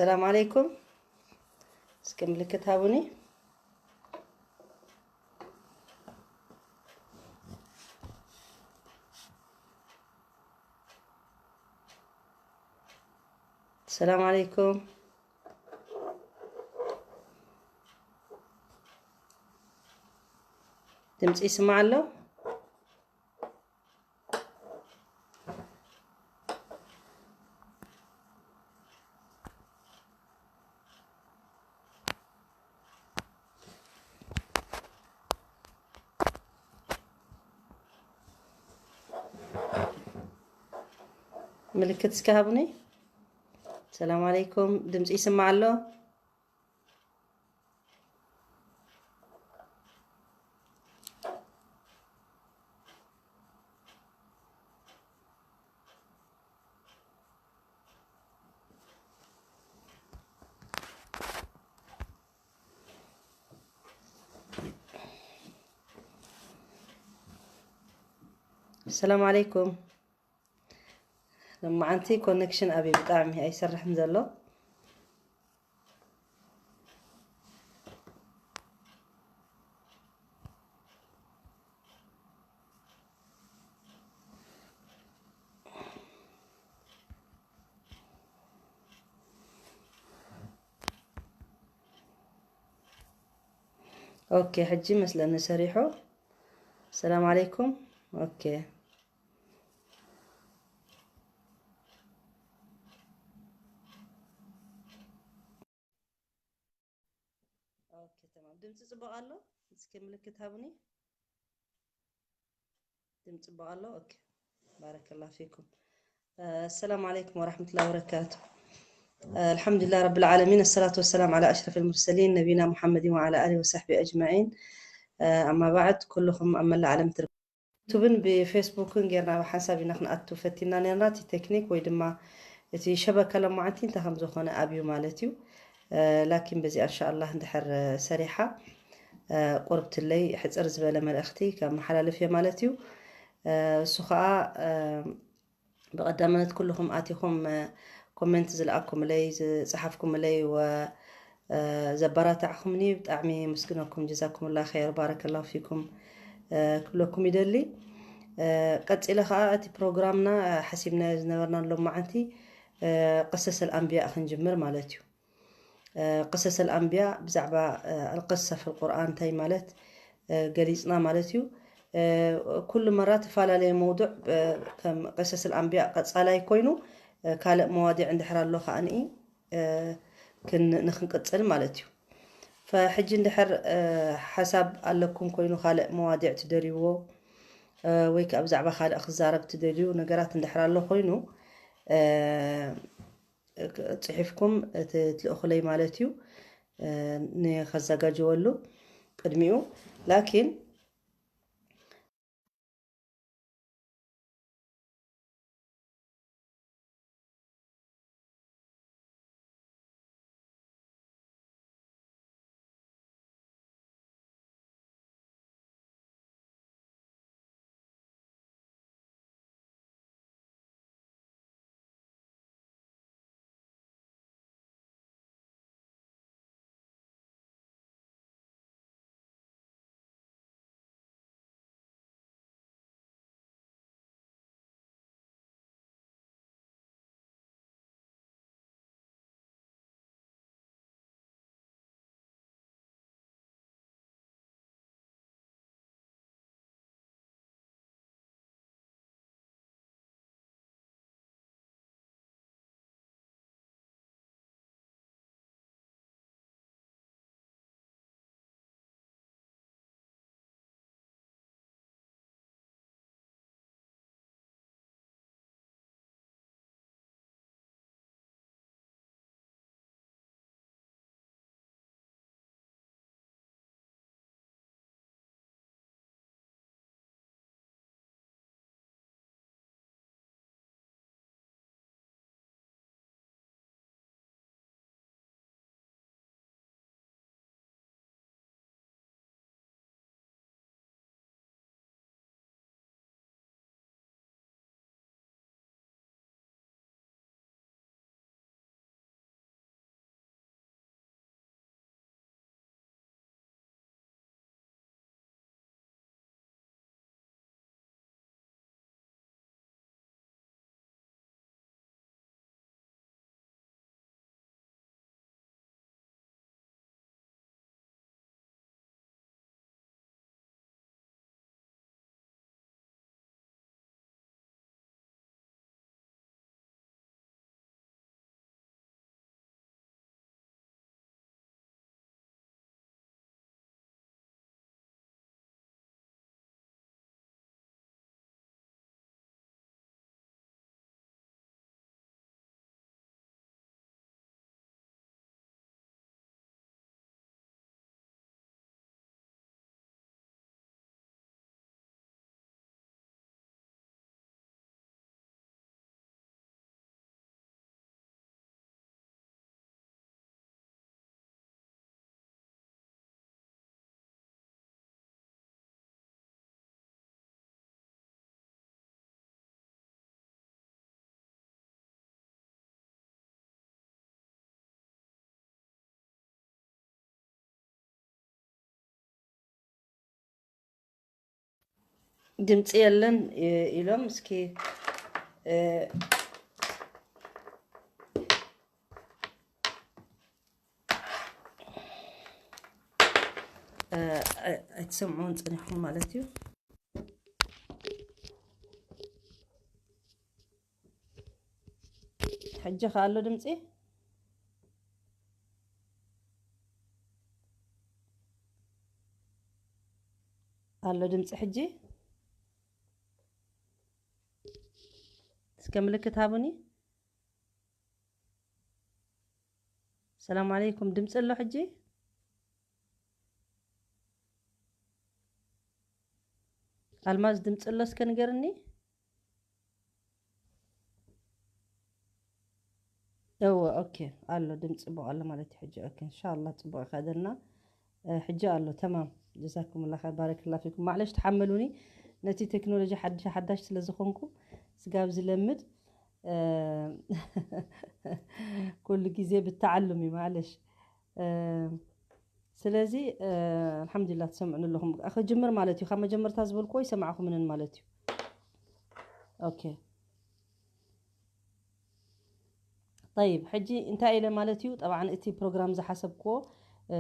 ሰላም ዓለይኩም። እስኪ ምልክት ሃቡኒ። ሰላም ዓለይኩም። ድምፂ ይስማዕ ኣሎ? ምልክት እስከ ሃቡኒ። ሰላም ዓለይኩም። ድምፂ ይስማዕ ኣሎ? ሰላም ዓለይኩም። ሎማዓንቲ ኮኔክሽን ኣብዩ ብጣዕሚ ኣይሰርሕን ዘሎ። ኦኬ፣ ሕጂ መስለኒ ሰሪሑ። ሰላም ዓለይኩም። ኦኬ። ኦኬ፣ ተማም። ድምፂ ፅቡቕ ኣሎ? እስኪ ምልክት ሃቡኒ። ድምፂ ፅቡቕ ኣሎ? ኦኬ። ባረከላሁ ፊኩም። السلام عليكم ورحمة الله وبركاته. الحمد لله رب العالمين، الصلاة والسلام على أشرف المرسلين نبينا محمد وعلى آله وصحبه أجمعين. أما بعد، ኩልኹም ኣብ መላእ ዓለም ትርከቡ ዩቱብን ብፌስቡክን ጌርና ሓንሳብ ኢና ክንኣቱ ፈቲና ነርና። እቲ ቴክኒክ ወይ ድማ እቲ ሸበካ ሎማዓንቲ እንታይ ከም ዝኾነ ኣብዩ ማለት እዩ። እ፣ ላኪን በዚኣ እንሻኣላህ እንድሕር ሰሪሓ፣ እ፣ ቁርብትለይ ሕፅር ዝበለ መልእኽቲ ከመሓላልፍ እየ ማለት እዩ። እ፣ እሱ ኸዓ፣ እ፣ ብቐዳምነት ኩልኹም ኣቲኹም፣ እ፣ ኮሜንት ዝለኣኩምለይ፣ ዝጸሓፍኩምለይ ወ፣ እ፣ ዘበራታዕኹምኒ ብጣዕሚ የመስግነኩም። ጀዛኩምላ ኸይር፣ ባረከላሁ ፊኩም፣ እ፣ ክብለኩም ይደሊ። እ፣ ቀጺለ ኸኣ እቲ ፕሮግራምና፣ እ፣ ሓሲብናዮ ዝነበርና ሎማዓንቲ፣ እ፣ ቅሰሰል ኣንብያ ክንጅምር ማለት እዩ። እ፣ ቅሰሰል ኣንብያ ብዛዕባ፣ እ፣ ኣልቅሳ ፊል ቁርኣን እንታይ ማለት፣ እ፣ ገሊጽና ማለት እዩ። እ፣ ኩሉ መራ ተፈላለየ መውዱዕ፣ እ፣ ከም ቅሰሰል ኣንብያ ቀጻላይ ኮይኑ፣ እ፣ ካልእ መዋዲዕ እንድሕር ኣሎ ከኣ ንኢ፣ እ፣ ክን-፣ ንክንቅጽል ማለት እዩ። ፈሕጂ እንድሕር፣ እ፣ ሓሳብ ኣለኩም ኮይኑ ካልእ መዋዲዕ ትደልይዎ፣ እ፣ ወይ ከኣ ብዛዕባ ካልእ ክዛረብ ትደልዩ ነገራት እንድሕር ኣሎ ኮይኑ፣ እ፣ ጽሒፍኩም እቲ ትልእኹለይ ማለት እዩ፣ እ፣ ንኸዘጋጀወሉ ቅድሚኡ። ላኪን ድምፂ የለን እ፣ ኢሎም እስኪ እ፣ እ፣ ኣይ- ኣይትሰምዑን ፀኒሕኩም ማለት እዩ። ሕጂ ከ ኣሎ ድምፂ? ኣሎ ድምፂ ሕጂ? እስከ ምልክት ሃቡኒ። ሰላም ዓለይኩም፣ ድምፂ ኣሎ ሕጂ? ኣልማዝ ድምፂ ኣሎ እስከ ንገርኒ። እወ ኦኬ ኣሎ ድምፂ ፅቡቅ ኣሎ ማለት እዩ። ሕጂ ኦኬ እንሻላ ፅቡቅ ይኸደልና። እ፣ ሕጂ ኣሎ ተማም። ጀዛኩም ላ ኸይር ባረክ ላ ፊኩም። ማዕለሽ ተሓመሉኒ ነቲ ቴክኖሎጂ ሓድሽ ሓዳሽ ስለ ዝኾንኩ ስጋብ ዝለምድ እ፣ ኩሉ ግዜ ብተዓሉም እዩ ማዕለሽ። እ፣ ስለዚ እ፣ ኣልሓምዱሊላ ትሰምዑኒ ኣለኹም። ክጅምር ማለት እዩ። ካብ መጀመርታ ዝበልክዎ ይሰማዕኩምንን ማለት እዩ። ኦኬ ጠይብ ሕጂ እንታይ ኢለ ማለት እዩ። ጠብዓን እቲ ፕሮግራም ዝሓሰብክዎ እ፣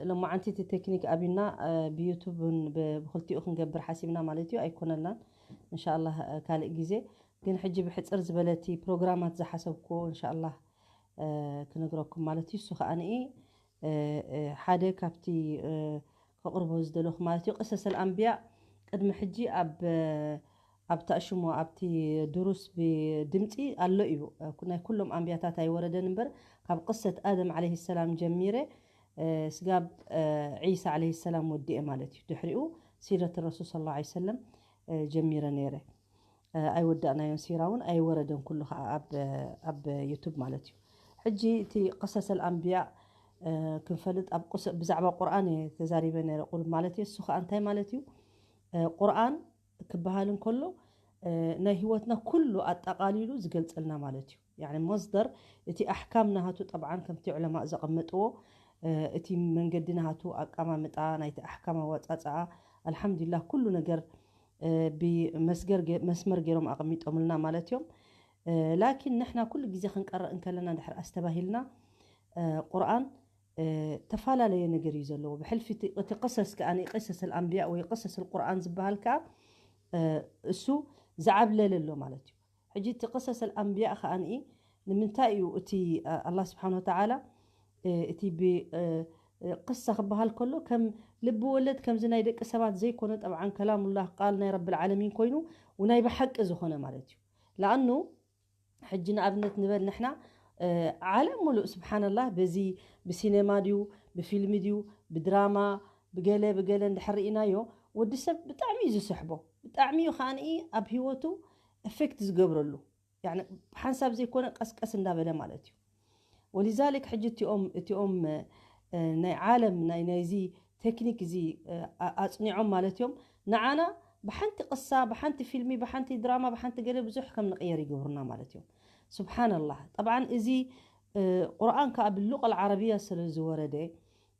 ሎማዓንቲ እቲ ቴክኒክ ኣብዩና እ፣ ብዩቱብ ን ብ- ብክልቲኡ ክንገብር ሓሲብና ማለት እዩ። ኣይኮነልናን እንሻላ እ፣ ካልእ ግዜ ግን ሕጂ ብሕፅር ዝበለ እቲ ፕሮግራማት ዝሓሰብክዎ እንሻላ እ፣ ክነግረኩም ማለት እዩ። እሱ ከዓ ንኢ እ፣ እ፣ ሓደ ካብቲ እ፣ ከቕርቦ ዝደለኹ ማለት እዩ። ቅሰሰል ኣንብያ ቅድሚ ሕጂ ኣብ ኣብ ታእሽሞ ኣብቲ ድሩስ ብድምፂ ኣሎ እዩ። ናይ ኩሎም ኣንብያታት ኣይወረደን እምበር ካብ ቅሰት ኣደም ዓለይሂ ሰላም ጀሚረ እ፣ ስጋብ እ፣ ዒሳ ዓለይሂ ሰላም ወዲኤ ማለት እዩ። ድሕሪኡ ሲረት ረሱል ሰለላሁ ዓለይሂ ወሰለም እ፣ ጀሚረ ነይረ። እ፣ ኣይወዳእናዮን ሲራ እውን ኣይወረደን ኩሉ ከዓ ኣብ ኣብ ዩቱብ ማለት እዩ። ሕጂ እቲ ቅሰሰል ኣንብያ እ፣ ክንፈልጥ ኣብ ቁስ- ብዛዕባ ቁርኣን እየ ተዛሪበ ነይረ ቁሩብ ማለት እዩ። እሱ ከዓ እንታይ ማለት እዩ? እ፣ ቁርኣን ክበሃል እንከሎ እ፣ ናይ ህይወትና ኩሉ ኣጠቓሊሉ ዝገልፀልና ማለት እዩ። ያኒ መስደር እቲ ኣሕካም ናሃቱ ጠብዓን ከምቲ ዑለማእ ዘቐመጥዎ እ፣ እቲ መንገዲ ናሃቱ ኣቀማምጣ ናይቲ ኣሕካም ኣወፃፅኣ ኣልሓምዱሊላህ ኩሉ ነገር እ፣ ብመስገር ገ- መስመር ገይሮም ኣቐሚጦምልና ማለት እዮም። እ፣ ላኪን ንሕና ኩሉ ግዜ ክንቀረእ እንከለና ድሕር ኣስተባሂልና እ፣ ቁርኣን እ፣ ተፈላለየ ነገር እዩ ዘለዎ። ብሕልፊ እቲ- እቲ ቅሰስ ከኣ ቅሰስ ኣልኣንብያ ወይ ቅሰስ ኣልቁርኣን ዝበሃል ከኣ እ፣ እሱ ዝዓብለለ ኣሎ ማለት እዩ። ሕጂ እቲ ቅሰስ ኣልኣንብያ ከኣ ንምንታይ እዩ እቲ እ፣ ኣላህ ስብሓን ወተዓላ እ፣ እቲ ብ እ፣ እ፣ ቅሳ ክበሃል ከሎ ከም ልቢ ወለድ ከምዚ ናይ ደቂ ሰባት ዘይኮነ ጠብዓን ከላሙላህ ቃል ናይ ረብል ዓለሚን ኮይኑ ውናይ ብሓቂ ዝኾነ ማለት እዩ። ለኣኑ ሕጂ ንኣብነት ንበል ንሕና እ፣ ዓለም ሙሉእ ስብሓንላህ በዚ ብሲኔማ ድዩ ብፊልሚ ድዩ ብድራማ ብገለ ብገለ እንድሕር ርኢናዮ ወዲ ሰብ ብጣዕሚ እዩ ዝስሕቦ። ብጣዕሚ እዩ ከዓንኢ ኣብ ህይወቱ ኤፌክት ዝገብረሉ። ያኒ ሓንሳብ ዘይኮነ ቀስቀስ እንዳበለ ማለት እዩ። ወሊዛሊክ ሕጂ እቲኦም እቲኦም እ፣ ናይ ዓለም ናይ ናይዚ ቴክኒክ እዚ እ፣ ኣ- ኣፅኒዖም ማለት እዮም ንዓና ብሓንቲ ቅሳ ብሓንቲ ፊልሚ ብሓንቲ ድራማ ብሓንቲ ገለ ብዙሕ ከም ንቅየር ይገብሩና ማለት እዮም። ስብሓንላህ ጠብዓን እዚ እ፣ ቁርኣን ከዓ ብሉቀል ዓረብያ ስለ ዝወረደ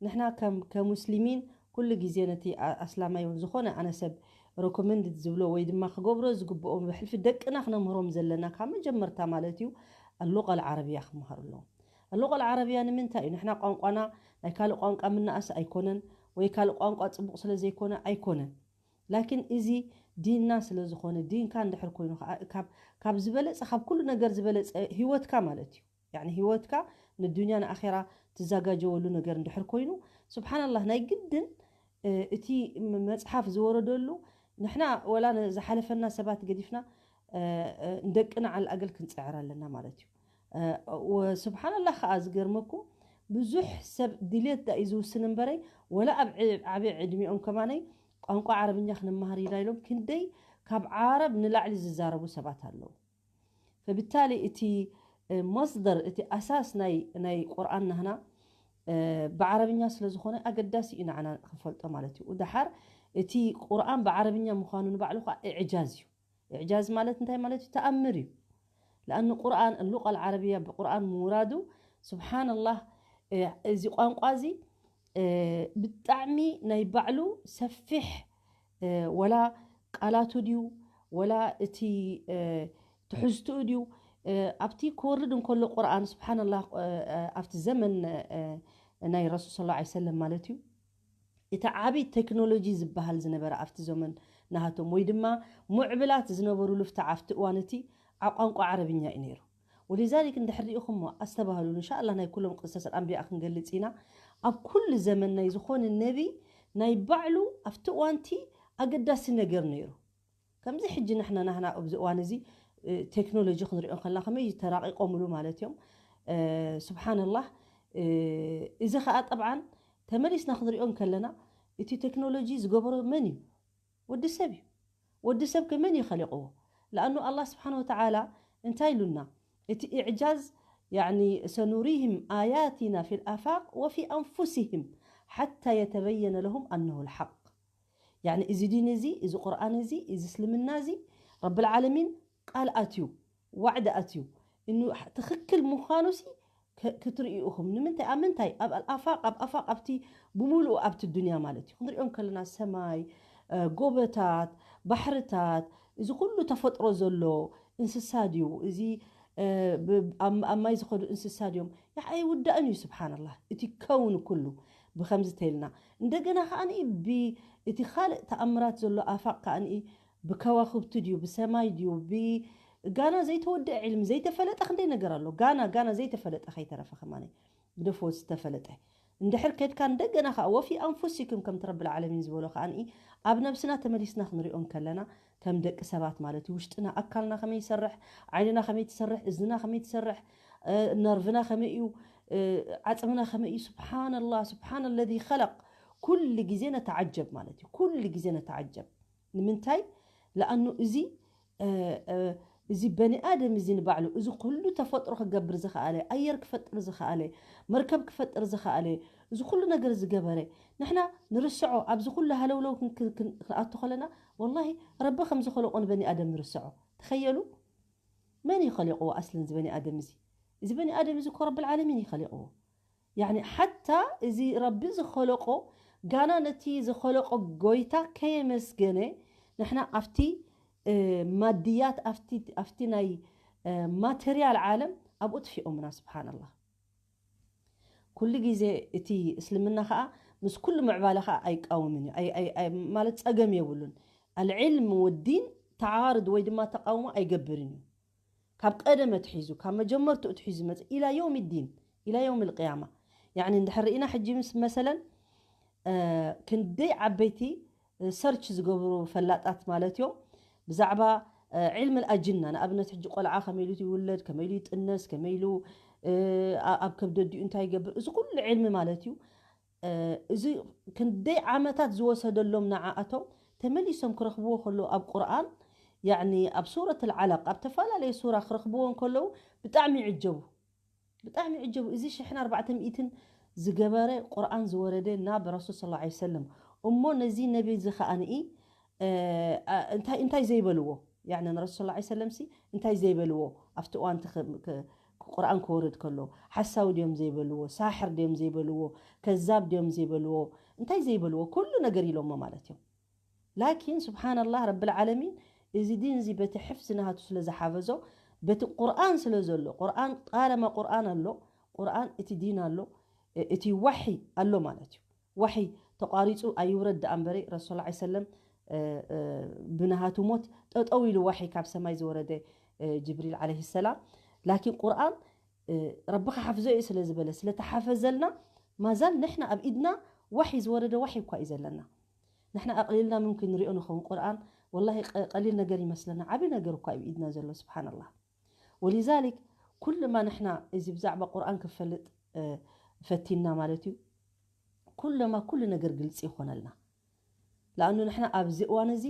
ንሕና ከም ከሙስሊሚን ኩሉ ግዜ ነቲ ኣ- ኣስላማይ እውን ዝኾነ ኣነ ሰብ ረኮመንድ ዝብሎ ወይ ድማ ክገብሮ ዝግብኦም ብሕልፊ ደቅና ክነምህሮም ዘለና ካብ መጀመርታ ማለት እዩ ኣሉቀል ዓረብያ ክመሃሩ ኣለዎም። ኣሉቀል ዓረብያ ንምንታይ እዩ ንሕና ቋንቋና ናይ ካልእ ቋንቋ ምናኣስ ኣይኮነን ወይ ካልእ ቋንቋ ፅቡቕ ስለ ዘይኮነ ኣይኮነን። ላኪን እዚ ዲንና ስለ ዝኾነ ዲንካ እንድሕር ኮይኑ ከዓ ካብ ካብ ዝበለፀ ካብ ኩሉ ነገር ዝበለፀ ህይወትካ ማለት እዩ። ያኒ ህይወትካ ንዱንያ ንኣኼራ ትዘጋጀወሉ ነገር እንድሕር ኮይኑ ስብሓንላህ ናይ ግድን እ፣ እቲ ም- መፅሓፍ ዝወረደሉ ንሕና ወላ ዝሓለፈና ሰባት ገዲፍና እ፣ እ፣ ንደቅና ዓል ኣገል ክንፅዕር ኣለና ማለት እዩ። እ፣ ወ- ስብሓንላህ ከዓ ዝገርመኩም ብዙሕ ሰብ ድሌት ዳ እዩ ዝውስን እምበረይ ወላ ኣብ ዕ- ዓብዪ ዕድሚኦም ከማነይ ቋንቋ ዓረብኛ ክንመሃር ኢና ኢሎም ክንደይ ካብ ዓረብ ንላዕሊ ዝዛረቡ ሰባት ኣለዉ። ፈብታሊ እቲ እ፣ መስደር እቲ ኣሳስ ናይ ናይ ቁርኣን ናህና እ፣ ብዓረብኛ ስለ ዝኾነ ኣገዳሲ እዩ ንዓና ክንፈልጦ ማለት እዩ። ደሓር እቲ ቁርኣን ብዓረብኛ ምዃኑ ንባዕሉ ከዓ እዕጃዝ እዩ። እዕጃዝ ማለት እንታይ ማለት እዩ? ተኣምር እዩ። ለኣኑ ቁርኣን ሉቃል ዓረብያ ብቁርኣን ምውራዱ ስብሓንላህ እ፣ እዚ ቋንቋ እዚ እ፣ ብጣዕሚ ናይ ባዕሉ ሰፊሕ እ፣ ወላ ቃላቱ ድዩ ወላ እቲ ትሕዝትኡ ድዩ? ኣብቲ ክወርድ እንከሎ ቁርኣን ስብሓንላህ፣ ኣብቲ ዘመን ናይ ረሱል ስለ ላ ሰለም ማለት እዩ፣ እቲ ዓብዪ ቴክኖሎጂ ዝበሃል ዝነበረ ኣብቲ ዘመን ናሃቶም ወይ ድማ ሙዕብላት ዝነበሩ ልፍታዕ ኣብቲ እዋን እቲ ቋንቋ ዓረብኛ እዩ ነይሩ። ወሊዛሊክ እንድሕር ሪኢኹሞ ኣስተባህሉ። እንሻላ ናይ ኩሎም ቅሰስ ኣንቢያ ክንገልጽ ኢና። ኣብ ኩሉ ዘመን ናይ ዝኾነ ነቢ ናይ ባዕሉ ኣብቲ እዋንቲ ኣገዳሲ ነገር ነይሩ። ከምዚ ሕጂ ንሕና ናህና ኣብዚ እዋን እዚ ቴክኖሎጂ ክንሪኦ ከልና ከመይ ተራቂቆምሉ ማለት እዮም። ስብሓንላህ። እዚ ከዓ ጠብዓን ተመሊስና ክንሪኦ ከለና እቲ ቴክኖሎጂ ዝገበሮ መን እዩ? ወዲ ሰብ እዩ። ወዲ ሰብ ከ መን እዩ ኸሊቕዎ? ለኣኑ ኣላ ስብሓን ወተዓላ እንታይ ኢሉና? እቲ ኢዕጃዝ ያኒ ሰኑሪህም ኣያቲና ፊ ልኣፋቅ ወፊ ኣንፉሲህም ሓታ የተበየነ ለሁም ኣነሁ ልሓቅ። ያኒ እዚ ዲን እዚ፣ እዚ ቁርኣን እዚ፣ እዚ እስልምና እዚ ረብል ዓለሚን ቃል ኣትዩ፣ ዋዕዲ ኣትዩ እኑ ትኽክል ምዃኑ ሲ ክትርእዩ ኢኹም። ንምንታይ? ኣብ ምንታይ? ኣብ ኣፋቅ፣ ኣብ ኣፋቅ ኣብቲ ብምሉኡ ኣብቲ ዱንያ ማለት እዩ። ክንሪኦም ከለና ሰማይ፣ ጎበታት፣ ባሕርታት፣ እዚ ኩሉ ተፈጥሮ ዘሎ እንስሳ ድዩ? እዚ ኣብ ማይ ዝኸዱ እንስሳ ድዮም? ኣይውዳእን እዩ። ስብሓንላህ፣ እቲ ከውን ኩሉ ብከምዚ ተይልና እንደገና ከዓኒ እቲ ካልእ ተኣምራት ዘሎ ኣፋቅ ከዓኒ ብከዋክብቲ ድዩ ብሰማይ ድዩ ብጋና ዘይተወደአ ዕልሚ ዘይተፈለጠ ክንደይ ነገር ኣሎ። ጋና ጋና ዘይተፈለጠ ከይተረፈ ከማነ ብደፎ ዝተፈለጠ እንድሕር ከድካ እንደገና ከዓ ወፊ ኣንፉሲኩም ከምቲ ረብል ዓለሚን ዝበሎ ከዓኒ ኣብ ነብስና ተመሊስና ክንሪኦ ከለና ከም ደቂ ሰባት ማለት እዩ። ውሽጥና ኣካልና ከመይ ይሰርሕ፣ ዓይንና ከመይ ትሰርሕ፣ እዝንና ከመይ ትሰርሕ፣ ነርቭና ከመይ እዩ፣ ዓፅምና ከመይ እዩ። ስብሓንላ ስብሓን ለዚ ከለቅ። ኩሉ ግዜ ነተዓጀብ ማለት እዩ። ኩሉ ግዜ ነተዓጀብ። ንምንታይ? ለኣኑ እዚ እዚ በኒ ኣደም እዚ ንባዕሉ እዚ ኩሉ ተፈጥሮ ክገብር ዝኸኣለ፣ ኣየር ክፈጥር ዝኸኣለ፣ መርከብ ክፈጥር ዝኸኣለ፣ እዚ ኩሉ ነገር ዝገበረ ንሕና ንርስዖ። ኣብዚ ኩሉ ሃለውለው ክንኣቱ ከለና ወላሂ ረቢ ከም ዝኸለቆ ንበኒ ኣደም ንርስዖ። ተኸየሉ። መን እዩ ኸሊቕዎ? ኣስሊ እዚ በኒ ኣደም እዚ፣ እዚ በኒ ኣደም እዚ እኮ ረብል ዓለሚን እዩ ኸሊቕዎ። ያኒ ሓታ እዚ ረቢ ዝኸለቆ ጋና ነቲ ዝኸለቆ ጎይታ ከየመስገነ ንሕና ኣብቲ ማድያት ኣብቲ ናይ ማተርያል ዓለም ኣብኡ ጥፊኦምና። ስብሓንላህ። ኩሉ ግዜ እቲ እስልምና ከዓ ምስ ኩሉ ምዕባለ ከዓ ኣይቃወምን እዩ። ማለት ፀገም የብሉን። ኣልዕልም ወዲን ተዓርድ ወይ ድማ ተቃውሞ ኣይገብርን እዩ። ካብ ቀደም ኣትሒዙ ካብ መጀመርትኡ ኣትሒዙ መፅ ኢላ የውም ዲን ኢላ የውም ልቅያማ። ያኒ እንድሕር ርኢና ሕጂ ምስ መሰለን ክንደይ ዓበይቲ ሰርች ዝገብሩ ፈላጣት ማለት እዮም ብዛዕባ ዕልሚ ኣጅና። ንኣብነት ሕጂ ቆልዓ ከመይ ኢሉ ይውለድ፣ ከመይ ኢሉ ይጥነስ፣ ከመይ ኢሉ ኣብ ከብደዲኡ እንታይ ይገብር፣ እዚ ኩሉ ዕልሚ ማለት እዩ። እዚ ክንደይ ዓመታት ዝወሰደሎም ንዓኣቶም ተመሊሶም ክረኽብዎ ከለዉ ኣብ ቁርኣን ያኒ ኣብ ሱረት ልዓለቅ ኣብ ተፈላለየ ሱራ ክረኽብዎ እንከለዉ ብጣዕሚ ይዕጀቡ። ብጣዕሚ ይዕጀቡ። እዚ ሽሕን ኣርባዕተ ሚእትን ዝገበረ ቁርኣን ዝወረደ ናብ ረሱል ስለ ላ ሰለም እሞ ነዚ ነቢ እዚ ከዓንኢ እንታይ ዘይበልዎ? ያኒ ንረሱል ስለ ላ ሰለም ሲ እንታይ ዘይበልዎ? ኣብቲ እዋን ቁርኣን ክወርድ ከሎ ሓሳዊ ድዮም ዘይበልዎ? ሳሕር ድዮም ዘይበልዎ? ከዛብ ድዮም ዘይበልዎ? እንታይ ዘይበልዎ? ኩሉ ነገር ኢሎሞ ማለት እዮም። ላኪን ስብሓንላህ ረብል ዓለሚን እዚ ዲን እዚ በቲ ሕፍዚ ናሃቱ ስለ ዝሓፈዞ በቲ ቁርኣን ስለ ዘሎ ቁርኣን ጣለማ ቁርኣን ኣሎ ቁርኣን እቲ ዲን ኣሎ እቲ ዋሒ ኣሎ ማለት እዩ። ዋሒ ተቋሪፁ ኣይውረድ ደኣ እምበረ ረሱል ላ ሰለም ብናሃቱ ሞት ጠጠው ኢሉ ዋሒ ካብ ሰማይ ዝወረደ ጅብሪል ዓለይሂ ሰላም። ላኪን ቁርኣን ረቢ ክሓፍዞ እዩ ስለ ዝበለ ስለተሓፈዘልና ማዛል ንሕና ኣብ ኢድና ዋሒ ዝወረደ ዋሒ እኳ እዩ ዘለና። ንሕና ኣቕሊልና ምምክን ንሪኦ ንኸውን ቁርኣን ወላሂ ቀሊል ነገር ይመስለና፣ ዓብዪ ነገር እኳ ኣብ ኢድና ዘሎ ስብሓንላህ። ወሊዛሊክ ኩልማ ንሕና እዚ ብዛዕባ ቁርኣን ክፈልጥ ፈቲንና ማለት እዩ ኩለማ ኩሉ ነገር ግልፂ ይኾነልና። ለኣኑ ንሕና ኣብዚ እዋን እዚ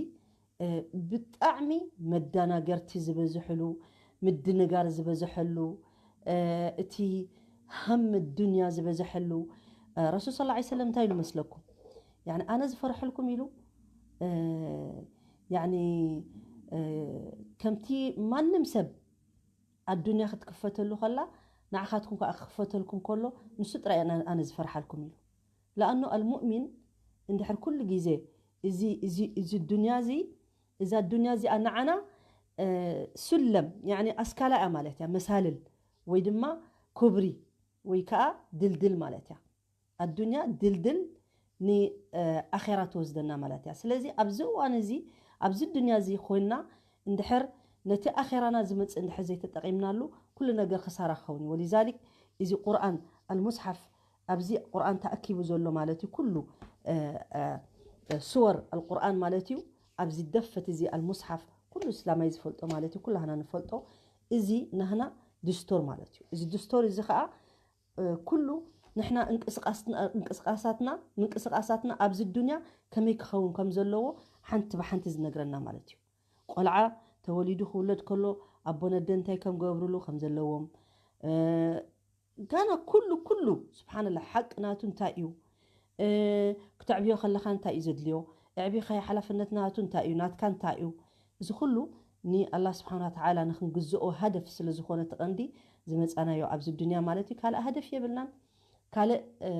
ብጣዕሚ መዳናገርቲ ዝበዝሕሉ ምድንጋር ዝበዝሐሉ እቲ ሃም ዱንያ ዝበዝሐሉ ረሱል ስለ ላ ሰለም እንታይ ኢሉ መስለኩም? ያኒ ኣነ ዝፈርሐልኩም ኢሉ ያኒ ከምቲ ማንም ሰብ ኣዱንያ ክትክፈተሉ ከላ ንዓኻትኩም ከዓ ክክፈተልኩም ከሎ ንሱ ጥራይ ኣነ ዝፈርሓልኩም ኢሉ። ለኣኑ ኣልሙእሚን እንድሕር ኩሉ ግዜ እዚ ዱንያ እዚ እዛ ኣዱንያ እዚኣ ንዓና፣ እ፣ ሱለም፣ ያኒ ኣስካላ እያ ማለት እያ፣ መሳልል ወይ ድማ ኩብሪ ወይ ከዓ ድልድል ማለት እያ። ኣዱንያ ድልድል ንኣኼራ ትወስደና ማለት እያ። ስለዚ ኣብዚ እዋን እዚ፣ ኣብዚ ዱንያ እዚ ኮይንና እንድሕር ነቲ ኣኼራና ዝመጽእ እንድሕር ዘይተጠቒምናሉ፣ ኩሉ ነገር ክሳራ ክኸውን እዩ። ወሊዛሊክ እዚ ቁርኣን ኣልሙስሓፍ ኣብዚ ቁርኣን ተኣኪቡ ዘሎ ማለት እዩ፣ ኩሉ፣ እ፣ እ፣ ሱወር ኣልቁርኣን ማለት እዩ። ኣብዚ ደፈት እዚ ኣልሙስሓፍ ኩሉ እስላማይ ዝፈልጦ ማለት እዩ፣ ኩላህና ንፈልጦ። እዚ ናህና ድስቶር ማለት እዩ። እዚ ድስቶር እዚ ኸዓ፣ እ፣ ኩሉ ንሕና እንቅስቃስና፣ እንቅስቃሳትና፣ ምንቅስቃሳትና ኣብዚ ዱንያ ከመይ ክኸውን ከም ዘለዎ ሓንቲ ብሓንቲ ዝነግረና ማለት እዩ። ቆልዓ ተወሊዱ ክውለድ ከሎ ኣቦ ነደ እንታይ ከም ገብሩሉ ከም ዘለዎም፣ እ፣ ጋና ኩሉ፣ ኩሉ፣ ስብሓንላህ፣ ሓቂ ናቱ እንታይ እዩ? እ፣ ክተዕብዮ ከለኻ እንታይ እዩ ዘድልዮ? ኣዕቢኻዮ ሓላፍነት ናቱ እንታይ እዩ? ናትካ እንታይ እዩ? እዚ ኩሉ ንኣላህ ስብሓን ወተዓላ ንክንግዝኦ ሃደፍ ስለ ዝኾነ እቲ ቀንዲ ዝመጻናዮ ኣብዚ ዱንያ ማለት እዩ። ካልእ ሃደፍ የብልናን። ካልእ፣ እ፣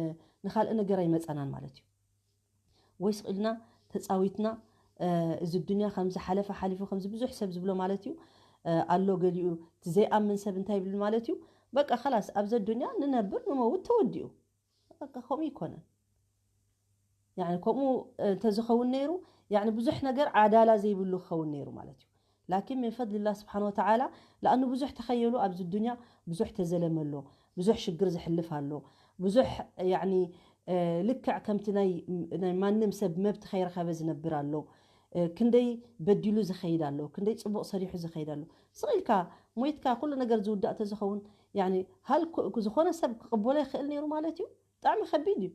ንኻልእ ነገር ኣይመጻናን ማለት እዩ። ወይ ስቕ ኢልና ተጻዊትና፣ እ፣ እዚ ዱንያ ከምዚ ሓለፈ ሓሊፉ ከምዚ ብዙሕ ሰብ ዝብሎ ማለት እዩ፣ እ፣ ኣሎ ገሊኡ እቲ ዘይኣምን ሰብ እንታይ ይብል ማለት እዩ? በቃ ኸላስ ኣብዚ ዱንያ ንነብር ንመውት ተወዲኡ። በቃ ከምኡ ይኮነን። ያኒ ከምኡ እንተዝኸውን ነይሩ፣ ያኒ ብዙሕ ነገር ዓዳላ ዘይብሉ ክኸውን ነይሩ ማለት እዩ። ላኪን ምን ፈድልላህ ስብሓን ወተዓላ፣ ለኣኑ ብዙሕ ተኸየሉ ኣብዚ ዱንያ ብዙሕ ተዘለመ ኣሎ፣ ብዙሕ ሽግር ዝሕልፍ ኣሎ፣ ብዙሕ ያኒ፣ እ፣ ልክዕ ከምቲ ናይ፣ ናይ ማንም ሰብ መብት ከይረኸበ ዝነብር ኣሎ፣ እ፣ ክንደይ በዲሉ ዝኸይድ ኣሎ፣ ክንደይ ጽቡቕ ሰሪሑ ዝኸይድ ኣሎ። ስቕ ኢልካ ሞይትካ ኩሉ ነገር ዝውዳእ ተዝኸውን፣ ያኒ ሃልኩ ዝኾነ ሰብ ክቕበሎ ይኽእል ነይሩ ማለት እዩ። ብጣዕሚ ከቢድ እዩ።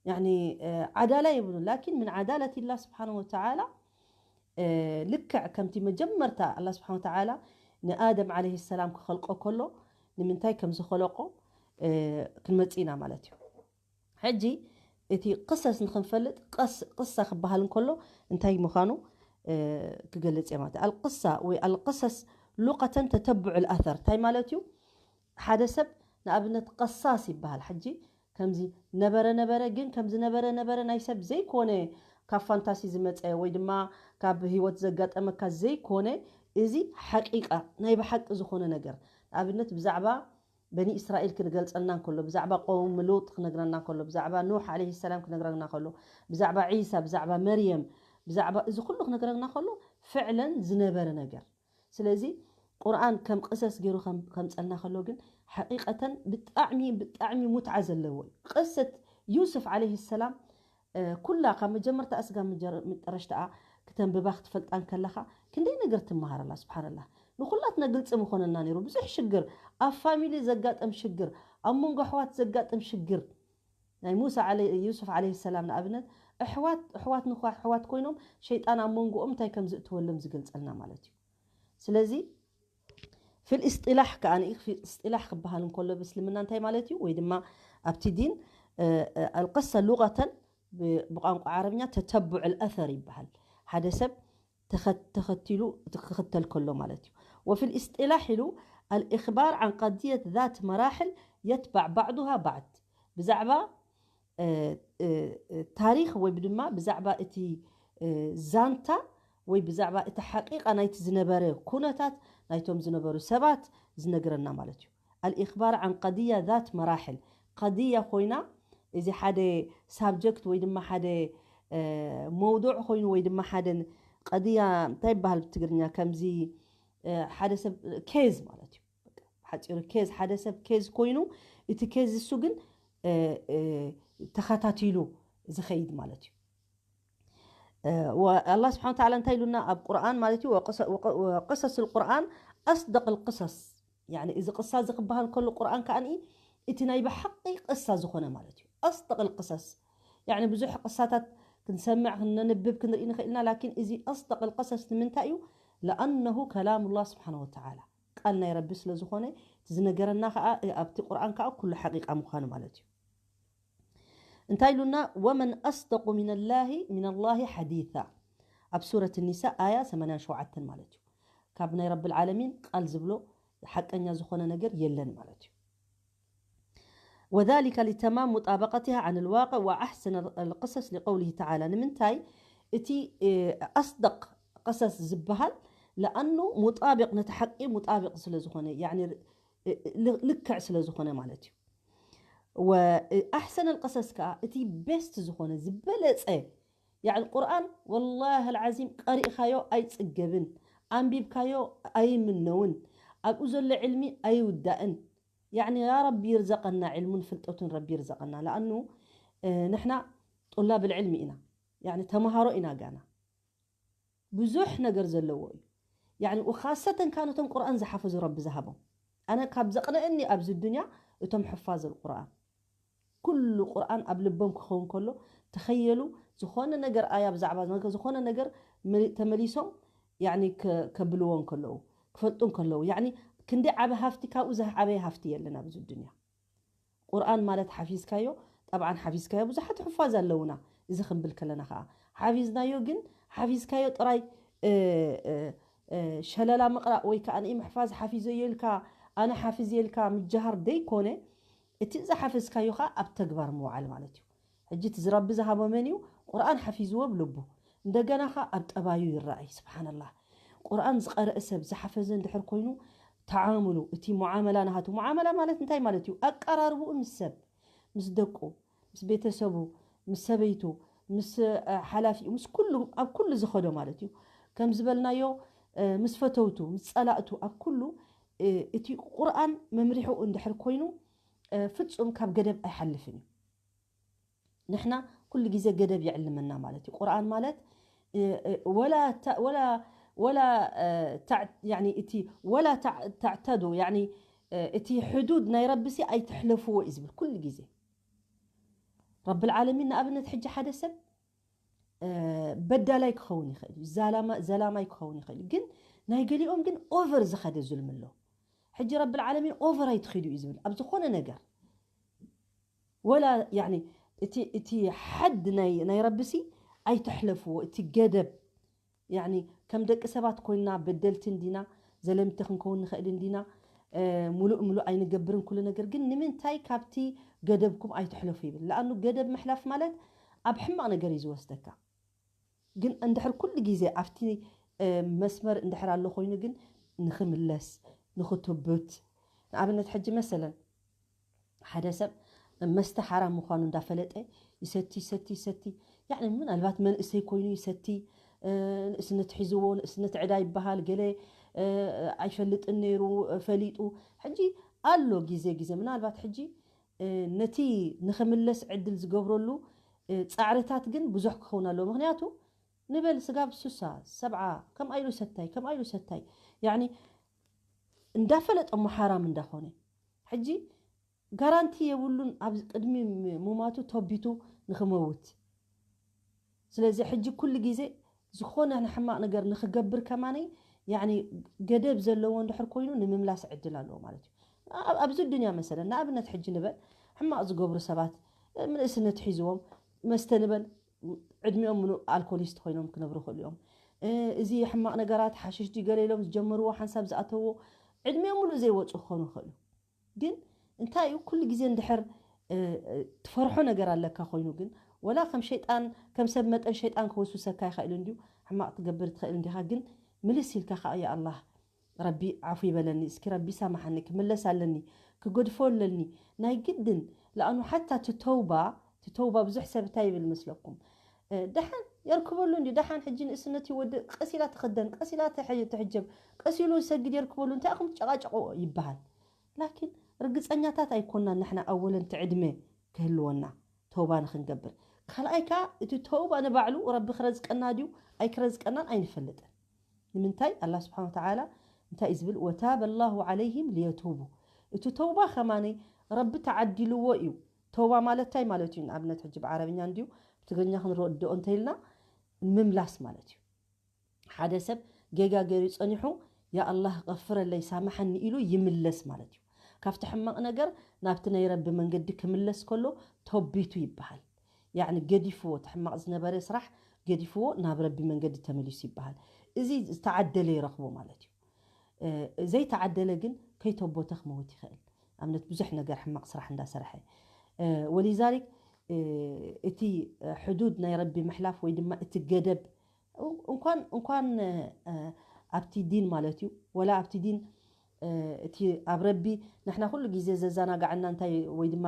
ያኒ፣ እ፣ ዓዳላ የብሉን። ላኪን ምን ዓዳለት ኢላ ስብሓን ወተዓላ፣ እ፣ ልክዕ ከምቲ መጀመርታ ኣላህ ስብሓን ወተዓላ ንኣደም ዓለይሂ ሰላም ክኸልቆ ከሎ ንምንታይ ከም ዝኸለቆ፣ እ፣ ክንመጽእ ኢና ማለት እዩ። ሕጂ እቲ ቅሰስ ንኽንፈልጥ ቀስ-፣ ቅሳ ክበሃል እንከሎ እንታይ ምዃኑ፣ እ፣ ክገልጽ እየ ማለት እዩ። ኣልቅሳ ወይ ኣልቅሰስ ሉቀተን ተተብዑ ልኣተር እንታይ ማለት እዩ? ሓደ ሰብ ንኣብነት ቀሳስ ይበሃል። ሕጂ ከምዚ ነበረ ነበረ ግን ከምዚ ነበረ ነበረ ናይ ሰብ ዘይኮነ ካብ ፋንታሲ ዝመጸ ወይ ድማ ካብ ህይወት ዘጋጠመካ ዘይኮነ፣ እዚ ሓቂቃ ናይ ብሓቂ ዝኾነ ነገር፣ ንኣብነት ብዛዕባ በኒ እስራኤል ክገልጸልና እንከሎ፣ ብዛዕባ ቆውም ሉጥ ክነግረና እንከሎ፣ ብዛዕባ ኑሕ ዓለይሂ ሰላም ክነግረና ከሎ፣ ብዛዕባ ዒሳ፣ ብዛዕባ መርየም፣ ብዛዕባ እዚ ኩሉ ክነግረና ከሎ፣ ፍዕለን ዝነበረ ነገር። ስለዚ ቁርኣን ከም ቅሰስ ገይሩ ከም-፣ ከምጸልና ከሎ ግን፣ ሓቂቀተን ብጣዕሚ፣ ብጣዕሚ ሙትዓ ዘለዎ እዩ። ቅሰት ዩስፍ ዓለይሂ ሰላም፣ እ፣ ኩላ ካብ መጀመርታ እስጋ መጀር-፣ መጠረሽታኣ ክተንብባ ክትፈልጣን ከለኻ፣ ክንደይ ነገር ትመሃር ኣላ። ስብሓንላህ። ንኹላትና ግልጺ ምኾነና ነይሩ። ብዙሕ ሽግር፣ ኣብ ፋሚሊ ዘጋጠም ሽግር፣ ኣብ መንጎ ኣሕዋት ዘጋጠም ሽግር፣ ናይ ሙሳ ዓለ-፣ ዩሱፍ ዓለይሂ ሰላም ንኣብነት፣ ኣሕዋት፣ ኣሕዋት ንኳ-፣ ኣሕዋት ኮይኖም ሸይጣን ኣብ መንጎኦም እንታይ ከም ዝእትወሎም ዝገልጸልና ማለት እዩ። ስለዚ ፊል እስጢላሕ ከኣ ንኢ-፣ ፊል እስጢላሕ ክበሃል እንከሎ ብእስልምና እንታይ ማለት እዩ? ወይ ድማ ኣብቲ ዲን፣ እ፣ እ፣ ኣልቅሰ ሉቀተን ብ-፣ ብቋንቋ ዓረብኛ ተተቡዕ ኣልኣሰር ይበሃል። ሓደ ሰብ ተኸ-፣ ተኸቲሉ እቲ ክኽተል ከሎ ማለት እዩ። ወፊል እስጢላሕ ኢሉ ኣልእኽባር ዓን ቀድየት ዛት መራሕል የትባዕ ባዕዱሃ ባዕድ። ብዛዕባ፣ እ፣ እ፣ እ፣ ታሪኽ ወይ ድማ ብዛዕባ እቲ፣ እ፣ ዛንታ ወይ ብዛዕባ እቲ ሓቂቃ ናይቲ ዝነበረ ኩነታት ናይቶም ዝነበሩ ሰባት ዝነግረና ማለት እዩ። ኣልእኽባር ዓን ቀድያ ዛት መራሕል። ቀድያ ኮይና፣ እዚ ሓደ ሳብጀክት ወይ ድማ ሓደ፣ እ፣ መውዱዕ ኮይኑ ወይ ድማ ሓደ ን-፣ ቀድያ እንታይ ይበሃል ብትግርኛ? ከምዚ፣ እ፣ ሓደ ሰብ ኬዝ ማለት እዩ። በቃ፣ ሓፂሩ ኬዝ፣ ሓደ ሰብ ኬዝ ኮይኑ፣ እቲ ኬዝ እሱ ግን፣ እ፣ እ፣ ተኸታቲሉ ዝኸይድ ማለት እዩ። እ፣ ወ-፣ ኣላህ ስብሓን ወተዓላ እንታይ ኢሉና ኣብ ቁርኣን ማለት እዩ? ወቅሰ-፣ ወቀ-፣ ወቅሰስ ልቁርኣን ኣስደቅ ልቅሰስ። ያኒ እዚ ቅሳ እዚ ክበሃል ከሎ ቁርኣን ከኣ እቲ ናይ ብሓቂ ቅሳ ዝኾነ ማለት እዩ። ኣስደቅ ልቅሰስ። ያኒ ብዙሕ ቅሳታት ክንሰምዕ፣ ክነንብብ፣ ክንርኢ ንኽእል ኢና፣ ላኪን እዚ ኣስደቅ ልቅሰስ ንምንታይ እዩ? ለኣነሁ ከላሙላህ ስብሓን ወተዓላ። ቃል ናይ ረቢ ስለ ዝኾነ፣ እቲ ዝነገረና ከኣ፣ ኣብቲ ቁርኣን ከኣ ኩሉ ሓቂቃ ምዃኑ ማለት እዩ። እንታይ ኢሉና? ወመን ኣስደቁ ሚነላሂ፣ ሚነላሂ ሓዲታ። ኣብ ሱረት ኒሳ ኣያ ሰማንያን ሸውዓተን ማለት እዩ። ካብ ናይ ረብል ዓለሚን ቃል ዝብሎ ሓቀኛ ዝኾነ ነገር የለን ማለት እዩ። وذلك لتمام مطابقتها عن الواقع وأحسن القصص لقوله تعالى። ንምንታይ እቲ፣ እ፣ ኣስደቅ ቀሰስ ዝበሃል ለኣኑ ሙጣቢቕ ነቲ ሓቂ ሙጣቢቕ ስለ ዝኾነ ልክዕ ስለ ዝኾነ ማለት እዩ። ወኣሕሰን ኣልቀሰስ ከዓ እቲ ቤስት ዝኾነ ዝበለፀ ቁርኣን ወላሂ ኣልዓዚም ቀሪእኻዮ ኣይፅገብን፣ ኣንቢብካዮ ኣይምነውን፣ ኣብኡ ዘሎ ዕልሚ ኣይውዳእን። ያኒ ያ ረቢ ይርዘቀና ዕልሙን ፍልጠቱን ረቢ ይርዘቀና። ለኣኑ ንሕና ጡላብ ልዕልሚ ኢና፣ ተምሃሮ ኢና ጋና። ብዙሕ ነገር ዘለዎ እዩ። ያኒ ወኻሰተን ካነቶም ቁርኣን ዝሓፈዙ ረቢ ዝሃቦም። ኣነ ካብ ዘቕነአኒ ኣብዚ ዱንያ እቶም ሕፋዝ ቁርኣን ኩሉ ቁርኣን ኣብ ልቦም ክኸውን ከሎ ተኸየሉ ዝኾነ ነገር ኣያ ብዛዕባ ዝኾነ ነገር ተመሊሶም ያኒ ከብልዎ እንከለዉ ክፈልጡ እንከለዉ ያኒ ክንዲ ዓበ ሃፍቲ ካብኡ ዝዓበየ ሃፍቲ የለን ኣብዚ ዱንያ። ቁርኣን ማለት ሓፊዝካዮ ጠብዓን ሓፊዝካዮ ብዙሓት ሕፋዝ ኣለውና። እዚ ክንብል ከለና ከዓ ሓፊዝናዮ ግን ሓፊዝካዮ ጥራይ ሸለላ ምቕራእ ወይ ከዓ ንኢ ምሕፋዝ ሓፊዘዮ ኢልካ ኣነ ሓፊዘ ኢልካ ምጀሃር ደይኮነ እቲ ዝሓፈዝካዮ ከዓ ኣብ ተግባር ምውዓል ማለት እዩ። ሕጂ እቲ ዝረቢ ዝሃቦ መን እዩ? ቁርኣን ሓፊዝዎ ብልቡ እንደገና ከዓ ኣብ ጠባዩ ይረኣይ። ስብሓንላህ ቁርኣን ዝቐረአ ሰብ ዝሓፈዘ እንድሕር ኮይኑ ተዓምሉ እቲ ሙዓመላ ናሃቱ ሙዓመላ ማለት እንታይ ማለት እዩ? ኣቀራርብኡ ምስ ሰብ ምስ ደቁ ምስ ቤተሰቡ ምስ ሰበይቱ ምስ ሓላፊኡ ምስ ኩሉ ኣብ ኩሉ ዝኸዶ ማለት እዩ። ከም ዝበልናዮ ምስ ፈተውቱ ምስ ፀላእቱ ኣብ ኩሉ እቲ ቁርኣን መምሪሕኡ እንድሕር ኮይኑ ፍፁም ካብ ገደብ ኣይሓልፍን እዩ። ንሕና ኩሉ ግዜ ገደብ የዕልመና ማለት እዩ። ቁርኣን ማለት ወላ ወላ ወላ እቲ ወላ ተዕተዱ እቲ ሕዱድ ናይ ረቢሲ ኣይትሕለፍዎ እዩ ዝብል ኩሉ ግዜ። ረብል ዓለሚን ንኣብነት ሕጂ ሓደ ሰብ በዳላይ ክኸውን ይኽእል እዩ፣ ዘላማይ ክኸውን ይኽእል እዩ። ግን ናይ ገሊኦም ግን ኦቨር ዝኸደ ዙልሚ ኣሎ። ሕጂ ረብል ዓለሚን ኦቨር ኣይትኺዱ እዩ ዝብል ኣብ ዝኾነ ነገር ወላ ያኒ እቲ እቲ ሓድ ናይ ናይ ረብሲ ኣይትሕለፍዎ እቲ ገደብ ያኒ ከም ደቂ ሰባት ኮይንና በደልቲ እንዲና ዘለምቲ ክንከውን ንኽእል እንዲና ሙሉእ ሙሉእ ኣይንገብርን ኩሉ ነገር ግን ንምንታይ ካብቲ ገደብኩም ኣይትሕለፉ ይብል ለኣኑ ገደብ ምሕላፍ ማለት ኣብ ሕማቕ ነገር እዩ ዝወስደካ ግን እንድሕር ኩሉ ግዜ ኣብቲ መስመር እንድሕር ኣሎ ኮይኑ ግን ንኽምለስ ንኽትብት ንኣብነት ሕጂ መሰለን ሓደ ሰብ መስተ ሓራም ምዃኑ እንዳፈለጠ ይሰቲ ይሰቲ ይሰቲ ያኒ ምናልባት መንእሰይ ኮይኑ ይሰቲ ንእስነት ሒዝዎ ንእስነት ዕዳ ይበሃል ገለ ኣይፈልጥን ነይሩ ፈሊጡ ሕጂ ኣሎ ግዜ ግዜ ምናልባት ሕጂ ነቲ ንኽምለስ ዕድል ዝገብረሉ ፃዕርታት ግን ብዙሕ ክኸውን ኣለዎ ምክንያቱ ንበል ስጋብ ሱሳ ሰብዓ ከምኣ ኢሉ ሰታይ ከምኣ ኢሉ ሰታይ ያኒ እንዳፈለጠ እሞ ሓራም እንዳኾነ ሕጂ ጋራንቲ የብሉን ኣብ ቅድሚ ሙማቱ ተቢቱ ንኽመውት ስለዚ ሕጂ ኩሉ ግዜ ዝኾነ ንሕማቕ ነገር ንኽገብር ከማነይ ያኒ ገደብ ዘለዎ እንድሕር ኮይኑ ንምምላስ ዕድል ኣለዎ ማለት እዩ ኣብዚ ዱንያ መሰለ ንኣብነት ሕጂ ንበል ሕማቕ ዝገብሩ ሰባት ምንእስነት ሒዝዎም መስተ ንበል ዕድሚኦም ምሉእ ኣልኮሊስት ኮይኖም ክነብሩ ይኽእሉ እዮም እዚ ሕማቕ ነገራት ሓሽሽ ድዩ ገለ ኢሎም ዝጀመርዎ ሓንሳብ ዝኣተዎ ዕድሚኦም ምሉእ ዘይወፁ ክኾኑ ይኽእሉ ግን እንታይ እዩ ኩሉ ግዜ እንድሕር ትፈርሖ ነገር ኣለካ ኮይኑ ግን ወላ ከም ሸይጣን ከም ሰብ መጠን ሸይጣን ክወስውሰካ ይኽእል እንድዩ ሕማቕ ትገብር ትኽእል እንዲኻ ግን ምልስ ኢልካ ከዓ ያ ኣላህ ረቢ ዓፉ ይበለኒ እስኪ ረቢ ሳማሓኒ ክምለስ ኣለኒ ክገድፎ ኣለኒ ናይ ግድን ለኣኑ ሓታ ትተውባ ትተውባ ብዙሕ ሰብ እንታይ ይብል መስለኩም ደሓን የርክበሉ እንዲ ደሓን ሕጂ ንእስነት ይወድእ ቀሲላ ትኽደን ቀሲላ ትሕጀብ ቀሲሉ ሰግድ የርክበሉ እንታይ ኢኹም ትጨቃጨቆ ይበሃል ላኪን ርግፀኛታት ኣይኮና ንሕና ኣወለን ትዕድመ ክህልወና ተውባ ንኽንገብር ካልኣይ ከዓ እቲ ተውባ ንባዕሉ ረቢ ክረዝቀና ድዩ ኣይክረዝቀናን ኣይንፈልጥን ንምንታይ ኣላ ስብሓን ተዓላ እንታይ እዩ ዝብል ወታበ ላሁ ዓለይህም ሊየቱቡ እቲ ተውባ ከማነይ ረቢ ተዓዲልዎ እዩ ተውባ ማለት እንታይ ማለት እዩ ንኣብነት ሕጂ ብዓረብኛ እንድዩ ብትግርኛ ክንረድኦ እንተኢልና ምምላስ ማለት እዩ ሓደ ሰብ ጌጋ ገይሩ ጸኒሑ ያ ኣላህ ቀፍረለይ ሳምሓኒ ኢሉ ይምለስ ማለት እዩ ካብቲ ሕማቕ ነገር ናብቲ ናይ ረቢ መንገዲ ክምለስ ከሎ ተቢቱ ይበሃል ያኒ ገዲፍዎ እቲ ሕማቕ ዝነበረ ስራሕ ገዲፍዎ ናብ ረቢ መንገዲ ተመሊሱ ይበሃል እዚ ዝተዓደለ ይረኽቦ ማለት እዩ ዘይተዓደለ ግን ከይተቦተ ክመውት ይኽእል ኣብነት ብዙሕ ነገር ሕማቕ ስራሕ እንዳሰርሐ ወሊዛሊክ እቲ ሕዱድ ናይ ረቢ ምሕላፍ ወይ ድማ እቲ ገደብ እንኳን እንኳን ኣብቲ ዲን ማለት እዩ፣ ወላ ኣብቲ ዲን እቲ ኣብ ረቢ ንሕና ኩሉ ግዜ ዘዘናጋዐና እንታይ ወይ ድማ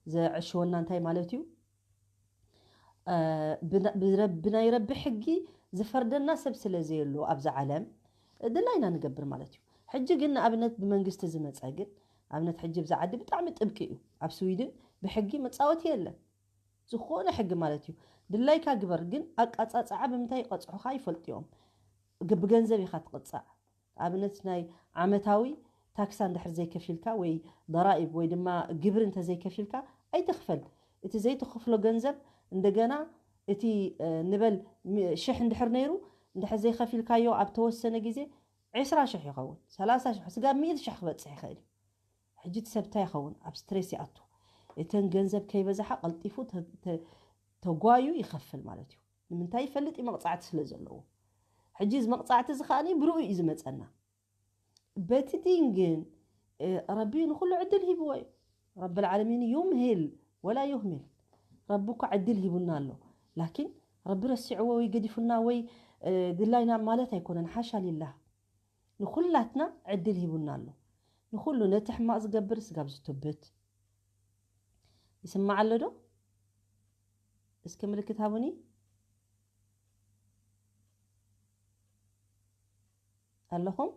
ዘዕሽወና እንታይ ማለት እዩ? ብናይ ረቢ ሕጊ ዝፈርደና ሰብ ስለ ዘየሎ ኣብዛ ዓለም ድላይና ንገብር ማለት እዩ። ሕጂ ግን ንኣብነት ብመንግስቲ ዝመፀ ግን ኣብነት ሕጂ ብዛ ዓዲ ብጣዕሚ ጥብቂ እዩ። ኣብ ስዊድን ብሕጊ መፃወቲ የለን፣ ዝኾነ ሕጊ ማለት እዩ። ድላይካ ግበር፣ ግን ኣቃፃፅዓ ብምንታይ ይቐፅሑኻ ይፈልጡ እዮም። ብገንዘብ ኢኻ ትቕፃዕ። ኣብነት ናይ ዓመታዊ ታክሳ እንድሕር ዘይከፊልካ ወይ ደራኢብ ወይ ድማ ግብሪ እንተዘይከፊልካ ኣይትኽፈል። እቲ ዘይትኽፍሎ ገንዘብ እንደገና እቲ ንበል ሽሕ እንድሕር ነይሩ እንድሕር ዘይከፊልካዮ ኣብ ተወሰነ ግዜ ዕስራ ሽሕ ይኸውን፣ ሰላሳ ሽሕ ስጋብ ሚእቲ ሽሕ ክበፅሕ ይኽእል እዩ። ሕጂ እቲ ሰብ እንታይ ይኸውን? ኣብ ስትሬስ ይኣቱ። እተን ገንዘብ ከይበዛሓ ቀልጢፉ ተጓዩ ይኸፍል ማለት እዩ። ንምንታይ ይፈልጥ እዩ መቕፃዕቲ ስለ ዘለዎ። ሕጂ እዚ መቕፃዕቲ እዚ ከዓኒ ብርኡ እዩ ዝመፀና። በቲ ዲን ግን ረቢ ንኩሉ ዕድል ሂብዎ እዩ። ረቢ ልዓለሚን ዩምሂል ወላ ዩህሚል። ረቢ እኳ ዕድል ሂቡና ኣሎ፣ ላኪን ረቢ ረሲዕዎ ወይ ገዲፉና ወይ ድላይና ማለት ኣይኮነን። ሓሻ ሊላህ፣ ንኩላትና ዕድል ሂቡና ኣሎ። ንኩሉ ነቲ ሕማቕ ዝገብር ስጋብ ዝቶብት ይስማዕ ኣሎ ዶ? እስኪ ምልክት ሃቡኒ። ኣለኹም?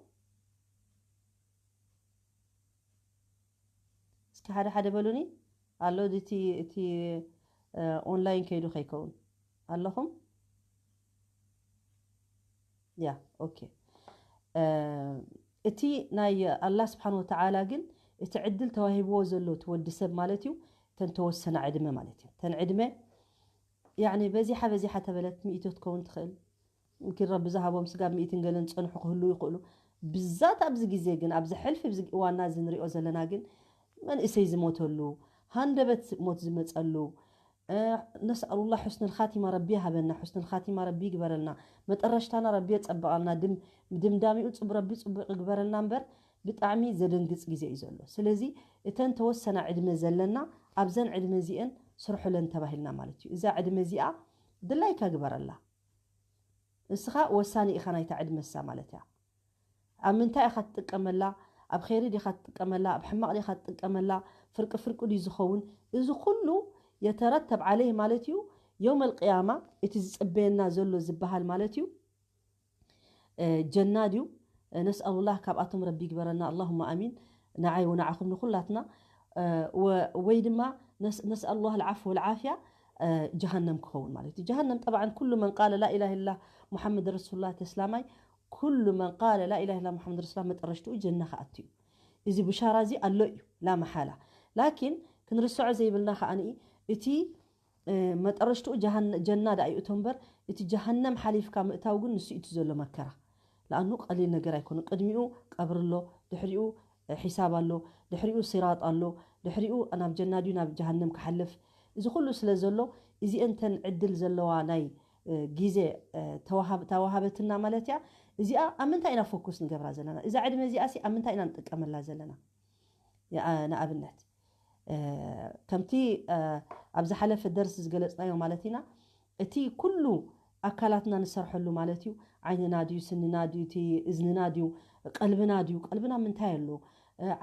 እስኪ ሓደ ሓደ በሉኒ። ኣሎ እቲ እቲ ኦንላይን ከይዱ ከይከውን ኣለኹም? ያ ኦኬ። እቲ ናይ ኣላህ ስብሓን ወተዓላ ግን እቲ ዕድል ተዋሂብዎ ዘሎ እቲ ወዲ ሰብ ማለት እዩ። ተን ተወሰነ ዕድመ ማለት እዩ። ተን ዕድመ ያኒ በዚሓ በዚሓ ተበለት ሚእቶ ትከውን ትኽእል። ምኪን ረቢ ዝሃቦም ስጋብ ሚእትን ገለን ዝፀንሑ ክህልዉ ይኽእሉ። ብዛት ኣብዚ ግዜ ግን ኣብዚ ሕልፊ ኣብዚ እዋና እዚ ንሪኦ ዘለና ግን መንእሰይ ዝሞተሉ፣ ሃንደበት ሞት ዝመፀሉ፣ ነስኣሉላህ ሑስነል ኻቲማ ረቢ ይሃበና፣ ሑስነል ኻቲማ ረቢ ይግበረልና፣ መጠረሽታና ረቢ የፀብቐልና፣ ድምዳሚኡ ረቢ ፅቡቕ ይግበረልና እምበር ብጣዕሚ ዘደንግፅ ግዜ እዩ ዘሎ። ስለዚ እተን ተወሰና ዕድመ ዘለና ኣብዘን ዕድመ እዚአን ስርሑለን ተባሂልና ማለት እዩ። እዛ ዕድመ እዚኣ ድላይካ ግበረላ። ንስኻ ወሳኒ ኢኻ ናይታ ዕድመ እሳ ማለት እያ። ኣብ ምንታይ ኢኻ ትጥቀመላ? ኣብ ኸይሪ ዲኻ ትጥቀመላ? ኣብ ሕማቕ ዲኻ ትጥቀመላ? ፍርቂ ፍርቂ ድዩ ዝኸውን? እዚ ኩሉ የተረተብ ዓለይህ ማለት እዩ። የውመል ቅያማ እቲ ዝፅበየና ዘሎ ዝበሃል ማለት እዩ ጀና ድዩ? ነስኣሉላህ ካብኣቶም ረቢ ይግበረና ኣላሁማ ኣሚን። ንዓይ ወንዓኹም ንኹላትና ወይ ድማ ነስኣሉላህ ልዓፍ ወልዓፍያ ጀሃነም ክኸውን ማለት እዩ። ጀሃነም ጠብዓን ኩሉ መን ቃለ ላኢላህ ኢላ ሙሓመድ ረሱሉላህ ተስላማይ ኩሉ መን ቃለ ላኢላህ ኢላ ሙሓመድ ረሱሉላህ መጠረሽትኡ ጀና ክኣቱ እዩ። እዚ ብሻራ እዚ ኣሎ እዩ ላ መሓላ። ላኪን ክንርስዖ ዘይብልና ከዓኒ እቲ መጠረሽትኡ ጀና ደኣ ይእቶ እምበር እቲ ጀሃነም ሓሊፍካ ምእታው ግን ንሱ እቲ ዘሎ መከራ። ለኣኑ ቀሊል ነገር ኣይኮነ። ቅድሚኡ ቀብሪ ኣሎ፣ ድሕሪኡ ሒሳብ ኣሎ፣ ድሕሪኡ ሲራጥ ኣሎ፣ ድሕሪኡ ናብ ጀና ድዩ ናብ ጀሃነም ክሓልፍ፣ እዚ ኩሉ ስለ ዘሎ እዚአን ተን ዕድል ዘለዋ ናይ ግዜ ተዋሃበትና ማለት እያ። እዚኣ ኣብ ምንታይ ኢና ፎኩስ ንገብራ ዘለና? እዛ ዕድመ እዚኣ ሲ ኣብ ምንታይ ኢና ንጥቀመላ ዘለና? ንኣብነት ከምቲ ኣብ ዝሓለፈ ደርሲ ዝገለፅናዮ ማለት ኢና፣ እቲ ኩሉ ኣካላትና ንሰርሐሉ ማለት እዩ። ዓይንና ድዩ፣ ስንና ድዩ፣ እቲ እዝንና ድዩ፣ ቀልብና ድዩ? ቀልብና ምንታይ ኣሎ?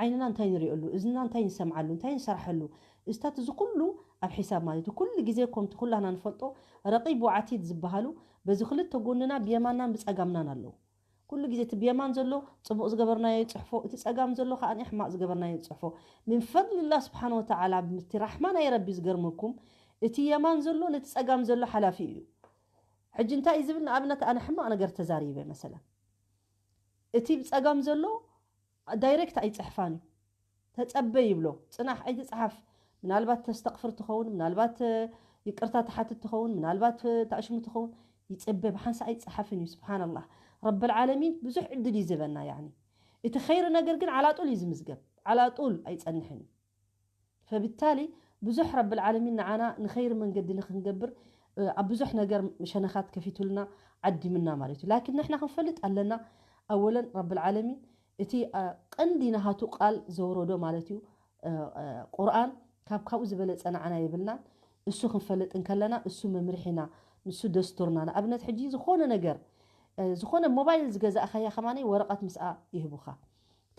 ዓይንና እንታይ ንሪኦሉ? እዝንና እንታይ ንሰምዓሉ? እንታይ ንሰርሐሉ? እስታት እዚ ኩሉ ኣብ ሒሳብ ማለት እዩ። ኩሉ ግዜ ከምቲ ኩላና ንፈልጦ ረቂብ ወዓቲድ ዝበሃሉ በዚ ክልተ ጎንና ብየማናን ብፀጋምናን ኣለዉ። ኩሉ ግዜ እቲ ብየማን ዘሎ ፅቡቕ ዝገበርናዮ ይፅሕፎ፣ እቲ ፀጋም ዘሎ ከዓ ሕማቕ ዝገበርናዮ ይፅሕፎ። ምን ፈድልላህ ስብሓን ወተዓላ ምስቲ ራሕማ ናይ ረቢ ዝገርመኩም እቲ የማን ዘሎ ነቲ ፀጋም ዘሎ ሓላፊ እዩ። ሕጂ እንታይ እዩ ዝብል? ንኣብነት ኣነ ሕማቕ ነገር ተዛሪበ መሰለን እቲ ብፀጋም ዘሎ ዳይሬክት ኣይፅሕፋን እዩ። ተፀበ ይብሎ፣ ፅናሕ ኣይትፅሓፍ። ምናልባት ተስተቕፍር ትኸውን፣ ምናልባት ይቅርታ ትሓትት ትኸውን፣ ምናልባት ታእሽሙ ትኸውን። ይፀበ ብሓንሳ ኣይፀሓፍን እዩ። ስብሓንላህ ረብል ዓለሚን ብዙሕ ዕድል እዩ ዝህበና። ያኒ እቲ ኸይሪ ነገር ግን ዓላጡል እዩ ዝምዝገብ፣ ዓላጡል ኣይፀንሕን እዩ። ፈብታሊ ብዙሕ ረብል ዓለሚን ንዓና ንኸይሪ መንገዲ ንክንገብር ኣብ ብዙሕ ነገር ሸነኻት ከፊቱልና ዓዲምና ማለት እዩ። ላኪን ንሕና ክንፈልጥ ኣለና ኣወለን ረብል ዓለሚን እቲ ቀንዲ ናሃቱ ቃል ዘውረዶ ማለት እዩ ቁርኣን ካብ ካብኡ ዝበለፀ ንዓና የብልናን። እሱ ክንፈልጥ እንከለና እሱ መምርሒና ንሱ ደስቱርና። ንኣብነት ሕጂ ዝኾነ ነገር፣ እ፣ ዝኾነ ሞባይል ዝገዛእኻያ ከማነይ ወረቐት ምስኣ ይህቡኻ።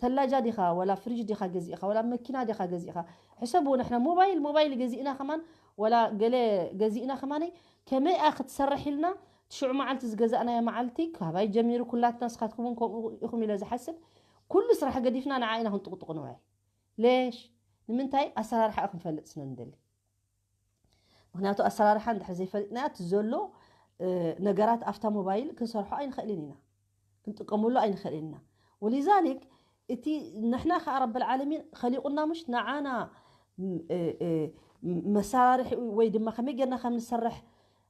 ተላጃ ዲኻ፣ ወላ ፍሪጅ ዲኻ ገዚእኻ፣ ወላ መኪና ዲኻ ገዚእኻ፣ ሕሰብዎ፣ ንሕና ሞባይል፣ ሞባይል ገዚእና ከማን፣ ወላ ገለ ገዚእና ከማነይ፣ ከመይ እያ ክትሰርሕ ኢልና፣ ሽዑ መዓልቲ ዝገዛእናዮ መዓልቲ፣ ካባይ ጀሚሩ ኩላትና ንስኻትኩም እውን ከምኡ ኢኹም ኢለ ዝሓስብ፣ ኩሉ ስራሕ ገዲፍና ንዓ ኢና ክንጥቕጥቕ ንውዕል። ሌሽ? ንምንታይ? ኣሰራርሓ ክንፈልጥ ስለ ንደሊ። ምክንያቱ ኣሰራርሓ እንድሕር ዘይፈሊጥና፣ እቲ ዘሎ፣ እ፣ ነገራት ኣብታ ሞባይል ክንሰርሖ ኣይንኽእልን ኢና፣ ክንጥቀመሉ ኣይንኽእልን ኢና። ወሊዛሊክ እቲ ንሕና ከኣ ረብል ዓለሚን ኸሊቁና፣ ምሽ ንዓና፣ ም-፣ እ፣ እ፣ ም-፣ መሰራርሒ ወይ ድማ ከመይ ጌርና ከም ንሰርሕ፣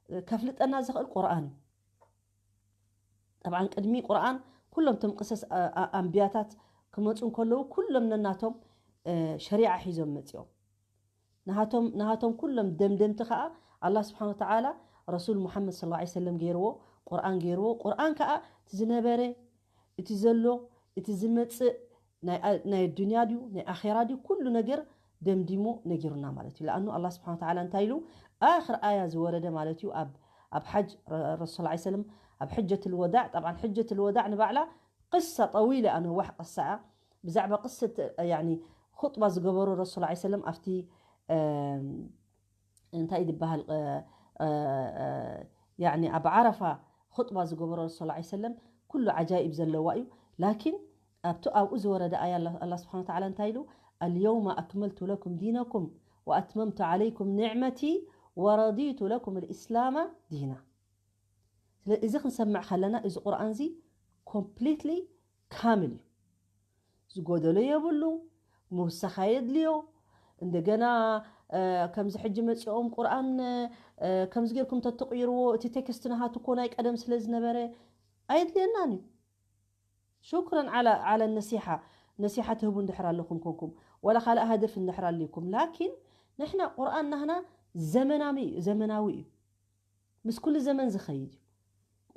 እ፣ ከፍልጠና ዝኽእል ቁርኣን እዩ። ጠብዓን ቅድሚ ቁርኣን ኩሎም እቶም ቅሰስ ኣ-፣ ኣ-፣ ኣንብያታት ክመጹ እንከለዉ ኩሎም ነናቶም፣ እ፣ ሸሪዓ ሒዞም መጺኦም። ናሃቶም፣ ናሃቶም ኩሎም ደምደምቲ ከኣ ኣላህ ስብሓን ወተዓላ ረሱል ሙሓመድ ሰለላሁ ዐለይሂ ወሰለም ገይርዎ፣ ቁርኣን ገይርዎ። ቁርኣን ከኣ እቲ ዝነበረ፣ እቲ ዘሎ፣ እቲ ዝመጽእ፣ ናይ ኣ-፣ ናይ ዱንያ ድዩ ናይ ኣኼራ ድዩ፣ ኩሉ ነገር ደምዲሙ ነጊሩና ማለት እዩ። ለኣኑ ኣላህ ስብሓን ወተዓላ እንታይ ኢሉ? ኣኽር ኣያ ዝወረደ ማለት እዩ ኣብ፣ ኣብ ሓጅ ረ-፣ ረሱል ሰለላሁ ዐለይሂ ወሰለም ኣብ ሕጀት ልወዳዕ። ጠብዓን ሕጀት ልወዳዕ ንባዕላ ቅሳ ጠዊል እያ፣ ነዋሕ ቅሳ እያ። ብዛዕባ ቅሰት፣ ያኒ፣ ኹጥባ ዝገበሩ ረሱል ሰለላሁ ዐለይሂ ወሰለም ኣብቲ፣ እም፣ እንታይ ዝበሃል፣ እ፣ እ፣ እ፣ ያኒ፣ ኣብ ዓረፋ ኹጥባ ዝገበሩ ረሱል ሰለላሁ ዐለይሂ ወሰለም ኩሉ ዓጃኢብ ዘለዋ እዩ። ላኪን ኣብቲ ኣብኡ ዝወረደ ኣያ ኣላ-፣ ኣላህ ስብሓን ወተዓላ እንታይ ኢሉ? "ኣልየውመ ኣክመልቱ ለኩም ዲነኩም ወኣትመምቱ ዓለይኩም ኒዕመቲ ወረዲቱ ለኩም ልኢስላማ ዲና።" ስለ እዚ ክንሰምዕ ከለና፣ እዚ ቁርኣን እዚ ኮምፕሊትሊ ካምል እዩ። ዝጎደሎ የብሉ፣ ምውሳኽ ኣየድልዮ። እንደገና፣ እ፣ ከምዚ ሕጂ መጺኦም ቁርኣን፣ እ፣ ከምዚ ጌርኩም ተትቕይርዎ፣ እቲ ቴክስት ናሃቱ እኮ ናይ ቀደም ስለ ዝነበረ ኣየድልየናን እዩ። ሹክረን ዓላ፣ ዓላ ነሲሓ፣ ነሲሓ ትህቡ እንድሕር ኣለኹም ኮንኩም፣ ዋላ ካልእ ሃደፍ እንድሕር ኣልይኩም። ላኪን ንሕና ቁርኣን ናህና ዘመናዊ፣ ዘመናዊ እዩ። ምስ ኩሉ ዘመን ዝኸይድ እዩ።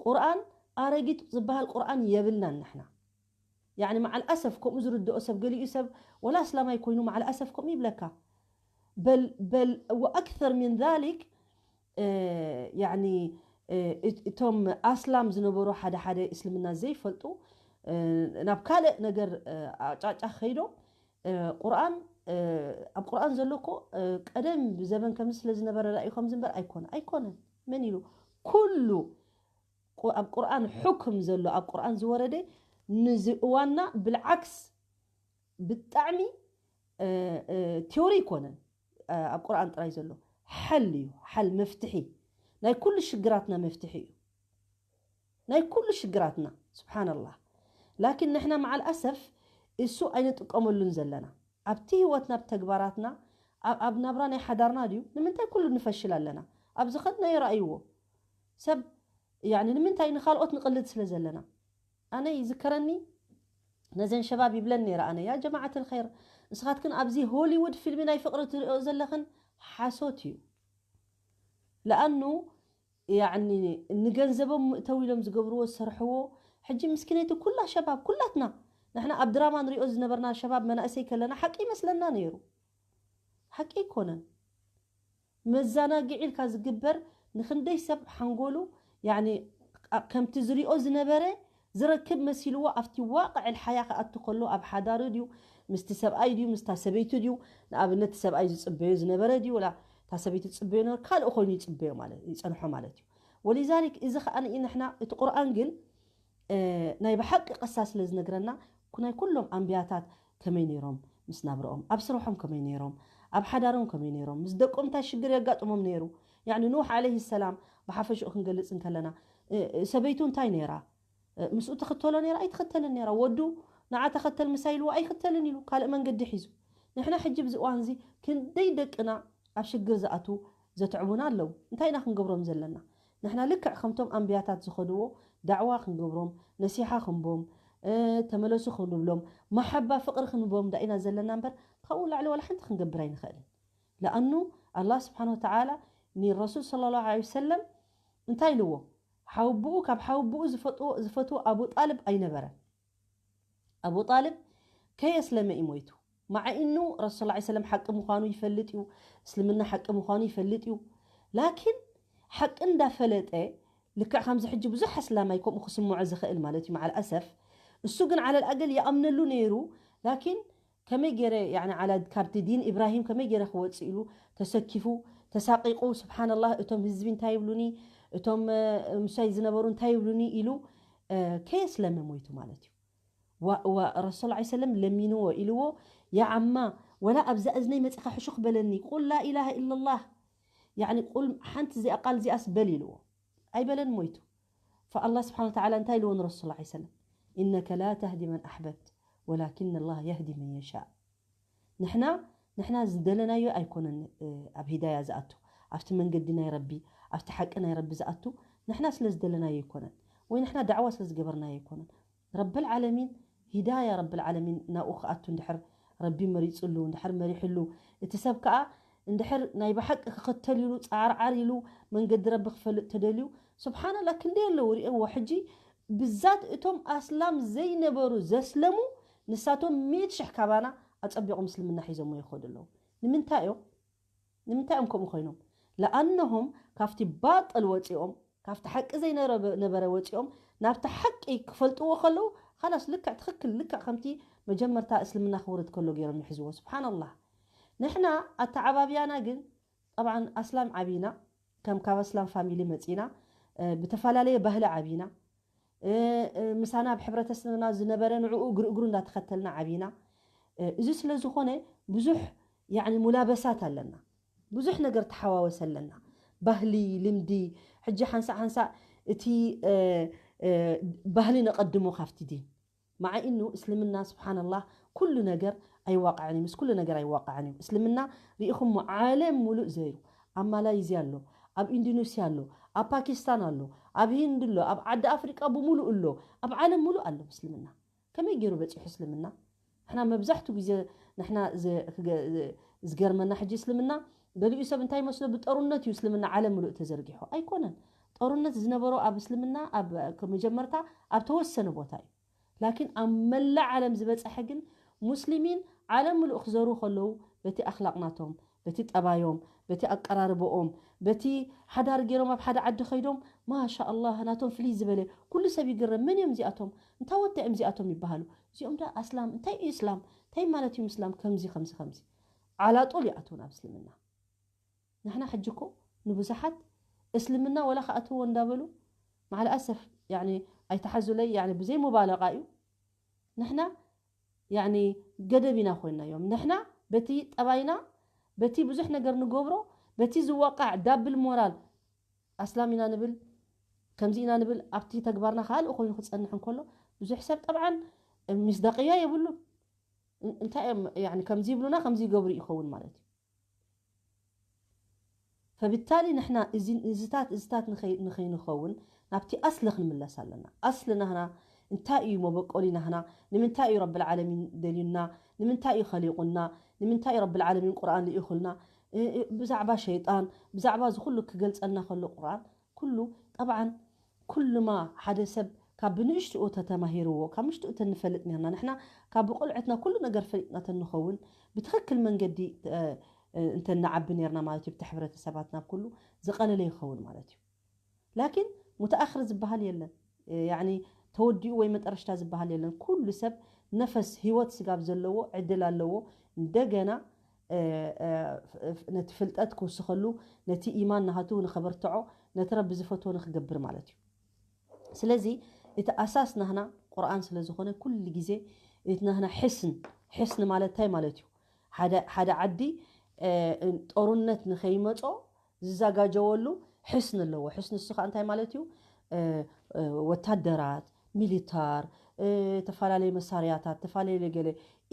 ቁርኣን ኣረጊት ዝበሃል ቁርኣን የብልናን ንሕና። ያኒ መዓል ኣሰፍ ከምኡ ዝርድኦ ሰብ፣ ገሊኡ ሰብ ወላ ኣስላማይ ኮይኑ መዓል ኣሰፍ ከምኡ ይብለካ። በል፣ በል ወኣክተር ሚን ዛሊክ፣ እ፣ ያኒ፣ እ፣ እት-፣ እቶም ኣስላም ዝነበሩ ሓደ ሓደ እስልምና ዘይፈልጡ፣ እ፣ ናብ ካልእ ነገር፣ እ፣ ኣቅጫጫ ከይዶም፣ እ፣ ቁርኣን፣ እ፣ ኣብ ቁርኣን ዘሎ እኮ፣ እ፣ ቀደም ዘበን ከምዚ ስለ ዝነበረ ራእዩ ከምዚ እምበር ኣይኮነ፣ ኣይኮነን። መን ኢሉ? ኩሉ ቁ-፣ ኣብ ቁርኣን ሕክም ዘሎ፣ ኣብ ቁርኣን ዝወረደ ንዚ እዋንና ብልዓክስ ብጣዕሚ፣ እ፣ እ፣ ቲዮሪ ኣይኮነን፣ እ፣ ኣብ ቁርኣን ጥራይ ዘሎ። ሓል እዩ፣ ሓል መፍትሒ። ናይ ኩሉ ሽግራትና መፍትሒ እዩ። ናይ ኩሉ ሽግራትና፣ ስብሓንላህ። ላኪን ንሕና መዓል ኣሰፍ እሱ ኣይንጥቀመሉን ዘለና። ኣብቲ ህይወትና፣ ኣብ ተግባራትና፣ ኣብ፣ ኣብ ናብራ ናይ ሓዳርና ድዩ? ንምንታይ ኩሉ ንፈሽል ኣለና? ኣብ ዝኸድናዮ ረኣይዎ። ሰብ፣ ያኒ፣ ንምንታይ ንኻልኦት ንቕልድ ስለ ዘለና። ኣነ ይዝከረኒ፣ ነዘን ሸባብ ይብለን ነይረ ኣነ፣ "ያ ጀማዓት ልኸይር፣ ንስኻትክን ኣብዚ ሆሊውድ ፊልሚ ናይ ፍቕሪ ትሪኦ ዘለኽን ሓሶት እዩ። ለኣኑ፣ ያኒ፣ ንገንዘቦም ምእተው ኢሎም ዝገብርዎ ዝሰርሕዎ፣ ሕጂ ምስኪነይቲ ኩላ ሸባብ፣ ኩላትና፣ ንሕና ኣብ ድራማ ንሪኦ ዝነበርና ሸባብ መናእሰይ ከለና ሓቂ ይመስለና ነይሩ። ሓቂ ኣይኮነን። መዘናግዒ ኢልካ ዝግበር ንኽንደይ ሰብ ሓንጎሉ፣ ያኒ፣ ቃ-፣ ከምቲ ዝሪኦ ዝነበረ ዝረክብ መሲልዎ ኣብቲ ዋቅዕ ልሓያ ክኣቱ ከሎ ኣብ ሓዳሩ ድዩ፣ ምስቲ ሰብኣይ ድዩ፣ ምስታ ሰበይቲ ድዩ፣ ንኣብነት እቲ ሰብኣይ ዝጽበዮ ዝነበረ ድዩ፣ ወላ እታ ሰበይቲ ትጽበዮ ነበረ፣ ካልእ ኮይኑ ይጽበዮ ማለት፣ ይጸንሖ ማለት እዩ። ወሊዛሊክ እዚ ኸኣ ንኢ ንሕና እቲ ቁርኣን ግን፣ እ፣ ናይ ብሓቂ ቅሳ ስለ ዝነግረና፣ ኩ-፣ ናይ ኩሎም ኣንብያታት ከመይ ነይሮም ምስ ናብረኦም፣ ኣብ ስርሖም ከመይ ነይሮም፣ ኣብ ሓዳሮም ከመይ ነይሮም፣ ምስ ደቆም እንታይ ሽግር የጋጥሞም ነይሩ። ያኒ ኑሕ ዓለይሂ ሰላም ብሓፈሽኡ ክንገልጽ እንከለና፣ እ፣ እ፣ ሰበይቱ እንታይ ነይራ? እ፣ ምስኡ ትኽተሎ ነይራ? ኣይትኽተልን ነይራ። ወዱ ንዓ ተኸተል ምሳይ ኢልዎ ኣይኽተልን ኢሉ፣ ካልእ መንገዲ ሒዙ። ንሕና ሕጂ ብዚ እዋን እዚ ክንደይ ደቅና ኣብ ሽግር ዝኣትዉ ዘትዕቡና ኣለዉ። እንታይ ኢና ክንገብሮም ዘለና? ንሕና ልክዕ ከምቶም ኣንብያታት ዝኸድዎ ዳዕዋ ክንገብሮም፣ ነሲሓ ክንቦም፣ እ፣ ተመለሱ ክንብሎም፣ መሓባ ፍቕሪ ክንቦም ዳኢና ዘለና እምበር፣ ካብኡ ላዕሊ ዋላ ሓንቲ ክንገብር ኣይንኽእልን። ለኣኑ ኣላህ ስብሓን ወተዓላ ንረሱል ሰለላሁ ዐለይሂ ወሰለም እንታይ ኢልዎ? ሓውብኡ፣ ካብ ሓውብኡ ዝፈትዎ፣ ዝፈትዎ ኣቡ ጣልብ ኣይነበረን። ኣቡ ጣልብ ከየስለመ እዩ ሞይቱ። መዓ ኢኑ ረሱል ሰለላሁ ዐለይሂ ወሰለም ሓቂ ምዃኑ ይፈልጥ እዩ፣ እስልምና ሓቂ ምዃኑ ይፈልጥ እዩ። ላኪን ሓቂ እንዳፈለጠ ልክዕ ከምዚ ሕጂ ብዙሕ ኣስላማይ ከምኡ ክስምዖ ዝኽእል ማለት እዩ። መዓል ኣሰፍ እሱ ግን ዓለል ኣገል ይኣምነሉ ነይሩ። ላኪን ከመይ ገይረ ያኒ ዓላ ካብቲ ዲን ኢብራሂም ከመይ ገይረ ክወፅእ ኢሉ ተሰኪፉ ተሳቂቁ፣ ስብሓንላህ እቶም ህዝቢ እንታይ ይብሉኒ፣ እቶም ምሳይ ዝነበሩ እንታይ ይብሉኒ ኢሉ ከየስለመ ሞይቱ ማለት እዩ። ረሱል ላ ሰለም ለሚንዎ ኢልዎ፣ ያ ዓማ ወላ ኣብዛ እዝነይ መፅኻ ሕሹኽ በለኒ፣ ቁል ላኢላሃ ኢላላህ፣ ያኒ ቁል ሓንቲ እዚኣ ቃል እዚኣስ በል ኢልዎ። ኣይበለን ሞይቱ። ፈኣላ ስብሓን ወተዓላ እንታይ ኢልዎ ንረሱል ላ ሰለም፣ ኢነከ ላ ተህዲ መን ኣሕበብት ወላኪን ላህ የህዲ መን የሻእ። ንሕና ንሕና ዝደለናዮ ኣይኮነን ኣብ ሂዳያ ዝኣቱ፣ ኣብቲ መንገዲ ናይ ረቢ፣ ኣብቲ ሓቂ ናይ ረቢ ዝኣቱ ንሕና ስለ ዝደለናዮ ኣይኮነን፣ ወይ ንሕና ዳዕዋ ስለ ዝገበርናዮ ኣይኮነን። ረብል ዓለሚን ሂዳያ ረብል ዓለሚን ናብኡ ክኣቱ እንድሕር ረቢ መሪፅሉ፣ እንድሕር መሪሕሉ፣ እቲ ሰብ ከዓ እንድሕር ናይ ብሓቂ ክኽተል ኢሉ ፃዕርዓር ኢሉ መንገዲ ረቢ ክፈልጥ ተደልዩ፣ ስብሓንላ ክንደይ ኣለዉ ርእዎ። ሕጂ ብዛት እቶም ኣስላም ዘይነበሩ ዘስለሙ ንሳቶም ሚእቲ ሽሕ ካባና ኣፀቢቖም እስልምና ሒዞሞ ይኸዱ ኣለዉ። ንምንታይ እዮም? ንምንታይ እዮም ከምኡ ኮይኖም? ለኣነሆም ካብቲ ባጠል ወፂኦም፣ ካብቲ ሓቂ ዘይነበረ ወፂኦም ናብቲ ሓቂ ክፈልጥዎ ከለዉ፣ ካላስ ልክዕ ትኽክል ልክዕ ከምቲ መጀመርታ እስልምና ክውርድ ከሎ ገይሮም ይሕዝዎ። ስብሓንላህ። ንሕና ኣተዓባብያና ግን ጠብዓን ኣስላም ዓብና፣ ከም ካብ ኣስላም ፋሚሊ መፂና፣ ብተፈላለየ ባህሊ ዓብና፣ ምሳና ኣብ ሕብረተሰብና ዝነበረ ንዕኡ እግሪ እግሩ እንዳተኸተልና ዓብና። እዚ ስለ ዝኾነ ብዙሕ ያኒ ሙላበሳት ኣለና፣ ብዙሕ ነገር ተሓዋወስ ኣለና። ባህሊ፣ ልምዲ፣ ሕጂ ሓንሳእ ሓንሳእ እቲ ባህሊ ነቐድሞ ካብቲ ዲን። ማዓ ኢኑ እስልምና ስብሓንላህ ኩሉ ነገር ኣይዋቃዕን እዩ፣ ምስ ኩሉ ነገር ኣይዋቃዕን እዩ። እስልምና ርኢኹሞ ዓለም ሙሉእ ዘይሩ፣ ኣብ ማላይዝያ ኣሎ፣ ኣብ ኢንዶኔስያ ኣሎ፣ ኣብ ፓኪስታን ኣሎ፣ ኣብ ሂንድ ኣሎ፣ ኣብ ዓዲ ኣፍሪቃ ብሙሉእ ኣሎ፣ ኣብ ዓለም ሙሉእ ኣሎ እስልምና። ከመይ ገይሩ በፂሑ እስልምና? ንሕና መብዛሕቱ ግዜ ንሕና ዝገርመና ሕጂ እስልምና ገሊኡ ሰብ እንታይ ይመስሎ፣ ብጠሩነት እዩ እስልምና ዓለም ምሉእ ተዘርጊሑ። ኣይኮነን። ጠሩነት ዝነበሮ ኣብ እስልምና መጀመርታ ኣብ ተወሰነ ቦታ እዩ። ላኪን ኣብ መላእ ዓለም ዝበፀሐ ግን ሙስሊሚን ዓለም ምሉእ ክዘሩ ከለዉ በቲ ኣክላቅ ናቶም፣ በቲ ጠባዮም፣ በቲ ኣቀራርበኦም፣ በቲ ሓዳር ገይሮም ኣብ ሓደ ዓዲ ከይዶም ማሻ ኣላህ ናቶም ፍልይ ዝበለ ኩሉ ሰብ ይግረም። መን እዮም እዚኣቶም? እንታይ ወዲ እዮም እዚኣቶም ይበሃሉ። እዚኦም ዶ ኣስላም? እንታይ እዩ እስላም? እንታይ ማለት እዩ ምስላም? ከምዚ ከምዚ ከምዚ ዓላጡል ይኣትዉ ናብ እስልምና። ንሕና ሕጂ እኮ ንብዙሓት እስልምና ወላ ክኣትዎ እንዳበሉ ማዕል ኣሰፍ ያኒ ኣይተሓዙለይ ያኒ ብዘይ ሙባለቃ እዩ። ንሕና ያኒ ገደብ ኢና ኮይናዮም። ንሕና በቲ ጠባይና በቲ ብዙሕ ነገር ንገብሮ በቲ ዝወቃዕ ዳብል ሞራል ኣስላም ኢና ንብል ከምዚ ኢና ንብል ኣብቲ ተግባርና ካልእ ኮይኑ ክፀንሕ እንከሎ ብዙሕ ሰብ ጠብዓን ምስዳቅያ የብሉን። እንታይ እዮም ከምዚ ይብሉና ከምዚ ይገብሩ ይኸውን ማለት እዩ። ፈብታሊ ንሕና እዝታት እዝታት ንኸይንኸውን ናብቲ ኣስሊ ክንምለስ ኣለና። ኣስሊ ናህና እንታይ እዩ መበቆሊ ናህና? ንምንታይ እዩ ረብል ዓለሚን ደልዩና? ንምንታይ እዩ ከሊቁና? ንምንታይ እዩ ረብል ዓለሚን ቁርኣን ልኢኹልና? ብዛዕባ ሸይጣን ብዛዕባ ዝኩሉ ክገልፀልና ከሎ ቁርኣን ኩሉ ጠብዓን ኩሉማ ሓደ ሰብ ካብ ብንእሽትኡ ተተማሂርዎ ካብ ምሽትኡ ተንፈልጥ ነርና ንሕና ካብ ብቆልዕትና ኩሉ ነገር ፈሊጥና ተንኸውን ብትኽክል መንገዲ እንተንዓቢ ነርና ማለት እዩ። ብቲ ሕብረተሰባት ናብ ኩሉ ዝቐለለ ይኸውን ማለት እዩ። ላኪን ሙተኣኽር ዝበሃል የለን። ያኒ ተወዲኡ ወይ መጠረሽታ ዝበሃል የለን። ኩሉ ሰብ ነፈስ ህይወት ስጋብ ዘለዎ ዕድል ኣለዎ። እንደገና ነቲ ፍልጠት ክውስኸሉ ነቲ ኢማን ናሃቱ ንኸበርትዖ ነቲ ረቢ ዝፈትዎ ንክገብር ማለት እዩ። ስለዚ እቲ ኣሳስ ናህና ቁርኣን ስለ ዝኾነ ኩሉ ግዜ እቲ ናህና ሕስን ሕስን ማለት እንታይ ማለት እዩ? ሓደ ዓዲ ጦርነት ንኸይመጾ ዝዘጋጀወሉ ሕስን ኣለዎ። ሕስን እሱ ከዓ እንታይ ማለት እዩ? ወታደራት፣ ሚሊታር፣ ተፈላለየ መሳርያታት፣ ተፈላለየ ገለ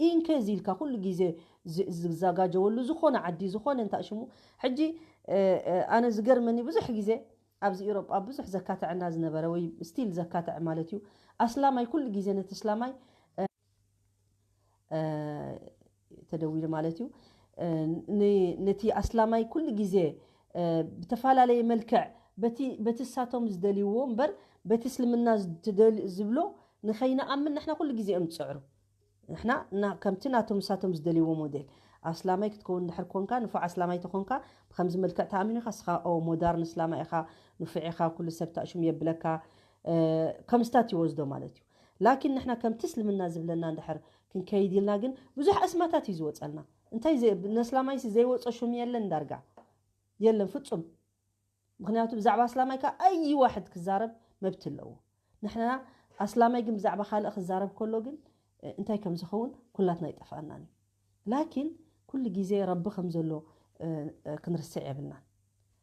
ኢንኬዝ ኢልካ ኩሉ ግዜ ዝዘጋጀወሉ ዝኾነ ዓዲ ዝኾነ እንታይ ሽሙ ሕጂ ኣነ ዝገርመኒ ብዙሕ ግዜ ኣብዚ ኢሮጳ ብዙሕ ዘካትዐና ዝነበረ ወይ ስቲል ዘካትዐ ማለት እዩ ኣስላማይ ኩሉ ግዜ ነቲ እስላማይ ተደዊሉ ማለት እዩ። ነቲ ኣስላማይ ኩሉ ግዜ ብተፈላለየ መልክዕ በቲ እሳቶም ዝደልይዎ እምበር በቲ እስልምና ዝብሎ ንኸይንኣምን ንሕና ኩሉ ግዜ እዮም ዝፅዕሩ። ንሕና ከምቲ ናቶም እሳቶም ዝደልይዎ ሞዴል ኣስላማይ ክትከውን እንድሕር ኮንካ፣ ንፉዕ ኣስላማይ ተኾንካ፣ ብከምዚ መልክዕ ተኣሚኑ ኢኻ፣ እስኻ፣ ኦ፣ ሞዳርን እስላማይ ኢኻ፣ ንፉዕ ኢኻ፣ ኩሉ ሰብ ታእሹም የብለካ፣ እ፣ ከም ስታት ይወስዶ ማለት እዩ። ላኪን ንሕና ከምቲ እስልምና ዝብለና እንድሕር ክንከይድ ኢልና ግን ብዙሕ ኣስማታት እዩ ዝወጸልና። እንታይ ዘ-፣ ነስላማይሲ ዘይወጾ ሹም የለን ዳርጋ። የለን ፍጹም። ምኽንያቱ ብዛዕባ ኣስላማይ ከኣ ኣይ ዋሕድ ክዛረብ መብት ኣለዎ። ንሕና ኣስላማይ ግን ብዛዕባ ካልእ ክዛረብ ከሎ ግን፣ እ፣ እንታይ ከም ዝኸውን ኩላትና ይጠፍኣናን እዩ። ላኪን ኩሉ ግዜ ረቢ ከም ዘሎ፣ እ፣ እ፣ ክንርስዕ የብልናን።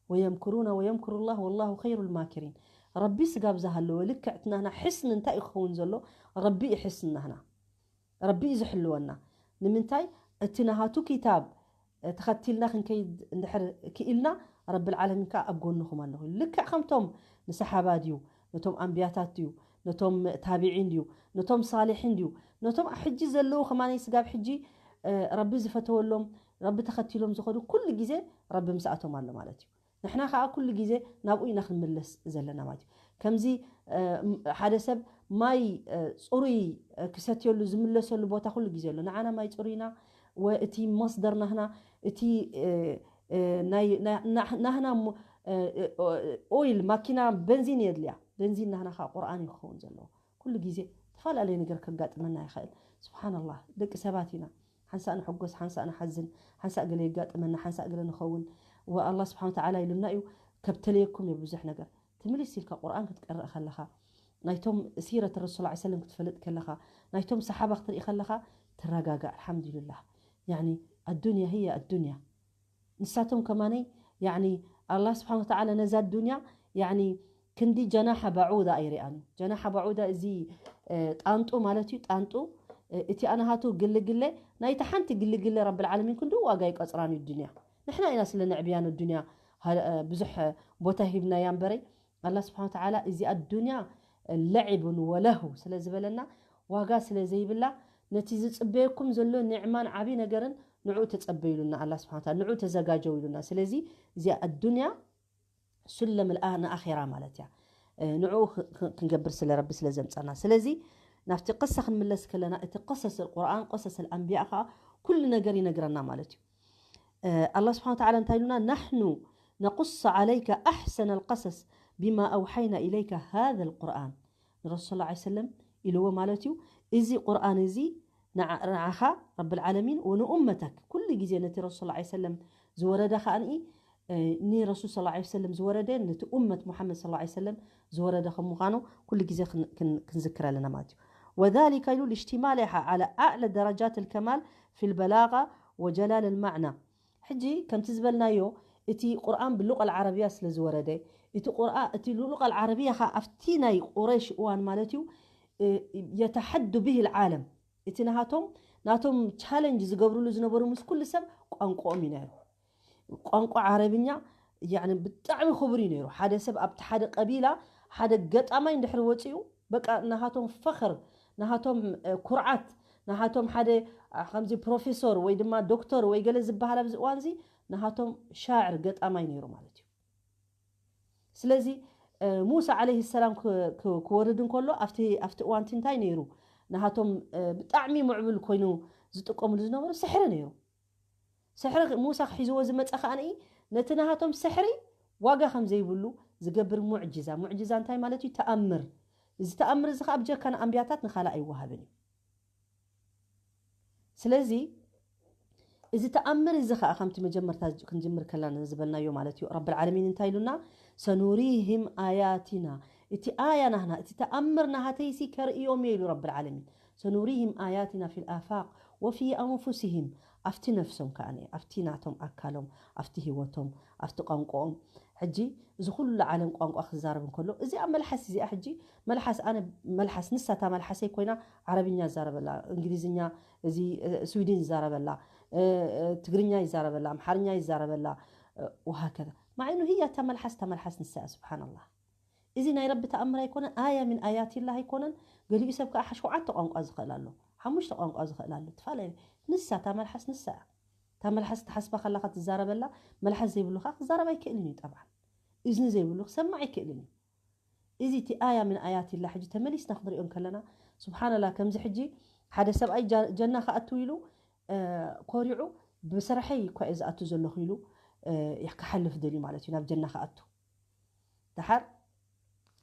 ወየምክሩና ወየምክሩ ላህ ወላሁ ኸይሩ ልማኪሪን። ረቢ ስጋብ ዝሃለወ ልክዕ እቲ ናህና ሕስኒ እንታይ እዩ ክኸውን ዘሎ? ረቢ እዩ ሕስኒ ናህና። ረቢ እዩ ዝሕልወና። ንምንታይ? እቲ ናሃቱ ኪታብ፣ እ፣ ተኸቲልና ክንከይድ እንድሕር ክኢልና፣ ረቢ ልዓለሚን ከኣ ኣብ ጎንኹም ኣለኹ። ልክዕ ከምቶም ንሰሓባ ድዩ፣ ነቶም ኣንብያታት ድዩ፣ ነቶም ታቢዒን ድዩ፣ ነቶም ሳሊሒን ድዩ፣ ነቶም ሕጂ ዘለዉ ከማነይ ስጋብ ሕጂ፣ እ፣ ረቢ ዝፈተወሎም፣ ረቢ ተኸቲሎም ዝኸዱ ኩሉ ግዜ ረቢ ምስኣቶም ኣሎ ማለት እዩ። ንሕና ከኣ ኩሉ ግዜ ናብኡ ኢና ክንምለስ ዘለና ማለት እዩ። ከምዚ፣ እ፣ ም-፣ ሓደ ሰብ ማይ፣ እ፣ ጽሩይ፣ እ፣ ክሰትየሉ ዝምለሰሉ ቦታ ኩሉ ግዜ ኣሎ። ንዓና ማይ ጽሩይና፣ ወ-፣ እቲ መስደር ናህና፣ እቲ፣ እ፣ እ፣ ናይ፣ ና-፣ ና-፣ ናህና ሞ-፣ እ፣ እ፣ ኦ-፣ ኦይል ማኪና በንዚን የድልያ። በንዚን ናህና ከኣ ቁርኣን እዩ ክኸውን ዘለዎ። ኩሉ ግዜ ዝተፈላለየ ነገር ከጋጥመና ይኽእል። ስብሓንላህ፣ ደቂ ሰባት ኢና። ሓንሳእ ንሕጎስ፣ ሓንሳእ ንሓዝን፣ ሓንሳእ ገለ የጋጥመና፣ ሓንሳእ ገለ ንኸውን። ወኣላህ ስብሓን ወተዓላ ኢሉና እዩ፣ ከብተለየኩም እየ ብዙሕ ነገር። ትምልስ ኢልካ ቁርኣን ክትቀርእ ከለኻ፣ ናይቶም ሲረት ረሱል ሰለላሁ ዐለይሂ ወሰለም ክትፈልጥ ከለኻ፣ ናይቶም ሰሓባ ክትርኢ ከለኻ፣ ትረጋጋእ። ኣልሓምዱሊላህ። ያኒ፣ ኣዱንያ ህየ ኣዱንያ። ንሳቶም ከማነይ፣ ያኒ፣ ኣላህ ስብሓን ወተዓላ ነዛ ኣዱንያ፣ ያኒ፣ ክንዲ ጀናሓ ባዑዳ ኣይሪኣን እዩ። ጀናሓ ባዑዳ እዚ፣ እ፣ ጣንጡ ማለት እዩ። ጣንጡ፣ እ፣ እቲ ኣናሃቱ ግልግለ፣ ናይቲ ሓንቲ ግልግለ ረብል ዓለሚን ክንዲ ዋጋ ይቀጽራን እዩ ዱንያ። ንሕና ኢና ስለ ነዕብያን ዱንያ ሃ-፣ እ፣ ብዙሕ ቦታ ሂብናያ እምበረይ፣ ኣላህ ስብሓን ወተዓላ እዚኣ ዱንያ ለዒቡን ወለሁ ስለ ዝበለና፣ ዋጋ ስለ ዘይብላ፣ ነቲ ዝጽበየኩም ዘሎ ኒዕማን ዓቢ ነገርን ንዕኡ ተጸበዩ ኢሉና ኣላህ ስብሓን ወተዓላ፣ ንዕኡ ተዘጋጀው ኢሉና። ስለዚ እዚኣ ኣዱንያ ሱለም ንኣኼራ ማለት እያ። እ፣ ንዕኡ ክ-፣ ክ-፣ ክንገብር ስለ ረቢ ስለ ዘምጸና። ስለዚ ናብቲ ቅሳ ክንምለስ ከለና፣ እቲ ቅሰስ ቁርኣን፣ ቅሰስ ኣንብያ ከኣ ኩሉ ነገር ይነግረና ማለት እዩ። እ፣ ኣላህ ስብሓን ወተዓላ እንታይ ኢሉና? ናሕኑ ነቁስ ዓለይከ ኣሕሰነ ልቀሰስ ቢማ ኣውሓይና ኢለይከ ሃዘ ልቁርኣን። ንረሱል ሰለላሁ ዐለይሂ ወሰለም ኢልዎ ማለት እዩ። እዚ ቁርኣን እዚ ንዓ-፣ ንዓኻ ረብል ዓለሚን ወንኡመተክ፣ ኩሉ ግዜ ነቲ ረሱል ሰለላሁ ዐለይሂ ወሰለም ዝወረደ ከኣ ንኢ፣ እ፣ ንረሱል ሰለላሁ ዐለይሂ ወሰለም ዝወረደ፣ ነቲ ኡመት ሙሓመድ ሰለላሁ ዐለይሂ ወሰለም ዝወረደ ከም ምዃኑ ኩሉ ግዜ ክን-፣ ክን-፣ ክንዝክር ኣለና ማለት እዩ። ወዛሊከ ኢሉ ልእሽቲማሊሃ ዓላ ኣዕለ ደረጃት ልከማል ፊ ልበላጋ ወጀላል ልማዕና። ሕጂ ከምቲ ዝበልናዮ፣ እቲ ቁርኣን ብሉቀል ዓረብያ ስለ ዝወረደ፣ እቲ ቁርኣ-፣ እቲ ሉቀል ዓረብያ ኸኣ ኣብቲ ናይ ቁረይሽ እዋን ማለት እዩ፣ እ፣ የተሐዱ ብሂ ልዓለም። እቲ ናሃቶም፣ ናቶም ቻለንጅ ዝገብርሉ ዝነበሩ ምስ ኩሉ ሰብ ቋንቋኦም እዩ ነይሩ። ቋንቋ ዓረብኛ፣ ያኒ፣ ብጣዕሚ ክቡር እዩ ነይሩ። ሓደ ሰብ ኣብቲ ሓደ ቀቢላ፣ ሓደ ገጣማይ እንድሕር ወፂኡ፣ በቃ ናሃቶም ፈኽር፣ ናሃቶም፣ እ፣ ኩርዓት፣ ናሃቶም ሓደ፣ እ፣ ከምዚ ፕሮፌሶር ወይ ድማ ዶክተር ወይ ገለ ዝበሃል ኣብዚ እዋን እዚ፣ ናሃቶም ሻዕር ገጣማይ ነይሩ ማለት እዩ። ስለዚ፣ እ፣ ሙሳ ዓለይሂ ሰላም ክ-፣ ክ-፣ ክወርድ እንከሎ፣ ኣብቲ፣ ኣብቲ እዋን እቲ እንታይ ነይሩ? ናሃቶም፣ እ፣ ብጣዕሚ ምዕቡል ኮይኑ ዝጥቀምሉ ዝነበሩ ስሕሪ ነይሩ። ስሕሪ ሙሳ ሒዝዎ ዝመጸ ከኣ ንኢ፣ ነቲ ናሃቶም ስሕሪ ዋጋ ከም ዘይብሉ ዝገብር ሙዕጅዛ። ሙዕጅዛ እንታይ ማለት እዩ? ተኣምር። እዚ ተኣምር እዚ ከኣ ብጀካ ንኣንብያታት ንኻልእ ኣይወሃብን እዩ። ስለዚ፣ እዚ ተኣምር እዚ ከኣ ከምቲ መጀመርታ ክንጅምር ከለና ዝበልናዮ ማለት እዩ። ረብል ዓለሚን እንታይ ኢሉና? ሰኑሪሂም ኣያቲና። እቲ ኣያ ናህና፣ እቲ ተኣምር ናሃተይሲ ከርእዮም እየ ኢሉ ረብል ዓለሚን። ሰኑሪሂም ኣያቲና ፊል ኣፋቅ ወፊ ኣንፉሲሂም። ኣብቲ ነፍሶም ከኣ፣ ኣብቲ ናቶም ኣካሎም፣ ኣብቲ ህይወቶም፣ ኣብቲ ቋንቋኦም። ሕጂ እዚ ኩሉ ዓለም ቋንቋ ክዛረብ እንከሎ፣ እዚኣ መልሓስ እዚኣ ሕጂ፣ መልሓስ፣ ኣነ መልሓስ፣ ንሳ እታ መልሓሰይ ኮይና ዓረብኛ ዝዛረበላ፣ እንግሊዝኛ፣ እዚ፣ እ፣ ስዊድን ዝዛረበላ፣ እ፣ እ፣ ትግርኛ ይዛረበላ፣ ኣምሓርኛ ይዛረበላ፣ እ፣ ወሃከዛ። ማዕኑ ህያ እታ መልሓስ፣ እታ መልሓስ ንሳ እያ፣ ስብሓንላህ። እዚ ናይ ረቢ ተኣምር ኣይኮነን፣ ኣያ ምን ኣያትላህ ኣይኮነን። ገሊኡ ሰብ ከኣ ሸውዓተ ቋንቋ ዝኽእል ኣሎ፣ ሓሙሽተ ቋንቋ ዝኽእል ኣሎ። ትፈላለየ፣ ንሳ፣ እታ መልሓስ ንሳ እያ። እታ መልሓስ ትሓስባ ከለኻ ትዛረበላ፣ መልሓስ ዘይብሉ ከኣ ክዛረብ ኣይክእልን እዩ። ጠብዓን እዝኒ ዘይብሉ ክሰምዕ ኣይክእልን እዩ። እዚ እቲ ኣያ ምን ኣያትላህ ሕጂ ተመሊስና ክንሪኦ እንከለና፣ ስብሓንላህ፣ ከምዚ ሕጂ ሓደ ሰብኣይ ጃ-፣ ጀና ክኣቱ ኢሉ፣ እ፣ ኮሪዑ፣ ብስርሐይ እኳ እየ ዝኣቱ ዘለኹ ኢሉ፣ እ፣ ክሓልፍ ደልዩ ማለት እዩ፣ ናብ ጀና ክኣቱ። ደሓር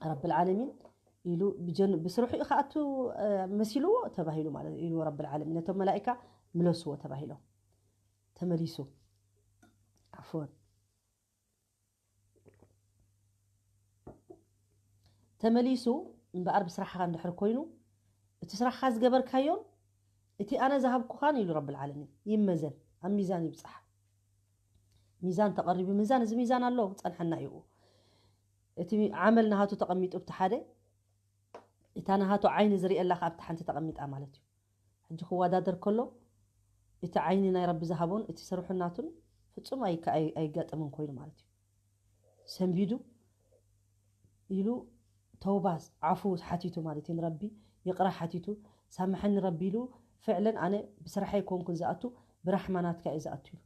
ረብል ዓለሚን ኢሉ ብጀን-፣ ብስርሑ እዩ ክኣቱ፣ እ፣ መሲልዎ ተባሂሉ ማለት እዩ። ኢሉ ረብል ዓለሚን ነቶም መላኢካ ምለስዎ ተባሂሎም። ተመሊሱ። ዓፍወን። ተመሊሱ እምበኣር ብስራሕኻ እንድሕር ኮይኑ፣ እቲ ስራሕኻ ዝገበርካዮን እቲ ኣነ ዝሃብኩኻን ኢሉ ረብል ዓለሚን ይመዘን፣ ኣብ ሚዛን ይብጻሕ። ሚዛን ተቐሪቡ፣ ሚዛን፣ እዚ ሚዛን ኣሎ፣ ክጸንሐና እዩ። እቲ ዓመል ናሃቱ ተቐሚጡ ብቲ ሓደ፣ እታ ናሃቱ ዓይኒ ዝርእየላ ከኣ ብቲ ሓንቲ ተቐሚጣ ማለት እዩ። ሕጂ ክወዳደር ከሎ፣ እቲ ዓይኒ ናይ ረቢ ዝሃቦን እቲ ስርሑ ናቱን ፍጹም ኣይከ-፣ ኣይ-፣ ኣይጋጠምን ኮይኑ ማለት እዩ። ሰንቢዱ ኢሉ ተውባ፣ ዓፉ ሓቲቱ ማለት እዩ ንረቢ፣ ይቕራ ሓቲቱ፣ ሳምሐኒ ረቢ ኢሉ፣ ፍዕለን ኣነ ብስራሐይ ኮንኩን ዝኣቱ፣ ብራሕማ ናትካ እየ ዝኣቱ ኢሉ።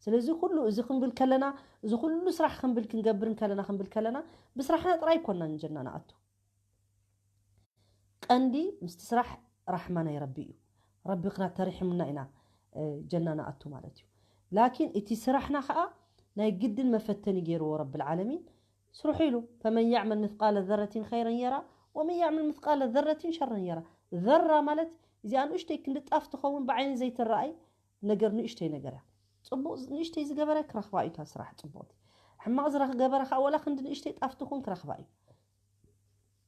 ስለዚ ኩሉ እዚ ክንብል ከለና፣ እዚ ኩሉ ስራሕ ክንብል ክንገብርን ከለና፣ ክንብል ከለና፣ ብስራሕና ጥራይ ኮንና ንጀና ንኣቱ። ቀንዲ ምስቲ ስራሕ ራሕማ ናይ ረቢ እዩ። ረቢ ክና ተሪሕምና ኢና፣ እ፣ ጀና ንኣቱ ማለት እዩ። ላኪን እቲ ስራሕና ኸኣ ናይ ግድን መፈተኒ ገይርዎ ረብል ዓለሚን ስርሑ ኢሉ። ፈመን ያዕመል ምትቃለ ዘረቲን ኸይረን የራ ወመን ያዕመል ምትቃለ ዘረቲን ሸረን የራ። ዘራ ማለት እዚኣ ንእሽተይ ክንዲ ጣፍ ትኸውን ብዓይኒ ዘይትረኣይ ነገር ንእሽተይ ነገር እያ። ጽቡቕ ንእሽተይ ዝገበረ ክረኽባ እዩ እታ ስራሕ ጽቡቕቲ። ሕማቕ ዝረኽ-፣ ገበረ ኸኣ ወላ ክንዲ ንእሽተይ ጣፍ ትኹን ክረኽባ እዩ።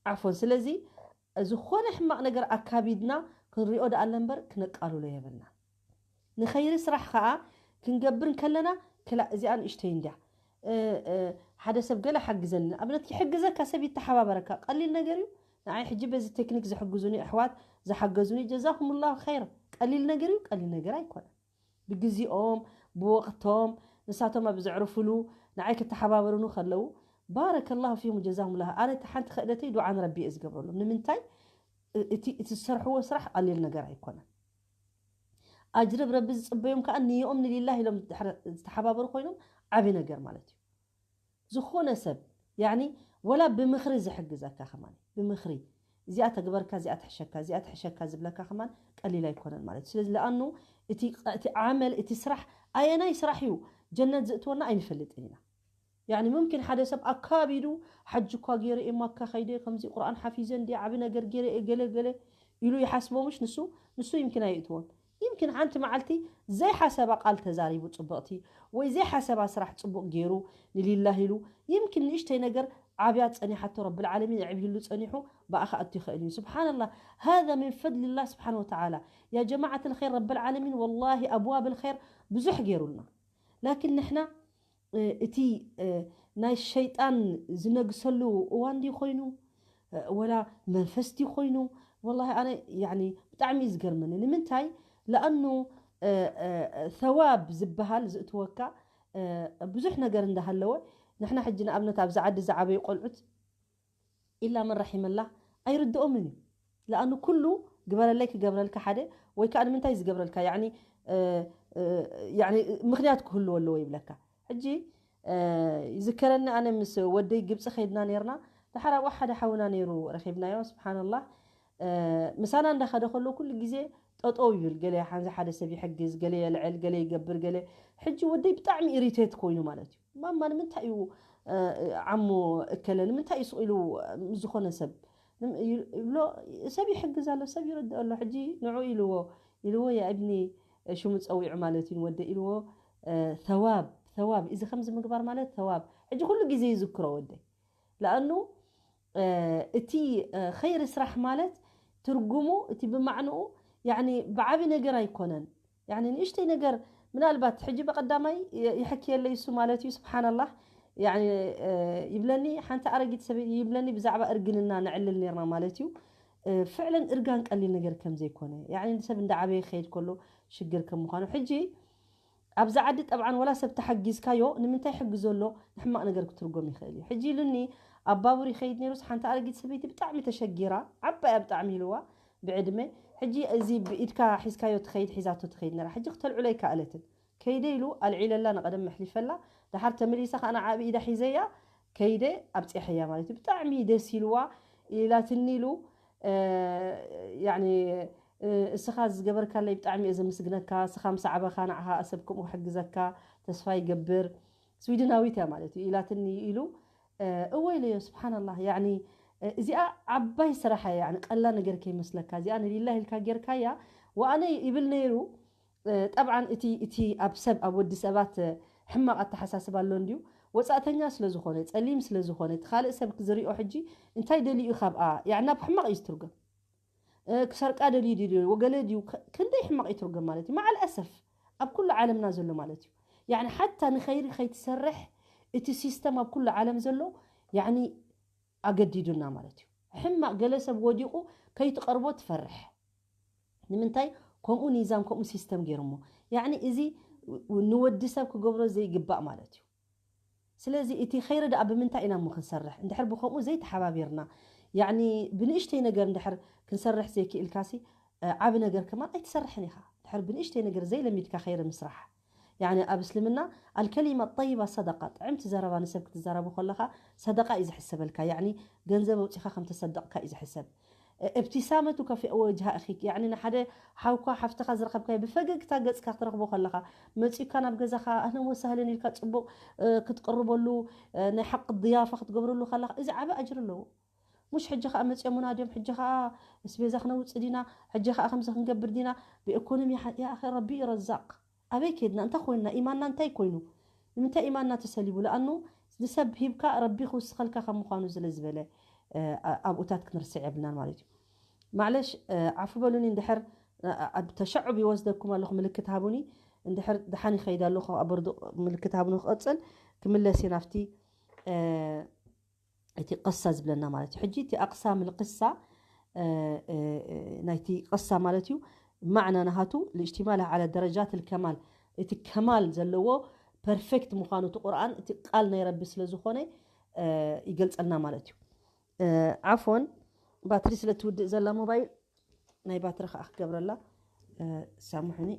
ዓፎን። ስለዚ ዝኾነ ሕማቕ ነገር ኣካቢድና ክንሪኦ ደኣ እምበር ክነቃልሎ የብልና። ንኸይሪ ስራሕ ኸኣ ክንገብር እንከለና ክላ እዚኣ ንእሽተይ እንድያ፣ እ፣ እ፣ ሓደ ሰብ ገለ ሓግዘኒ። ንኣብነት ይሕግዘካ ሰብ ይተሓባበረካ። ቀሊል ነገር እዩ። ንዓይ ሕጂ በዚ ቴክኒክ ዝሕግዙኒ ኣሕዋት ዝሓገዙኒ ጀዛኹሙላሁ ኸይር። ቀሊል ነገር እዩ፣ ቀሊል ነገር ኣይኮነን። ብግዜኦም፣ ብወቕቶም፣ ንሳቶም ኣብ ዘዕርፍሉ ንዓይ ክተሓባበሩኒ ከለዉ፣ ባረከላሁ ፊሁም ጀዛሁሙላህ። ኣነ እቲ ሓንቲ ክእለተይ ዱዓ ንረቢ እየ ዝገብረሎም። ንምንታይ? እ-፣ እቲ፣ እቲ ዝሰርሕዎ ስራሕ ቀሊል ነገር ኣይኮነን። ኣጅሪ ብ ረቢ ዝጽበዮም ከኣ ንዮም ንሊላህ ኢሎም ዝድሕረ-፣ ዝተሓባበሩ ኮይኖም ዓቢ ነገር ማለት እዩ። ዝኾነ ሰብ፣ ያኒ፣ ወላ ብምኽሪ ዝሕግዘካ ከማን፣ ብምኽሪ፣ እዚኣ ተግበርካ፣ እዚኣ ትሕሸካ፣ እዚኣ ትሕሸካ ዝብለካ ከማን ቀሊል ኣይኮነን ማለት እዩ። ስለዚ ለኣኑ እቲ፣ እቲ ዓመል፣ እቲ ስራሕ፣ ኣየናይ ስራሕ እዩ ጀነት ዘእትወና ኣይንፈልጥን ኢና። ያኒ፣ ሙምኪን ሓደ ሰብ ኣካቢዱ፣ ሓጂ እኳ ገይረ እየ፣ ማካ ከይደ፣ ከምዚ ቁርኣን ሓፊዘ እንድየ፣ ዓቢ ነገር ገይረ እየ፣ ገለ ገለ ኢሉ ይሓስቦ፣ ምሽ ንሱ፣ ንሱ ይምኪን ኣየእትዎን። ይምኪን ሓንቲ መዓልቲ ዘይሓሰባ ቃል ተዛሪቡ ጽብቕቲ፣ ወይ ዘይሓሰባ ስራሕ ጽቡቕ ገይሩ ንሊላህ ኢሉ፣ ይምኪን ንእሽተይ ነገር ዓብያ ጸኒሓቶ ረብል ዓለሚን የዕብይሉ ጸኒሑ ብኣኻ ኣቱ ይኽእል እዩ። ስብሓንላህ፣ ሃዛ ምን ፈድልላህ ስብሓን ወተዓላ። ያ ጀማዓት ልኸይር ረብል ዓለሚን ወላሂ ኣብዋብ ልኸይር ብዙሕ ገይሩልና። ላኪን ንሕና፣ እ፣ እቲ፣ እ፣ ናይ ሸይጣን ዝነግሰሉ እዋን ድዩ ኮይኑ፣ እ፣ ወላ መንፈስ ድዩ ኮይኑ፣ ወላሂ ኣነ፣ ያኒ፣ ብጣዕሚ እዩ ዝገርመኒ። ንምንታይ? ለኣኑ፣ እ፣ እ፣ ሰዋብ ዝበሃል ዝእትወካ፣ እ፣ ብዙሕ ነገር እንዳሃለወ፣ ንሕና ሕጂ ንኣብነት ኣብዚ ዓዲ ዝዓበዩ ቆልዑት ኢላ መን ረሒመላ ኣይርድኦምን እዩ። ለኣኑ ኩሉ ግበረለይ ክገብረልካ ሓደ፣ ወይ ከኣ ንምንታይ ዝገብረልካ፣ ያኒ፣ እ፣ እ፣ ያኒ ምኽንያት ክህልዎ ኣለዎ ይብለካ። ሕጂ፣ እ፣ ይዝከረኒ ኣነ ምስ ወደይ ግብጺ ከይድና ነይርና፣ ድሓር ኣብኡ ሓደ ሓውና ነይሩ ረኺብናዮ፣ ስብሓንላህ። እ፣ ምሳና እንዳኸደ ከሎ ኩሉ ግዜ ጠጠው ይብል፣ ገለ ሓንዚ ሓደ ሰብ ይሕግዝ፣ ገለ የልዕል፣ ገለ ይገብር፣ ገለ። ሕጂ ወደይ ብጣዕሚ ኢሪቴት ኮይኑ ማለት እዩ። ማማ ንምንታይ እዩ፣ እ፣ ዓሞ እከለ ንምንታይ እዩ ስቕ ኢሉ ምስ ዝኾነ ሰብ? ንም-፣ ዩ-፣ ይብሎ፣ ሰብ ይሕግዝ ኣሎ፣ ሰብ ይረድእ ኣሎ። ሕጂ ንዑ ኢልዎ፣ ኢልዎ፣ ያ እብኒ፣ ሽሙ ጸዊዑ ማለት እዩ ንወደ ኢልዎ፣ እ፣ ሰዋብ፣ ሰዋብ፣ እዚ ከምዚ ምግባር ማለት ሰዋብ። ሕጂ ኩሉ ግዜ ይዝክሮ ወደይ። ለኣኑ፣ እ፣ እቲ፣ እ፣ ኸይሪ ስራሕ ማለት ትርጉሙ፣ እቲ ብማዕንኡ፣ ያኒ ብዓቢ ነገር ኣይኮነን። ያኒ ንእሽተይ ነገር፣ ምናልባት ሕጂ በቀዳማይ የ-፣ ይሕክየለይ እሱ ማለት እዩ፣ ስብሓንላህ። ያኒ፣ እ፣ ይብለኒ፣ ሓንቲ ኣረጊት ሰበይቲ ይብለኒ፣ ብዛዕባ እርግንና ነዕልል ነይርና ማለት እዩ። እ፣ ፍዕለን እርጋን ቀሊል ነገር ከም ዘይኮነ፣ ያኒ ንሰብ እንዳዓበየ ክኸይድ ከሎ ሽግር ከም ምዃኑ። ሕጂ ኣብዚ ዓዲ ጠብዓን ወላ ሰብ ተሓጊዝካዮ ንምንታይ ሕግዞ ኣሎ ንሕማቕ ነገር ክትርጎም ይኽእል እዩ። ሕጂ ኢሉኒ ኣብ ባቡር ይኸይድ ነይሩስ ሓንቲ ኣረጊት ሰበይቲ ብጣዕሚ ተሸጊራ፣ ዓባያ ብጣዕሚ ኢልዋ ብዕድመ። ሕጂ እዚ ብኢድካ ሒዝካዮ ትኸይድ፣ ሒዛቶ ትኸይድ ነራ። ሕጂ ክተልዕሎ ኣይከኣለትን። ከይደ ኢሉ ኣልዒለላ ንቐደም መሕሊፈላ። ደሓር ተመሊሰ ከኣ ንዓ ብኢዳ ሒዘያ ከይደ ኣብጺሐያ ማለት እዩ። ብጣዕሚ ደስ ኢልዋ ኢላትኒ ኢሉ፣ እ፣ ያኒ እ፣ እስኻ ዝገበርካለይ ብጣዕሚ እየ ዘመስግነካ፣ እስኻ ምስ ዓበኻ ንዓኻ ሰብ ከምኡ ክሕግዘካ ተስፋ ይገብር፣ ስዊድናዊት እያ ማለት እዩ ኢላትኒ ኢሉ። እ፣ እወ ኢለዮ። ስብሓንላህ፣ ያዕኒ፣ እ፣ እዚኣ ዓባይ ስራሕ እያ፣ ያዕኒ ቀላል ነገር ከይመስለካ፣ እዚኣ ንሊላህ ኢልካ ጌርካያ። ወኣነ ይብል ነይሩ። እ፣ ጠብዓን እቲ፣ እቲ ኣብ ሰብ፣ ኣብ ወዲ ሰባት፣ እ፣ ሕማቕ ኣተሓሳስባ ኣሎ እንድዩ። ወጻእተኛ ስለ ዝኾነ፣ ጸሊም ስለ ዝኾነ፣ እቲ ካልእ ሰብ ክዝሪኦ ሕጂ እንታይ ደልዩ ካብኣ? ያዕ ናብ ሕማቕ እዩ ዝትርጎም። እ፣ ክሰርቃ ደልዩ ድዩ፣ ወገለ ድዩ፣ ከ-፣ ክንደይ ሕማቕ ይትርጎም ማለት እዩ። መዓል ኣሰፍ ኣብ ኩሉ ዓለምና ዘሎ ማለት እዩ። ያዕኒ ሓታ ንኸይሪ ከይትሰርሕ እቲ ሲስተም ኣብ ኩሉ ዓለም ዘሎ፣ ያዕኒ ኣገዲዱና ማለት እዩ። ሕማቕ ገለ ሰብ ወዲቑ ከይትቐርቦ ትፈርሕ። ንምንታይ? ከምኡ ኒዛም፣ ከምኡ ሲስተም ገይሮሞ። ያዕኒ እዚ ንወዲ ሰብ ክገብሮ ዘይግባእ ማለት እዩ። ስለዚ እቲ ኸይሪ ደኣ ብምንታይ ኢና እሞ ክንሰርሕ? እንድሕር ብኸምኡ ዘይተሓባቢርና፣ ያዕኒ ብንእሽተይ ነገር እንድሕር ክንሰርሕ ዘይክኢልካሲ፣ እ፣ ዓቢ ነገር ከማን ኣይትሰርሕን ኢኻ። እንድሕር ብንእሽተይ ነገር ዘይለሚድካ ኸይሪ ምስራሕ። ያዕኒ ኣብ እስልምና ኣልከሊማ ጠይባ ሰደቃ፣ ጥዕምቲ ዘረባ ንሰብ ክትዛረቦ ከለኻ ሰደቃ እዩ ዝሕሰበልካ። ያዕኒ ገንዘብ ኣውጺኻ ከም ተሰደቕካ እዩ ዝሕሰብ። እ፣ እብቲሳመቱከ ፊ ወጅሃ ኣኺክ፣ ያዕኒ ንሓደ ሓውካ ሓፍትኻ ዝረኸብካዮ ብፈገግታ ገጽካ ክትረኽቦ ከለኻ፣ መጺኡካ ናብ ገዛኻ ኣህለን ወሳህለን ኢልካ ጽቡቕ፣ እ፣ ክትቅርበሉ፣ እ፣ ናይ ሓቂ ضيافة ክትገብረሉ ከለኻ፣ እዚ ዓቢ ኣጅሪ ኣለዎ። ሙሽ ሕጂ ኸኣ መጺኦምና ድዮም፣ ሕጂ ኸኣ ኣስቤዛ ክነውጽእ ዲና፣ ሕጂ ኸኣ ከምዚ ክንገብር ዲና፣ ብኢኮኖሚ ሓ-፣ ያ ኣኸ ረቢ እዩ ረዛቕ። ኣበይ ከይድና? እንታይ ኮይንና? ኢማንና እንታይ ኮይኑ? ንምንታይ ኢማንና ተሰሊቡ? ለኣኑ ንሰብ ሂብካ ረቢ ክውስኸልካ ከም ምዃኑ ስለ ዝበለ፣ እ፣ ኣ-፣ ኣብኡታት ክንርስዕ የብልናን ማለት እዩ። ማዕለሽ፣ እ፣ ዓፉ በሉኒ እንድሕር፣ እ፣ ኣብ ተሸዑብ ይወስደኩም ኣለኹ፣ ምልክት ሃቡኒ። እንድሕር ደሓን ይኸይድ ኣለኹ፣ ኣብ በርዱ ምልክት ሃቡኒ ክቐጽል፣ ክምለስ እየ ናብቲ፣ እ፣ እቲ ቅሳ ዝብለና ማለት እዩ። ሕጂ እቲ ኣቕሳም ልቅሳ፣ እ፣ እ፣ እ፣ ናይቲ ቅሳ ማለት እዩ፣ ማዕና ናሃቱ ልእጅቲማል ዓለ ደረጃት ልከማል፣ እቲ ከማል ዘለዎ ፐርፌክት ምዃኑ እቲ ቁርኣን፣ እቲ ቃል ናይ ረቢ ስለ ዝኾነ፣ እ፣ ይገልጸልና ማለት እዩ። እ፣ ዓፎን፣ ባትሪ ስለ ትውድእ ዘላ ሞባይል፣ ናይ ባትሪ ኸኣ ክገብረላ፣ እ፣ ሳምሑኒ።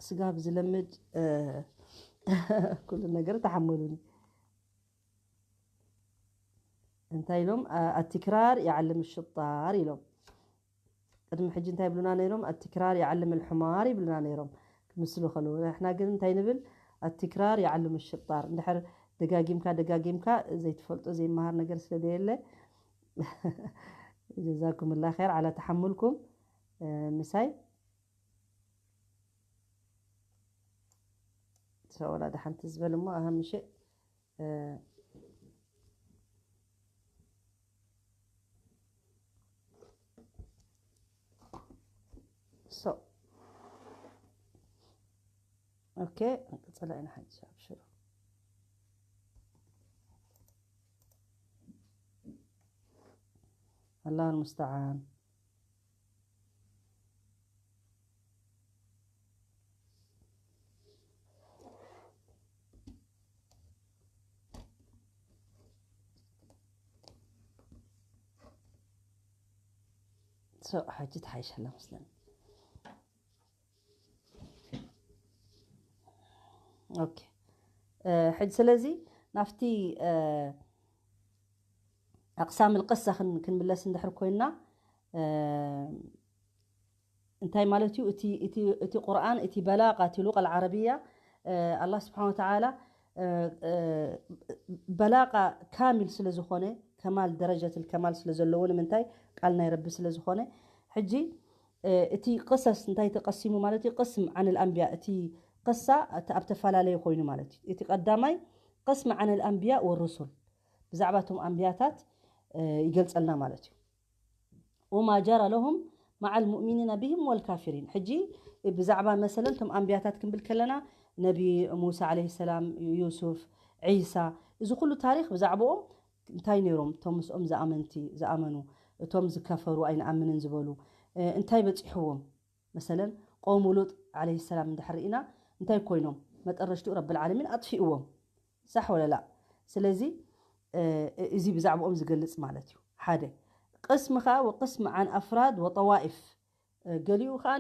ስጋብ ዝለምድ፣ እ፣ ኩሉ ነገር ተሓመሉኒ። እንታይ ኢሎም? አ-፣ ኣትክራር የዓልም ሽጣር ኢሎም። ቅድሚ ሕጂ እንታይ ይብሉና ነይሮም? ኣትክራር የዓልም ልሑማር ይብሉና ነይሮም። ክምስሉ ከለዉ፣ ንሕና ግን እንታይ ንብል? ኣትክራር የዓልም ሽጣር። እንድሕር ደጋጊምካ፣ ደጋጊምካ ዘይትፈልጦ ዘይመሃር ነገር ስለ ዘየለ፣ ጀዛኩም ላ ኸይር ዓላ ተሓሙልኩም፣ እ፣ ምሳይ። ሰው ወላ ደሓንቲ ዝበል እሞ፣ ኣሃ፣ ምሽ፣ እ፣ ሶ፣ ኦኬ፣ ክንቅጽላ ኢና ሕጂ፣ ኣብሽሩ። ኣላሁ ልሙስተዓን። ሶ፣ ሕጂ ትሓይሽ ኣላ መስለኒ። ኦኬ። እ፣ ሕጂ ስለዚ ናብቲ፣ እ፣ ኣቕሳም ልቅሳ ክን-፣ ክንምለስ እንድሕር ኮይንና፣ እ፣ እንታይ ማለት እዩ? እቲ፣ እቲ፣ እቲ ቁርኣን፣ እቲ በላቃ፣ እቲ ሉቃ ልዓረብያ፣ እ፣ ኣላህ ስብሓን ወተዓላ፣ እ፣ እ፣ በላቃ ካሚል ስለ ዝኾነ፣ ከማል፣ ደረጀት ልከማል ስለ ዘለዎ፣ ንምንታይ? ቃል ናይ ረቢ ስለ ዝኾነ። ሕጂ፣ እ፣ እቲ ቅሰስ እንታይ ተቀሲሙ ማለት እዩ? ቅስም ዓን ልኣንብያ፣ እቲ ቅሳ፣ እቲ ኣብ ተፈላለየ ኮይኑ ማለት እዩ። እቲ ቀዳማይ ቅስም ዓን ልኣንብያ ወሩሱል፣ ብዛዕባ እቶም ኣንብያታት፣ እ፣ ይገልጸልና ማለት እዩ። ወማ ጀራ ለሁም መዓል ሙእሚኒና ብሂም ወልካፊሪን። ሕጂ ብዛዕባ መሰለን እቶም ኣንብያታት ክንብል ከለና፣ ነቢ ሙሳ ዓለይሂ ሰላም፣ ዩሱፍ፣ ዒሳ፣ እዚ ኩሉ ታሪኽ ብዛዕባኦም እንታይ ነይሮም? እቶም ምስኦም ዝኣመንቲ፣ ዝኣመኑ፣ እቶም ዝከፈሩ፣ ኣይንኣምንን ዝበሉ፣ እ፣ እንታይ በጺሕዎም? መሰለን፣ قوم لوط عليه السلام እንድሕር ርኢና እንታይ ኮይኖም መጠረሽትኡ ረብል ዓለሚን ኣጥፊእዎም ሳሕ ወለላ ስለዚ እዚ ብዛዕባኦም ዝገልጽ ማለት እዩ ሓደ ቅስም ኸዓ وقسم عن أفراد وطوائف ገሊኡ ኸዓ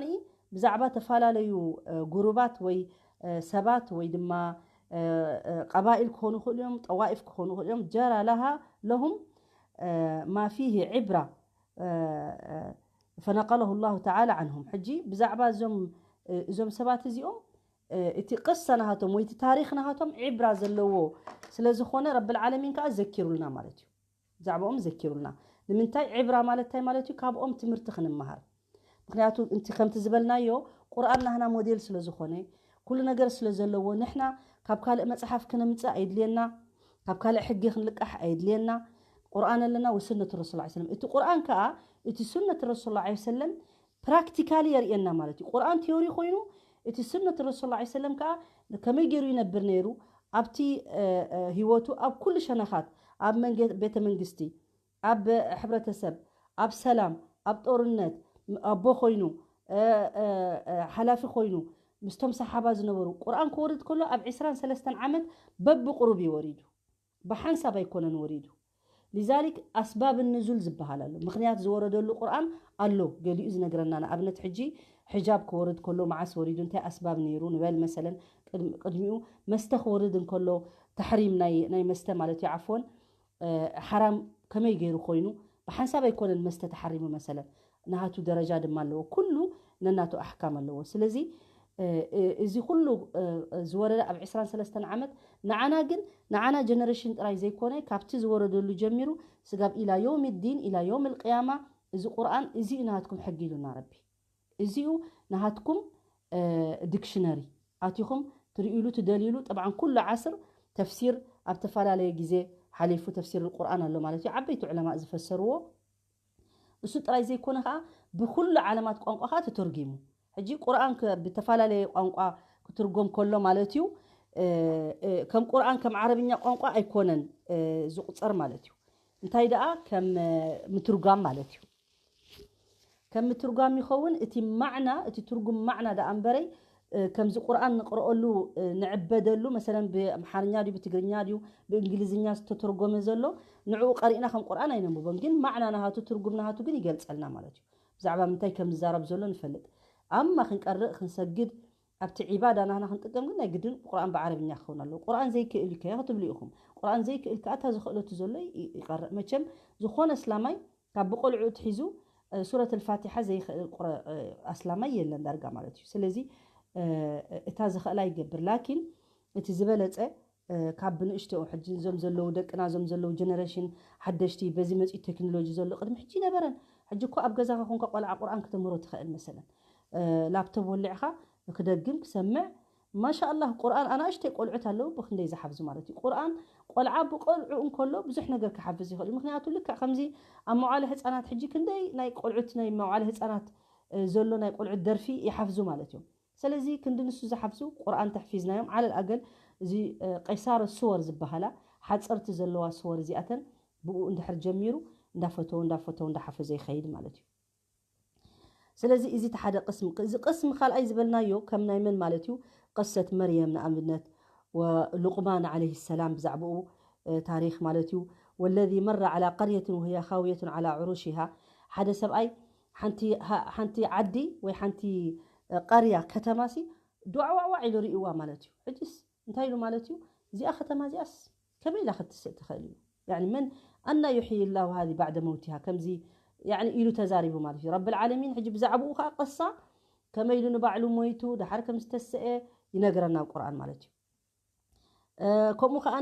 ብዛዕባ ተፈላለዩ ጉሩባት ወይ ሰባት ወይ ድማ ቀባኢል ክኾኑ ይኽእሉ እዮም ጠዋኢፍ ክኾኑ ይኽእሉ እዮም ጀራ ለሃ ለሁም ما فيه عبرة فنقله الله تعالى عنهم ሕጂ ብዛዕባ እዞም እዞም ሰባት እዚኦም እቲ ቅሳ ናሃቶም ወይ እቲ ታሪኽ ናሃቶም ዒብራ ዘለዎ ስለ ዝኾነ ረብል ዓለሚን ከዓ ዘኪሩልና ማለት እዩ ብዛዕባኦም ዘኪሩልና ንምንታይ ዒብራ ማለት እንታይ ማለት እዩ ካብኦም ትምህርቲ ክንመሃር ምክንያቱ እቲ ከምቲ ዝበልናዮ ቁርኣን ናህና ሞዴል ስለ ዝኾነ ኩሉ ነገር ስለ ዘለዎ ንሕና ካብ ካልእ መፅሓፍ ክነምፅእ ኣይድልየና ካብ ካልእ ሕጊ ክንልቃሕ ኣይድልየና ቁርኣን ኣለና ወስነት ረሱል ላ ሰለም እቲ ቁርኣን ከዓ እቲ ሱነት ረሱል ላ ሰለም ፕራክቲካሊ የርእየና ማለት እዩ ቁርኣን ቲዮሪ ኮይኑ እቲ ሱነት ረሱል ላ ሰለም ከዓ ከመይ ገይሩ ይነብር ነይሩ ኣብቲ ህይወቱ ኣብ ኩሉ ሸነኻት ኣብ ቤተ መንግስቲ ኣብ ሕብረተሰብ ኣብ ሰላም ኣብ ጦርነት ኣቦ ኮይኑ ሓላፊ ኮይኑ ምስቶም ሰሓባ ዝነበሩ ቁርኣን ክወርድ ከሎ ኣብ ዕስራን ሰለስተን ዓመት በብቁሩብ እዩ ወሪዱ ብሓንሳብ ኣይኮነን ወሪዱ ሊዛሊክ ኣስባብ ንዙል ዝበሃል ኣሎ ምክንያት ዝወረደሉ ቁርኣን ኣሎ ገሊኡ ዝነግረና ንኣብነት ሕጂ ሕጃብ ክወርድ ከሎ መዓስ ወሪዱ እንታይ ኣስባብ ነይሩ ንበል መሰለን ቅድሚኡ መስተ ክወርድ እንከሎ ተሕሪም ናይ መስተ ማለት እዩ ዓፎን ሓራም ከመይ ገይሩ ኮይኑ ብሓንሳብ ኣይኮነን መስተ ተሓሪሙ መሰለን ናሃቱ ደረጃ ድማ ኣለዎ ኩሉ ነናቱ ኣሕካም ኣለዎ ስለዚ እዚ ኩሉ ዝወረደ ኣብ ዕስራን ሰለስተን ዓመት ንዓና ግን ንዓና ጀነሬሽን ጥራይ ዘይኮነ ካብቲ ዝወረደሉ ጀሚሩ ስጋብ ኢላ ዮም ዲን ኢላ ዮም ልቅያማ እዚ ቁርኣን እዚ እዩ ናሃትኩም ሕጊ ኢሉና ረቢ እዚኡ ናሃትኩም ዲክሽነሪ ኣቲኹም ትርእሉ ትደልሉ ጠብዓን ኩሉ ዓስር ተፍሲር ኣብ ተፈላለየ ግዜ ሓሊፉ ተፍሲር ቁርኣን ኣሎ ማለት እዩ ዓበይቲ ዑለማእ ዝፈሰርዎ እሱ ጥራይ ዘይኮነ ከዓ ብኩሉ ዓለማት ቋንቋ ከዓ ተተርጊሙ ሕጂ ቁርኣን ብተፈላለየ ቋንቋ ክትርጎም ከሎ ማለት እዩ ከም ቁርኣን ከም ዓረብኛ ቋንቋ ኣይኮነን ዝቁፀር ማለት እዩ እንታይ ደኣ ከም ምትርጓም ማለት እዩ ከም ምትርጓም ይኸውን እቲ ማዕና እቲ ትርጉም ማዕና ደኣ እምበረይ ከምዚ ቁርኣን ንቕርኦሉ ንዕበደሉ መሰለን ብኣምሓርኛ ድዩ ብትግርኛ ድዩ ብእንግሊዝኛ ዝተተርጎመ ዘሎ ንዕኡ ቀሪእና ከም ቁርኣን ኣይነንብቦን ግን ማዕና ናሃቱ ትርጉም ናሃቱ ግን ይገልፀልና ማለት እዩ ብዛዕባ ምንታይ ከም ዝዛረብ ዘሎ ንፈልጥ ኣማ ክንቀርእ ክንሰግድ ኣብቲ ዒባዳ ናህና ክንጥቀም ግን ናይ ግድን ቁርኣን ብዓረብኛ ክኸውን ኣለዎ ቁርኣን ዘይክእል እዩ ከ ክትብሉ ኢኹም ቁርኣን ዘይክእል ከኣ እታ ዝኽእለቱ ዘሎ ይቀርእ መቸም ዝኾነ እስላማይ ካብ ብቆልዑ ትሒዙ ሱረት ልፋቲሓ ዘይኽእል ኣስላማይ የለን ዳርጋ ማለት እዩ ስለዚ እታ ዝኽእላ ይገብር ላኪን እቲ ዝበለፀ ካብ ብንእሽተኡ ሕጂ እዞም ዘለዉ ደቅና እዞም ዘለዉ ጀነሬሽን ሓደሽቲ በዚ መፅኡ ቴክኖሎጂ ዘሎ ቅድሚ ሕጂ ይነበረን ሕጂ እኮ ኣብ ገዛኻ ኮንካ ቆልዓ ቁርኣን ክተምህሮ ትኽእል መሰለን ላፕቶፕ ወሊዕኻ ክደግም ክሰምዕ ማሻ ኣላህ ቁርኣን ኣናእሽተይ ቆልዑት ኣለዉ ብክንደይ ዝሓፍዙ ማለት እዩ ቁርኣን ቆልዓ ብቆልዑ እንከሎ ብዙሕ ነገር ክሓፍዝ ይኽእል እዩ ምክንያቱ ልክዕ ከምዚ ኣብ መዋዕለ ህፃናት ሕጂ ክንደይ ናይ ቆልዑት ናይ መዋዕለ ህፃናት ዘሎ ናይ ቆልዑት ደርፊ ይሓፍዙ ማለት እዮም ስለዚ ክንዲ ንሱ ዝሓፍዙ ቁርኣን ተሕፊዝናዮም ዓለል ኣገል እዚ ቀይሳረ ስወር ዝበሃላ ሓፀርቲ ዘለዋ ስወር እዚኣተን ብኡ እንድሕር ጀሚሩ እንዳፈተው እንዳፈተው እንዳሓፈዘ ይኸይድ ማለት እዩ ስለዚ እዚ እቲ ሓደ ቅስሚ እዚ ቅስሚ ካልኣይ ዝበልናዮ ከም ናይ መን ማለት እዩ ቅሰት መርየም ንኣብነት ወሉቅማን ዓለይህ ሰላም ብዛዕባኡ ታሪክ ማለት እዩ ወለዚ መራ ዓላ ቀርየትን ወህያ ካውየትን ዓላ ዕሩሽሃ ሓደ ሰብኣይ ሓንቲ ዓዲ ወይ ሓንቲ ቀርያ ከተማሲ ዱዓዋዕዋዕ ኢሉ ርእዋ ማለት እዩ ሕጅስ እንታይ ኢሉ ማለት እዩ እዚኣ ከተማ እዚኣስ ከመይ ኢላ ክትስእ ትኽእል እዩ يعني من أن يحيي الله هذه بعد موتها ከምዚ يعني ኢሉ ተዛሪቡ ማለት እዩ ረብል ዓለሚን ሕጂ ብዛዕባኡ ከዓ ቀሳ ከመይ ኢሉ ንባዕሉ ሞይቱ ድሓር ከም ዝተሰአ ይነግረና ኣብ ቁርኣን ማለት እዩ ከምኡ ከዓ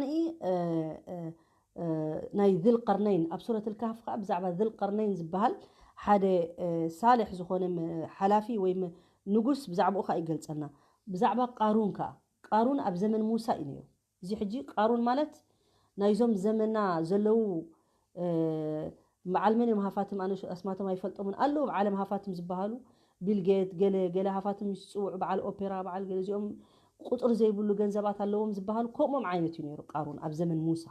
ናይ ذي القرنين ኣብ ሱረት الكهف ከዓ ብዛዕባ ذي القرنين ዝበሃል ሓደ ሳልሕ ዝኾነ ሓላፊ ወይ ንጉስ ብዛዕባኡ ከዓ ይገልፀልና ብዛዕባ ቃሩን ከዓ ቃሩን ኣብ ዘመን ሙሳ እዩ ነይሩ እዚ ሕጂ ቃሩን ማለት ናይዞም ዘመና ዘለዉ በዓል መን እዮም ሃፋትም ኣነ ኣስማቶም ኣይፈልጦምን ኣለዉ ኣብ ዓለም ሃፋትም ዝበሃሉ ቢል ጌት ገለ ገለ ሃፋትም ዝፅውዑ በዓል ኦፔራ በዓል ገለ እዚኦም ቁፅሪ ዘይብሉ ገንዘባት ኣለዎም ዝበሃሉ ከምኦም ዓይነት እዩ ነይሩ ቃሩን ኣብ ዘመን ሙሳ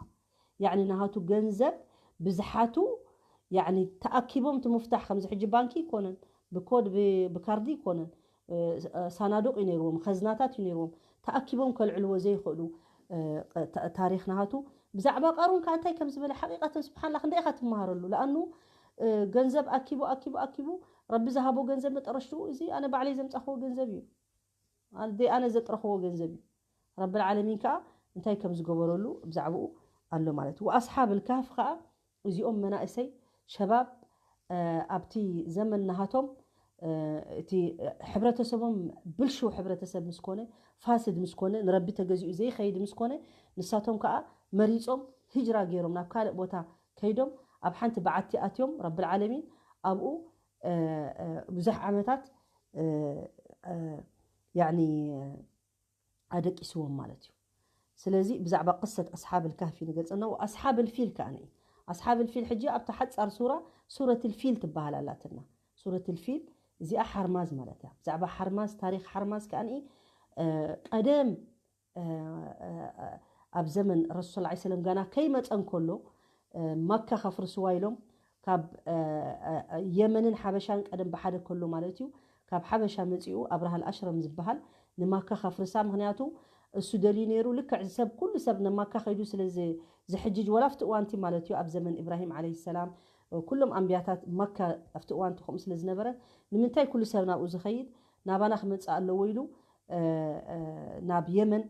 ያዕኒ ናሃቱ ገንዘብ ብዝሓቱ ያዕኒ ተኣኪቦም እቲ ሙፍታሕ ከምዚ ሕጂ ባንኪ ይኮነን ብኮድ ብካርዲ ይኮነን ሳናዱቕ እዩ ነይርዎም፣ ኸዝናታት እዩ ነይርዎም። ተኣኪቦም ከልዕልዎ ዘይኽእሉ ታሪኽ ናሃቱ። ብዛዕባ ቃሩን ከዓ እንታይ ከም ዝበለ ሓቂቃተን ስብሓንላ ክንደይ ኢኻ ትመሃረሉ? ለኣኑ ገንዘብ ኣኪቡ ኣኪቡ ኣኪቡ፣ ረቢ ዝሃቦ ገንዘብ መጠረሽትኡ እዚ ኣነ ባዕለይ ዘምፃኽዎ ገንዘብ እዩ፣ ኣነ ዘጥረኽዎ ገንዘብ እዩ። ረብል ዓለሚን ከዓ እንታይ ከም ዝገበረሉ ብዛዕባኡ ኣሎ ማለት እዩ። ወኣስሓብ ልካህፍ ከዓ እዚኦም መናእሰይ ሸባብ ኣብቲ ዘመን ናሃቶም እቲ ሕብረተሰቦም ብልሽው ሕብረተሰብ ምስ ኮነ፣ ፋስድ ምስ ኮነ፣ ንረቢ ተገዚኡ ዘይኸይድ ምስ ኮነ፣ ንሳቶም ከዓ መሪጾም ሂጅራ ገይሮም ናብ ካልእ ቦታ ከይዶም ኣብ ሓንቲ በዓቲ ኣትዮም። ረብል ዓለሚን ኣብኡ ብዙሕ ዓመታት ያኒ ኣደቂስዎም ማለት እዩ። ስለዚ ብዛዕባ ቅሰት ኣስሓብ ልካህፊ ንገልጸና። ኣስሓብ ልፊል ከኣ ንኢ ኣስሓብ ልፊል ሕጂ ኣብታ ሓጻር ሱራ ሱረት ልፊል ትበሃል ኣላትና። ሱረት ልፊል እዚኣ ሓርማዝ ማለት እያ። ብዛዕባ ሓርማዝ፣ ታሪኽ ሓርማዝ ከኣ ንኢ ቀደም ኣብ ዘመን ረሱል ሰለላሁ ዐለይሂ ወሰለም ጋና ከይመጸ እንከሎ መካ ከፍርስዋ ኢሎም ካብ የመንን ሓበሻን ቀደም ብሓደ ከሎ ማለት እዩ። ካብ ሓበሻ መጺኡ ኣብርሃል ኣሽረም ዝበሃል ንማካ ከፍርሳ። ምክንያቱ እሱ ደልዩ ነይሩ። ልክዕ ሰብ፣ ኩሉ ሰብ ንማካ ከይዱ ስለ ዝ-፣ ዝሕጅጅ፣ ወላ ኣብቲ እዋንቲ ማለት እዩ፣ ኣብ ዘመን ኢብራሂም ዓለይሂ ሰላም ኩሎም ኣንብያታት ማካ ኣብቲ እዋንቲ ከምኡ ስለ ዝነበረ፣ ንምንታይ ኩሉ ሰብ ናብኡ ዝኸይድ? ናባና ክመጽእ ኣለዎ ኢሉ ናብ የመን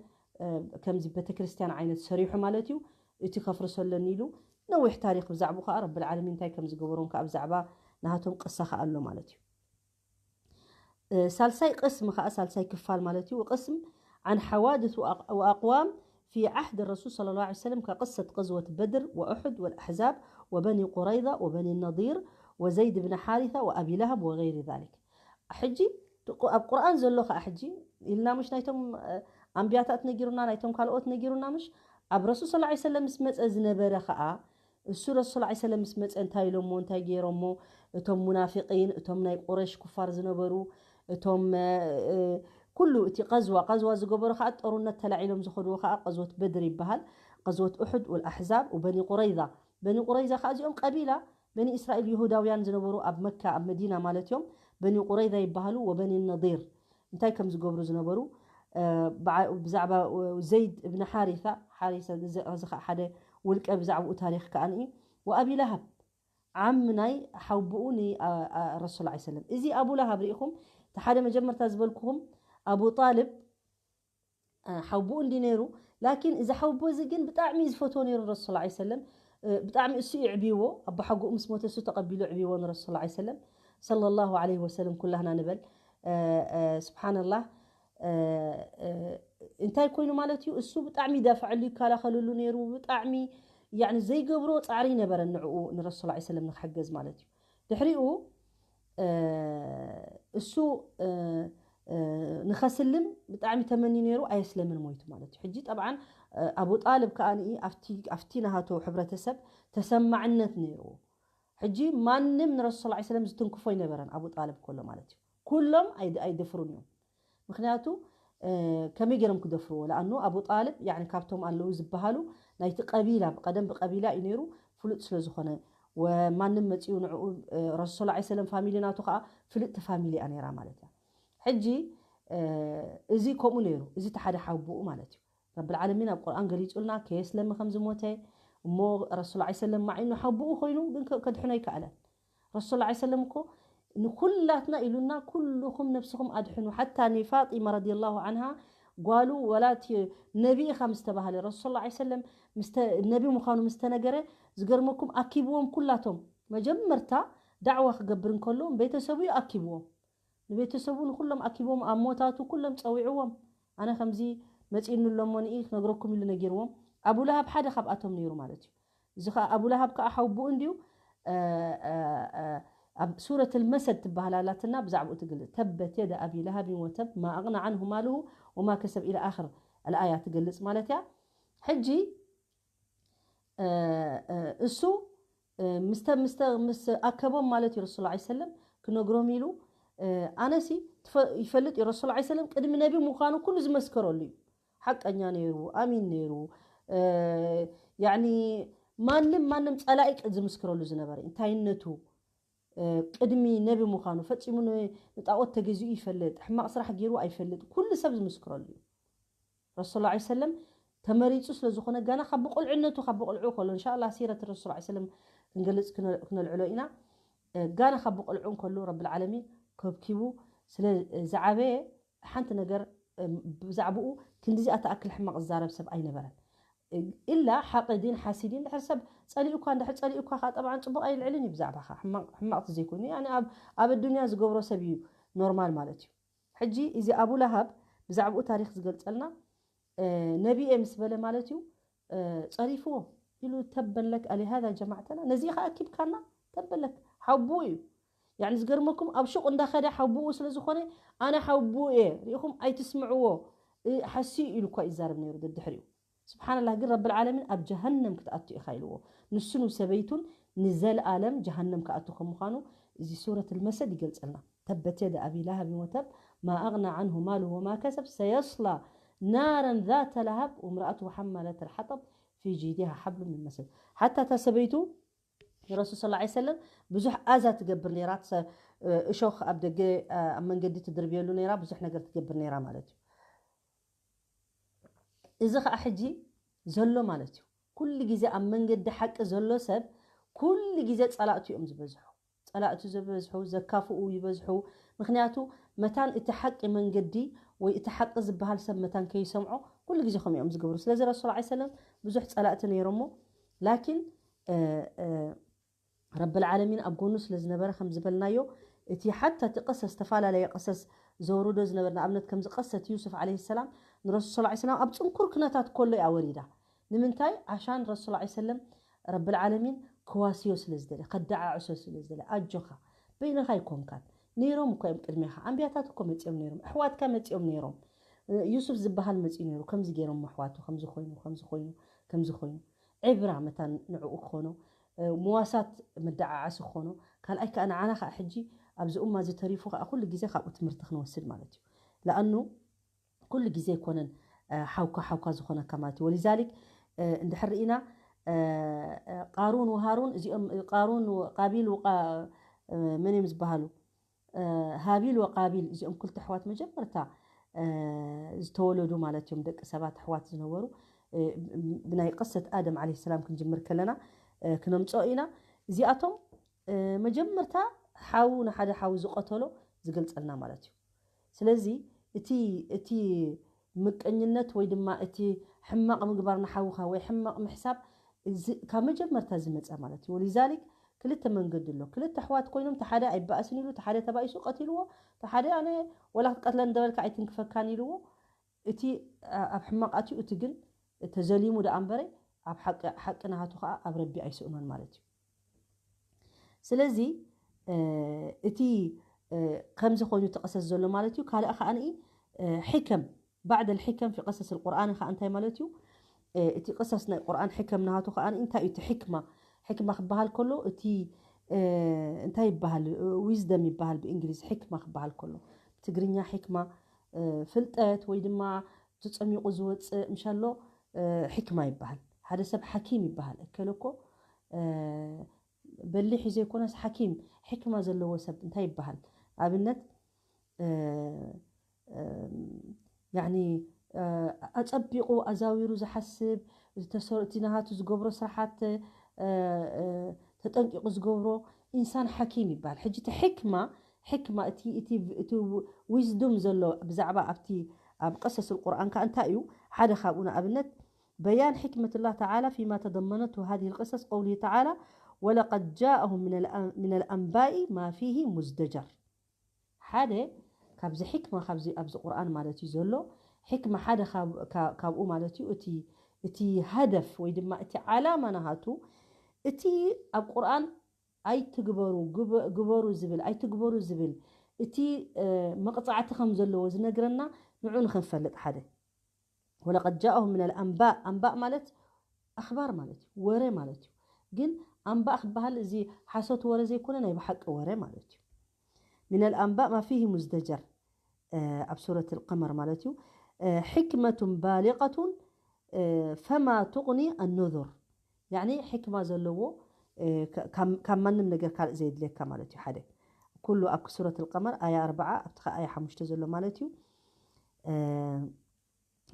ከምዚ ቤተክርስትያን ዓይነት ሰሪሑ ማለት እዩ። እቲ ከፍርሶ ኣለኒ ኢሉ ነዊሕ ታሪኽ ብዛዕባኡ ከዓ ረብል ዓለሚን እንታይ ከም ዝገበሮም ከዓ ብዛዕባ ናሃቶም ቅሳ ከዓ ኣሎ ማለት እዩ። ሳልሳይ ቅስም ከዓ ሳልሳይ ክፋል ማለት እዩ። ቅስም عن حوادث وأق-، وأقوام في عهد الرسول صلى الله عليه وسلم كقصة غزوة بدر وأحد والأحزاب وبني قريظة وبني النضير وزيد بن حارثة وأبي لهب وغير ذلك. ሕጂ ኣብ ቁርኣን ዘሎ ከዓ ሕጂ ኢልና ምሽ ናይቶም ኣንብያታት ነጊሩና፣ ናይቶም ካልኦት ነጊሩና ምሽ። ኣብ ረሱል ሰለላሁ ዐለይሂ ወሰለም ምስ መፀ ዝነበረ ከዓ እሱ ረሱል ሰለላሁ ዐለይሂ ወሰለም ምስ መፀ እንታይ ኢሎሞ፣ እንታይ ገይሮሞ? እቶም ሙናፊቂን፣ እቶም ናይ ቁረሽ ኩፋር ዝነበሩ፣ እቶም ኩሉ እቲ ቀዝዋ፣ ቀዝዋ ዝገበሩ ከዓ ጦርነት ተላዒሎም ዝኸድዎ ከዓ ቀዝወት በድር ይበሃል። ቀዝወት ኡሑድ ወልኣሕዛብ ወበኒ ቁረይዛ። በኒ ቁረይዛ ከዓ እዚኦም ቀቢላ በኒ እስራኤል ይሁዳውያን ዝነበሩ ኣብ መካ ኣብ መዲና ማለት እዮም። በኒ ቁረይዛ ይበሃሉ። ወበኒ ነዲር እንታይ ከም ዝገብሩ ዝነበሩ ብዛዕባ ዘይድ እብኒ ሓሪሳ፣ ሓሪሳ እዚ ከዓ ሓደ ውልቀ ብዛዕባኡ ታሪኽ ከዓ ንኢ። ወኣቢ ለሃብ ዓም ናይ ሓውብኡ ንረሱል ላ ሰለም። እዚ ኣቡ ለሃብ ርኢኹም፣ እቲ ሓደ መጀመርታ ዝበልኩኹም ኣቡ ጣልብ ሓውብኡ እንዲ ነይሩ። ላኪን እዚ ሓውብኡ እዚ ግን ብጣዕሚ ዝፈትዎ ነይሩ ረሱል ላ ሰለም። ብጣዕሚ እሱ ይዕብይዎ። ኣቦሓጎኡ ምስ ሞተ እሱ ተቐቢሉ ዕብይዎ ንረሱል ላ ሰለም። ሰለላሁ ዐለይሂ ወሰለም ኩላህና ንበል። ስብሓንላህ። እንታይ ኮይኑ ማለት እዩ? እሱ ብጣዕሚ ይዳፍዐሉ፣ ይከላኸልሉ ነይሩ። ብጣዕሚ ያኒ ዘይገብሮ ፃዕሪ ይነበረ ንዕኡ ንረሱል ላ ሰለም ንክሕገዝ ማለት እዩ። ድሕሪኡ እሱ ንኸስልም ብጣዕሚ ተመኒ ነይሩ፣ ኣየስለምን ሞይቱ ማለት እዩ። ሕጂ ጠብዓን ኣቡ ጣልብ ከዓ ንኢ ኣብቲ ናሃቶ ሕብረተሰብ ተሰማዕነት ነይርዎ። ሕጂ ማንም ንረሱል ላ ሰለም ዝትንክፎ ኣይነበረን ኣቡ ጣልብ ከሎ ማለት እዩ። ኩሎም ኣይድ-፣ ኣይደፍሩን እዮም። ምክንያቱ ከመይ ገይሮም ክደፍርዎ? ለኣኑ ኣቡ ጣልብ ያኒ ካብቶም ኣለዉ ዝበሃሉ ናይቲ ቀቢላ፣ ብቀደም ብቀቢላ እዩ ነይሩ፣ ፍሉጥ ስለ ዝኾነ፣ ወማንም መፂኡ ንዕኡ፣ ረሱል ላ ሰለም ፋሚሊ ናቱ ከዓ ፍልጥቲ ፋሚሊ እያ ነይራ ማለት እያ። ሕጂ እዚ ከምኡ ነይሩ። እዚ እቲ ሓደ ሓውብኡ ማለት እዩ። ረብል ዓለሚን ኣብ ቁርኣን ገሊጹልና ከየስለመ ከም ዝሞተ፣ እሞ ረሱል ላ ሰለም ማዒኑ ሓውብኡ ኮይኑ ግን ከ-፣ ከድሕኖ ኣይከኣለን። ረሱል ላ ሰለም እኮ ንኩላትና ኢሉና ኩልኹም ነብስኹም ኣድሕኑ። ሓታ ንፋጢማ ረዲየላሁ ዓንሃ ጓሉ ወላ እቲ ነቢ ኢኻ ምስ ተባህለ፣ ረሱል ላ ሰለም ምስ ተ-፣ ነቢ ምዃኑ ምስ ተነገረ፣ ዝገርመኩም ኣኪብዎም ኩላቶም። መጀመርታ ዳዕዋ ክገብር እንከሎ ቤተሰቡ እዩ ኣኪብዎም። ንቤተሰቡ ንኩሎም ኣኪቦም ኣብ ሞታቱ ኩሎም ጸዊዕዎም። ኣነ ከምዚ መጺእኒ ኣሎ እሞ ንኢ ክነግረኩም ኢሉ ነጊርዎም። ኣቡ ለሃብ ሓደ ካብኣቶም ነይሩ ማለት እዩ። እዚ ኸዓ ኣቡ ለሃብ ከዓ ሓውብኡ እንድዩ። ኣብ ሱረት ልመሰድ ትበሃል ኣላትና ብዛዕባኡ ትግልጽ። ተበት የደ ኣቢ ለሃብን ወተብ ማ ኣቕና ዓንሁ ማልሁ ወማ ከሰብ ኢለ ኣኽር ኣልኣያ ትገልጽ ማለት እያ። ሕጂ እሱ ምስተ-፣ ምስተ-፣ ምስ ኣከቦም ማለት እዩ ረሱል ላ ሰለም ክነግሮም ኢሉ። ኣነሲ ትፈ-፣ ይፈልጥ እዩ ረሱል ላ ሰለም ቅድሚ ነቢ ምዃኑ ኩሉ ዝመስከረሉ እዩ። ሓቀኛ ነይሩ፣ ኣሚን ነይሩ። ያኒ ማንም ማንም ጸላኢ ቅ-፣ ዝምስክረሉ ዝነበረ እንታይነቱ ቅድሚ ነቢ ምዃኑ ፈፂሙ ንጣዖት ተገዚኡ ይፈልጥ፣ ሕማቕ ስራሕ ገይሩ ኣይፈልጥ፣ ኩሉ ሰብ ዝምስክረሉ እዩ። ረሱል ላ ሰለም ተመሪፁ ስለ ዝኾነ ጋና ካብ ብቆልዕነቱ ካብ ብቆልዑ ከሎ እንሻላ ሲረት ረሱል ላ ሰለም ክንገልፅ ክነልዕሎ ኢና። ጋና ካብ ብቆልዑ እንከሎ ረብል ዓለሚን ከብኪቡ ስለ ዝዓበየ ሓንቲ ነገር ብዛዕባኡ ክንዲዚኣ ተኣክል ሕማቕ ዝዛረብ ሰብ ኣይነበረን። ኢላ ሓቂ ዲን ሓሲዲን ድሕር ሰብ ፀሊኡካ እንድሕር ፀሊኡካ ከዓ ጠብዓን ፅቡቕ ኣይልዕልን እዩ ብዛዕባኻ ሕማቕ ተዘይኮይኑ ኣብ ኣዱንያ ዝገብሮ ሰብ እዩ ኖርማል ማለት እዩ። ሕጂ እዚ ኣቡ ለሃብ ብዛዕባኡ ታሪክ ዝገልፀልና ነቢኤ ምስ በለ ማለት እዩ ፀሪፍዎ ኢሉ ተበለክ ኣሊሃዛ ጀማዕተና ነዚ ከኣኪብካና ተበለክ ሓቡኡ እዩ። ዝገርመኩም ኣብ ሹቕ እንዳኸደ ሓቡኡ ስለ ዝኾነ ኣነ ሓቡኡ እየ ርኢኹም ኣይትስምዕዎ ሓስዩ ኢሉ እኳ ይዛረብ ነይሩ ደድሕሪኡ። ስብሓንላህ ግን ረብል ዓለሚን ኣብ ጀሃነም ክትኣቱ ኢኻ ኢልዎ። ንሱን ሰበይቱን ንዘልኣለም ጀሃነም ክኣቱ ከም ምዃኑ እዚ ሱረት ልመሰድ ይገልጸልና። ተበት የደ ኣቢ ለሃብ ወተብ ማ ኣግና ዓንሁ ማሉ ወማ ከሰብ ሰየስላ ናረን ዛተ ለሃብ ወምርኣቱ ሓማለት ልሓጠብ ፊ ጂዲሃ ሓብሉ ምን መሰድ። ሓታ እታ ሰበይቱ ረሱል ስ ሰለም ብዙሕ ኣዛ ትገብር ነራ፣ እሾኽ ኣብ ደገ ኣብ መንገዲ ትድርብየሉ ነራ፣ ብዙሕ ነገር ትገብር ነራ ማለት እዩ። እዚ ከዓ ሕጂ ዘሎ ማለት እዩ። ኩሉ ግዜ ኣብ መንገዲ ሓቂ ዘሎ ሰብ ኩሉ ግዜ ፀላእቱ እዮም ዝበዝሑ። ፀላእቱ ዝበዝሑ፣ ዘካፍኡ ይበዝሑ። ምክንያቱ መታን እቲ ሓቂ መንገዲ ወይ እቲ ሓቂ ዝበሃል ሰብ መታን ከይሰምዖ ኩሉ ግዜ ከምኡ እዮም ዝገብሩ። ስለዚ ረሱል ላ ሰለም ብዙሕ ፀላእቲ ነይሮሞ። ላኪን ረብል ዓለሚን ኣብ ጎኑ ስለ ዝነበረ ከም ዝበልናዮ እቲ ሓታ እቲ ቅሰስ ዝተፈላለየ ቅሰስ ዘውርዶ ዝነበረ ንኣብነት ከምዚ ቀሰት ዩሱፍ ዓለይሂ ሰላም ንረሱል ሰለላሁ ዐለይሂ ወሰለም ኣብ ጽንኩር ኩነታት ከሎ እያ ወሪዳ። ንምንታይ? ዓሻን ረሱል ሰለላሁ ዐለይሂ ወሰለም ረብል ዓለሚን ክዋስዮ ስለ ዝደለ፣ ከደዓዕሶ ስለ ዝደለ፣ ኣጆኻ በይንኻ ኣይኮንካን። ነይሮም እኮ እዮም ቅድሜኻ። ኣንቢያታት እኮ መጺኦም ነይሮም። ኣሕዋትካ መጺኦም ነይሮም። ዩሱፍ ዝበሃል መጺኡ ነይሩ። ከምዚ ገይሮም ኣሕዋቱ፣ ከምዚ ኮይኑ፣ ከምዚ ኮይኑ፣ ከምዚ ኮይኑ። ዕብራ መታን ንዕኡ ክኾኖ፣ መዋሳት መደዓዓሲ ክኾኖ። ካልኣይ ከኣ ንዓና ከኣ ሕጂ ኣብዚ ኡማ እዚ ተሪፉ ከኣ ኩሉ ግዜ ካብኡ ትምህርቲ ክንወስድ ማለት እዩ። ለኣኑ ኩሉ ግዜ ኣይኮነን ሓውካ ሓውካ ዝኾነካ ማለት እዩ። ወሊዛሊክ እንድሕር ርኢና ቃሩን ወሃሩን እዚኦም ቃሩን ቃቢል መን እዮም ዝበሃሉ? ሃቢል ወቃቢል እዚኦም ክልተ ኣሕዋት መጀመርታ ዝተወለዱ ማለት እዮም። ደቂ ሰባት ኣሕዋት ዝነበሩ ብናይ ቅሰት ኣደም ዓለይሂ ሰላም ክንጅምር ከለና ክነምፅኦ ኢና። እዚኣቶም መጀመርታ ሓው ንሓደ ሓው ዝቐተሎ ዝገልፀልና ማለት እዩ። ስለዚ እቲ እቲ ምቀኝነት ወይ ድማ እቲ ሕማቕ ምግባር ንሓውኻ ወይ ሕማቕ ምሕሳብ ካብ መጀመርታ ዝመፀ ማለት እዩ። ወሊዛሊክ ክልተ መንገዲ ኣሎ። ክልተ ኣሕዋት ኮይኖም፣ እቲ ሓደ ኣይበኣስን ኢሉ፣ እቲ ሓደ ተባኢሱ ቀቲልዎ፣ እቲ ሓደ ኣነ ወላ ክትቀትለን እንደበልካ ኣይትንክፈካን ኢልዎ። እቲ ኣብ ሕማቕ ኣትዩ፣ እቲ ግን ተዘሊሙ ደኣ እምበረ ኣብ ሓቂ፣ ሓቂ ናሃቱ ከዓ ኣብ ረቢ ኣይስእኖን ማለት እዩ። ስለዚ እቲ ከምዚ ኮይኑ ተቐሰስ ዘሎ ማለት እዩ። ካልእ ከዓ ንኢ ሕከም ባዕድ ልሕከም ፊ ቀሰስ ልቁርኣን ከዓ እንታይ ማለት እዩ? እቲ ቅሰስ ናይ ቁርኣን ሕከም ናሃቱ ከዓ እንታይ እዩ? እቲ ሕክማ፣ ሕክማ ክበሃል ከሎ እቲ እንታይ ይበሃል? ዊዝደም ይበሃል ብእንግሊዝ። ሕክማ ክበሃል ከሎ ብትግርኛ ሕክማ ፍልጠት ወይ ድማ ተፀሚቑ ዝወፅእ ምሻሎ ሕክማ ይበሃል። ሓደ ሰብ ሓኪም ይበሃል። እከለ እኮ በሊሕ እዩ ዘይኮነስ ሓኪም ሕክማ ዘለዎ ሰብ እንታይ ይበሃል? ኣብነት ያኒ ኣፀቢቑ ኣዛዊሩ ዝሓስብ፣ እቲ ናሃቱ ዝገብሮ ስራሓት ተጠንቂቑ ዝገብሮ ኢንሳን ሓኪም ይበሃል። ሕጂ እቲ ሕክማ፣ ሕክማ እቲ ዊዝዱም ዘሎ ብዛዕባ ኣብቲ ኣብ ቀሰስ ቁርኣን ከዓ እንታይ እዩ? ሓደ ካብኡ ንኣብነት በያን ሕክመት ላህ ተዓላ ፊማ ተደመነቱ ሃዚህ ልቅሰስ ቀውሊህ ተዓላ ወለቀድ ጃአሁም ሚነል ኣንባኢ ማ ፊሂ ሙዝደጀር። ሓደ ካብዚ ሕክማ ኣብዚ ቁርኣን ማለት እዩ ዘሎ ሕክማ ሓደ ካብኡ ማለት እዩ እቲ ሃደፍ ወይ ድማ እቲ ዓላማ ናሃቱ እቲ ኣብ ቁርኣን ኣይትግበሩ ግበሩ ዝብል ኣይትግበሩ ዝብል እቲ መቕፃዕቲ ከም ዘለዎ ዝነግረና ንዑ ንክንፈልጥ ሓደ ወለቀድ ጃአሁም ሚነል ኣንባእ ኣንባእ ማለት ኣኽባር ማለት እዩ፣ ወረ ማለት እዩ። ግን ኣንባእ ክበሃል እዚ ሓሶት ወረ ዘይኮነ ናይ ብሓቂ ወረ ማለት እዩ። ሚነል ኣንባእ ማ ፊሂ ሙዝደጀር ኣብ ሱረት ልቀመር ማለት እዩ። ሕክመቱን ባሊቀቱን ፈማ ቱቕኒ ኣኑዙር ያኒ ሕክማ ዘለዎ ካብ ማንም ነገር ካልእ ዘየድልየካ ማለት እዩ። ሓደ ኩሉ ኣብ ሱረት ልቀመር ኣያ ኣርባዓ ኣብቲ ከ ኣያ ሓሙሽተ ዘሎ ማለት እዩ።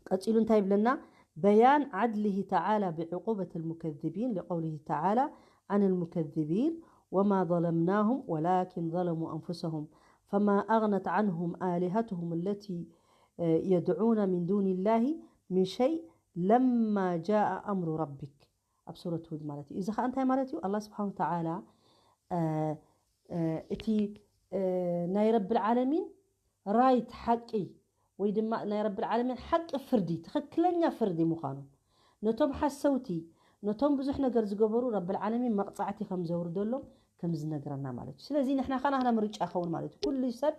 ቀፂሉ እንታይ ይብለና? بيان عدله تعالى بعقوبة المكذبين لقوله تعالى عن المكذبين وما ظلمناهم ولكن ظلموا أنفسهم فما أغنت عنهم آلهتهم التي يدعون من دون الله من شيء لما جاء أمر ربك ኣብ ሱረት ሁድ ማለት እዩ። እዚ ከዓ እንታይ ማለት እዩ? ኣላ ስብሓን ተዓላ እቲ ናይ ረብል ዓለሚን ራይት ሓቂ ወይ ድማ ናይ ረብል ዓለሚን ሓቂ ፍርዲ ትኽክለኛ ፍርዲ ምዃኑ ነቶም ሓሰውቲ ነቶም ብዙሕ ነገር ዝገበሩ ረብል ዓለሚን መቕፃዕቲ ከም ዘውርደሎም ከም ዝነግረና ማለት እዩ። ስለዚ ንሕና ከ ናህና ምርጫ ይኸውን ማለት እዩ። ኩሉ ሰብ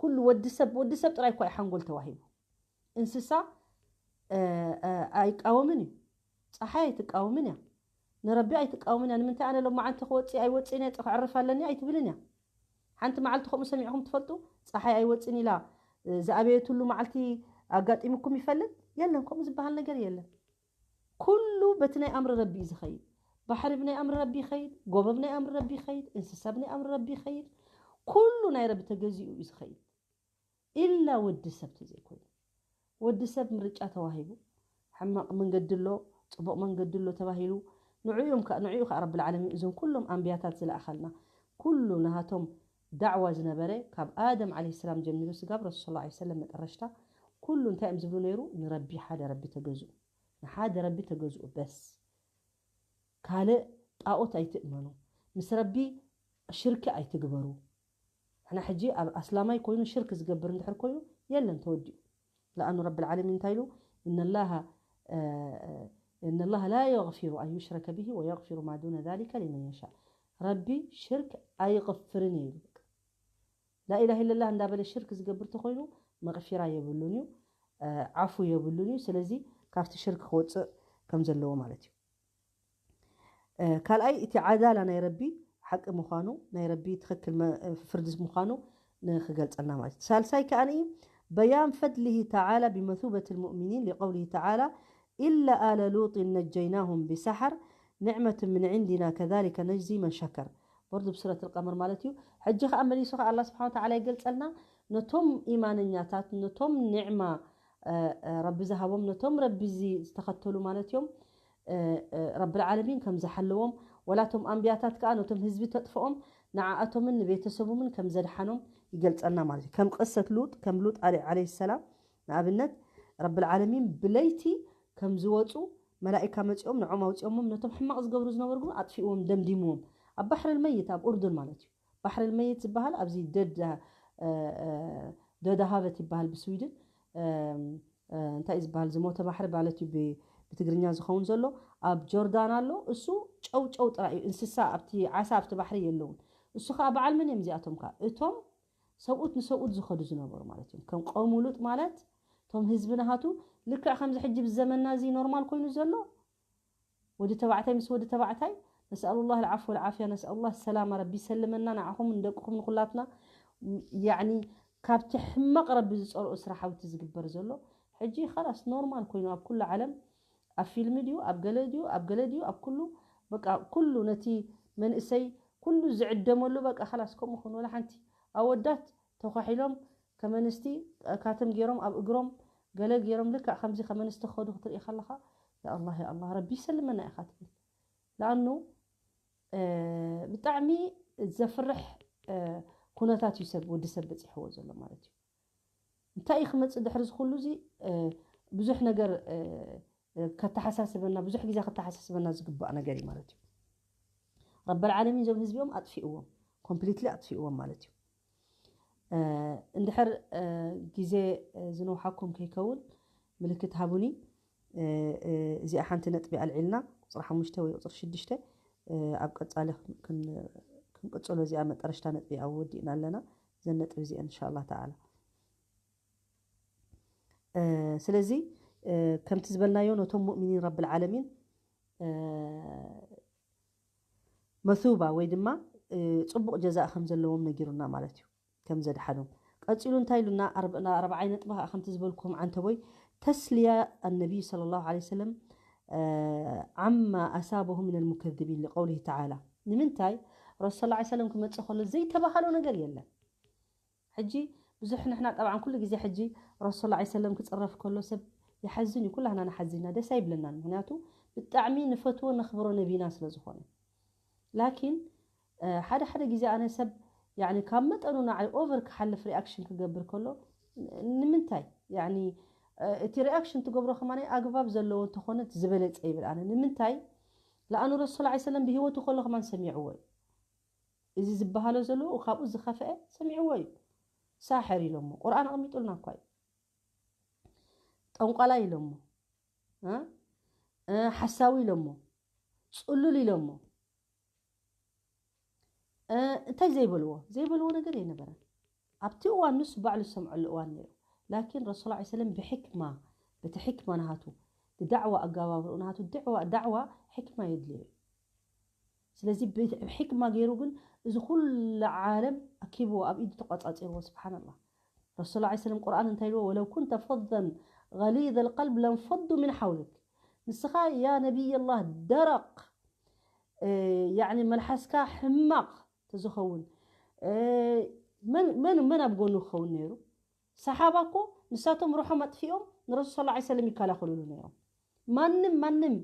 ኩሉ ወዲ ሰብ ወዲ ሰብ ጥራይ እኳ እዩ ሓንጎል ተዋሂቡ። እንስሳ ኣይቃወምን እዩ። ፀሓይ ኣይትቃወምን እያ። ንረቢ ኣይትቃወምን እያ። ንምንታይ ኣነ ሎም መዓልቲ ክወፅእ ኣይወፅእን እየ ክዕርፍ ኣለኒ ኣይትብልን እያ። ሓንቲ መዓልቲ ከምኡ ሰሚዕኹም ትፈልጡ? ፀሓይ ኣይወፅን ኢላ ዝኣበየትሉ መዓልቲ ኣጋጢምኩም ይፈልጥ? የለን። ከምኡ ዝበሃል ነገር የለን። ኩሉ በቲ ናይ ኣምሪ ረቢ እዩ ዝኸይድ። ባሕሪ ብናይ ኣምሪ ረቢ ይኸይድ። ጎቦ ብናይ ኣምሪ ረቢ ይኸይድ። እንስሳ ብናይ ኣምሪ ረቢ ይኸይድ። ኩሉ ናይ ረቢ ተገዚኡ እዩ ዝኸይድ። ኢላ ወዲ ሰብ ተዘይኮይኑ ወዲ ሰብ ምርጫ ተዋሂቡ ሕማቕ መንገዲ ኣሎ ፅቡቕ መንገዲ ኣሎ ተባሂሉ ንዕኡ እዮም ከ- ንዕኡ ከዓ ረብል ዓለሚን እዞም ኩሎም ኣንብያታት ዝለኣኸልና ኩሉ ናሃቶም ዳዕዋ ዝነበረ ካብ ኣደም ዓለይሂ ሰላም ጀሚሩ ስጋብ ረሱል ሰለላሁ ዐለይሂ ወሰለም መጠረሽታ ኩሉ እንታይ እዮም ዝብሉ ነይሩ? ንረቢ ሓደ ረቢ ተገዝኡ፣ ንሓደ ረቢ ተገዝኡ በስ። ካልእ ጣኦት ኣይትእመኑ፣ ምስ ረቢ ሽርኪ ኣይትግበሩ። ሕና ሕጂ ኣብ ኣስላማይ ኮይኑ ሽርክ ዝገብር እንድሕር ኮይኑ የለን ተወዲኡ። ለኣኑ ረብል ዓለሚን እንታይ ኢሉ? እነላሃ እነላሃ ላ የግፊሩ ኣን ዩሽረከ ብሂ ወየግፊሩ ማ ዱነ ዛሊከ ሊመን የሻእ። ረቢ ሽርክ ኣይቕፍርን እዩ ኢሉ። ላኢላህ ኢለላህ እንዳበለ ሽርክ ዝገብር ተኮይኑ መቕፊራ የብሉን እዩ፣ ዓፉ የብሉን እዩ። ስለዚ ካብቲ ሽርክ ክወፅእ ከም ዘለዎ ማለት እዩ። ካልኣይ እቲ ዓዳላ ናይ ረቢ ሓቂ ምዃኑ ናይ ረቢ ትኽክል ፍርዲ ምዃኑ ንክገልፀልና ማለት እዩ። ሳልሳይ ከኣ በያን ፈድሊሂ ተዓላ ብመቱበት ልሙእሚኒን ሊቀውሊሂ ተዓላ ኢላ ኣለ ሉጢን ነጀይናሁም ብሳሓር ንዕመት ምን ዕንዲና ከዛሊከ ነጅዚ መን ሸከር። በርዱ ብሱረት ልቀመር ማለት እዩ። ሕጂ ከዓ መሊሱ ከዓ ኣላ ስብሓን ተዓላ ይገልፀልና ነቶም ኢማነኛታት ነቶም ኒዕማ ረቢ ዝሃቦም ነቶም ረቢ ዝተኸተሉ ማለት እዮም። ረብል ዓለሚን ከም ዝሓለዎም ወላቶም ኣንብያታት ከዓ ነቶም ህዝቢ ተጥፍኦም ንዓኣቶምን ንቤተሰቦምን ከም ዘድሓኖም ይገልፀልና ማለት እዩ። ከም ቅሰት ሉጥ ከም ሉጥ ዓለ- ዓለይሂ ሰላም ንኣብነት ረብል ዓለሚን ብለይቲ ከም ዝወፁ መላኢካ መፂኦም ንዖም ኣውፂኦሞም ነቶም ሕማቕ ዝገብሩ ዝነበሩ ግን ኣጥፊእዎም ደምዲምዎም ኣብ ባሕሪ ልመይት ኣብ ኡርዱን ማለት እዩ። ባሕሪ ልመይት ዝበሃል ኣብዚ ደድ ደዳሃበት ይበሃል ብስዊድን እንታይ እዩ ዝበሃል ዝሞተ ባሕሪ ማለት እዩ ብትግርኛ ዝኸውን ዘሎ ኣብ ጆርዳን ኣሎ። እሱ ጨው ጨው ጥራይ እዩ እንስሳ ኣብቲ ዓሳ ኣብቲ ባሕሪ የለውን። እሱ ከዓ በዓል መን እዮም እዚኣቶም ከዓ እቶም ሰብኡት ንሰብኡት ዝኸዱ ዝነበሩ ማለት እዮም። ከም ቀውሙ ሉጥ ማለት እቶም ህዝቢ ናሃቱ ልክዕ ከምዚ ሕጂ ብዘመንና እዚ ኖርማል ኮይኑ ዘሎ ወዲ ተባዕታይ ምስ ወዲ ተባዕታይ ነስኣሉ ላህ ልዓፍ ወልዓፍያ ነስኣሉ ላህ ሰላማ ረቢ ይሰልመና ንዓኹም ንደቅኹም ንኩላትና ያኒ ካብቲ ሕማቕ ረቢ ዝፀልኦ ስራሓውቲ ዝግበር ዘሎ ሕጂ ኸላስ ኖርማል ኮይኑ ኣብ ኩሉ ዓለም ኣብ ፊልሚ ድዩ ኣብ ገለ ድዩ ኣብ ገለ ድዩ ኣብ ኩሉ በቃ ኩሉ ነቲ መንእሰይ ኩሉ ዝዕደመሉ በቃ ኸላስ ከምኡ ኹን ወላ ሓንቲ ኣወዳት ተኳሒሎም ከመንስቲ ካትም ገይሮም ኣብ እግሮም ገለ ገይሮም ልክዕ ከምዚ ከመንስቲ ክኸዱ ክትርኢ ከለኻ ያኣላ ያኣላ ረቢ ይሰልመና ኢኻ ትብል ለኣኑ ብጣዕሚ ዘፍርሕ ኩነታት እዩ ሰብ ወዲ ሰብ በፂሕዎ ዘሎ ማለት እዩ። እንታይ እዩ ክመፅእ ድሕሪ ዝኩሉ እዚ ብዙሕ ነገር ከተሓሳስበና ብዙሕ ግዜ ከተሓሳስበና ዝግባእ ነገር እዩ ማለት እዩ። ረበል ዓለሚን እዞም ህዝቢኦም ኣጥፊእዎም ኮምፕሊትሊ ኣጥፊእዎም ማለት እዩ። እንድሕር ግዜ ዝነውሓኩም ከይከውን ምልክት ሃቡኒ። እዚኣ ሓንቲ ነጥቢ ኣልዒልና ቁፅሪ ሓሙሽተ ወይ ቁፅሪ ሽዱሽተ ኣብ ቀፃሊ ክንቅፅሎ እዚኣ መጠረሽታ ነጥቢ ኣብ ወዲእና ኣለና። እዘን ነጥቢ እዚአን እንሻላ ተዓላ ስለዚ ከምቲ ዝበልናዮ ነቶም ሙእሚኒን ረብል ዓለሚን መሱባ ወይ ድማ ፅቡቕ ጀዛእ ከም ዘለዎም ነጊሩና ማለት እዩ። ከም ዘድሓኖም ቀፂሉ እንታይ ኢሉና ኣርብዓይ ነጥቢ ከዓ ከምቲ ዝበልኩም ዓንተቦይ ተስልያ ኣነቢይ صلى الله عليه وسلم ዓማ ኣሳበሁ ምን ልሙከذቢን لقوله تعالى ንምንታይ ረሱል ሰለላሁ ዐለይሂ ወሰለም ክመጽእ ከሎ ዘይተባሃሎ ነገር የለን። ሕጂ ብዙሕ ንሕና ጠብዓን ኩሉ ግዜ ሕጂ ረሱል ሰለላሁ ዐለይሂ ወሰለም ክጽረፍ ከሎ ሰብ ይሓዝን እዩ፣ ኩላህና ንሓዝን ኢና፣ ደስ ኣይብለናን። ምክንያቱ ብጣዕሚ ንፈትዎ ነኽብሮ ነቢና ስለ ዝኾነ። ላኪን ሓደ ሓደ ግዜ ኣነ ሰብ ያኒ ካብ መጠኑ ንዓይ ኦቨር ክሓልፍ ሪኣክሽን ክገብር ከሎ ንምንታይ ያኒ እቲ ሪኣክሽን ትገብሮ ከማን ኣግባብ ዘለዎ እንተኾነ ዝበለጸ ይብል ኣነ። ንምንታይ ለኣኑ ረሱል ሰለላሁ ዐለይሂ ወሰለም ብህይወቱ ከሎ ከማን ሰሚዕዎ እዩ። እዚ ዝበሃሎ ዘሎ ካብኡ ዝኸፍአ ሰሚዕዎ እዩ። ሳሕር ኢሎሞ፣ ቁርኣን ኣቐሚጡልና እኳ እዩ። ጠንቋላይ ኢሎሞ፣ እ? እ፣ ሓሳዊ ኢሎሞ፣ ጽሉል ኢሎሞ። እ፣ እንታይ ዘይበልዎ? ዘይበልዎ ነገር ኣይነበረን። ኣብቲ እዋን ንሱ ባዕሉ ዝሰምዐሉ እዋን ነይሩ። ላኪን ረሱል ሰለላሁ ዐለይሂ ወሰለም ብሕክማ፣ በቲ ሕክማ ናሃቱ፣ ብዳዕዋ ኣገባብርኡ ናሃቱ፣ ዳዕዋ፣ ዳዕዋ ሕክማ የድልዮ እዩ። ስለዚ ብ-፣ ብሕክማ ገይሩ ግን እዚ ኩሉ ዓለም ኣኪብዎ፣ ኣብ ኢዱ ተቋጻጺርዎ። ስብሓንላህ። ረሱል ሰለላሁ ዐለይሂ ወሰለም ቁርኣን እንታይ ኢልዎ? "ወለው ኩንተ ፈዘን ገሊዘል ቀልብ ለንፈዱ ሚን ሓውልክ።" ንስኻ ያ ነቢይላህ ደረቕ፣ እ፣ ያዕኒ መልሓስካ ሕማቕ ተዝኸውን፣ እ፣ መን፣ መን፣ መን ኣብ ጎኑ ክኸውን ነይሩ? ሰሓባ እኮ ንሳቶም ሩሖም ኣጥፊኦም ንረሱል ሰለላሁ ዐለይሂ ወሰለም ይከላኸሉሉ ነይሮም። ማንም፣ ማንም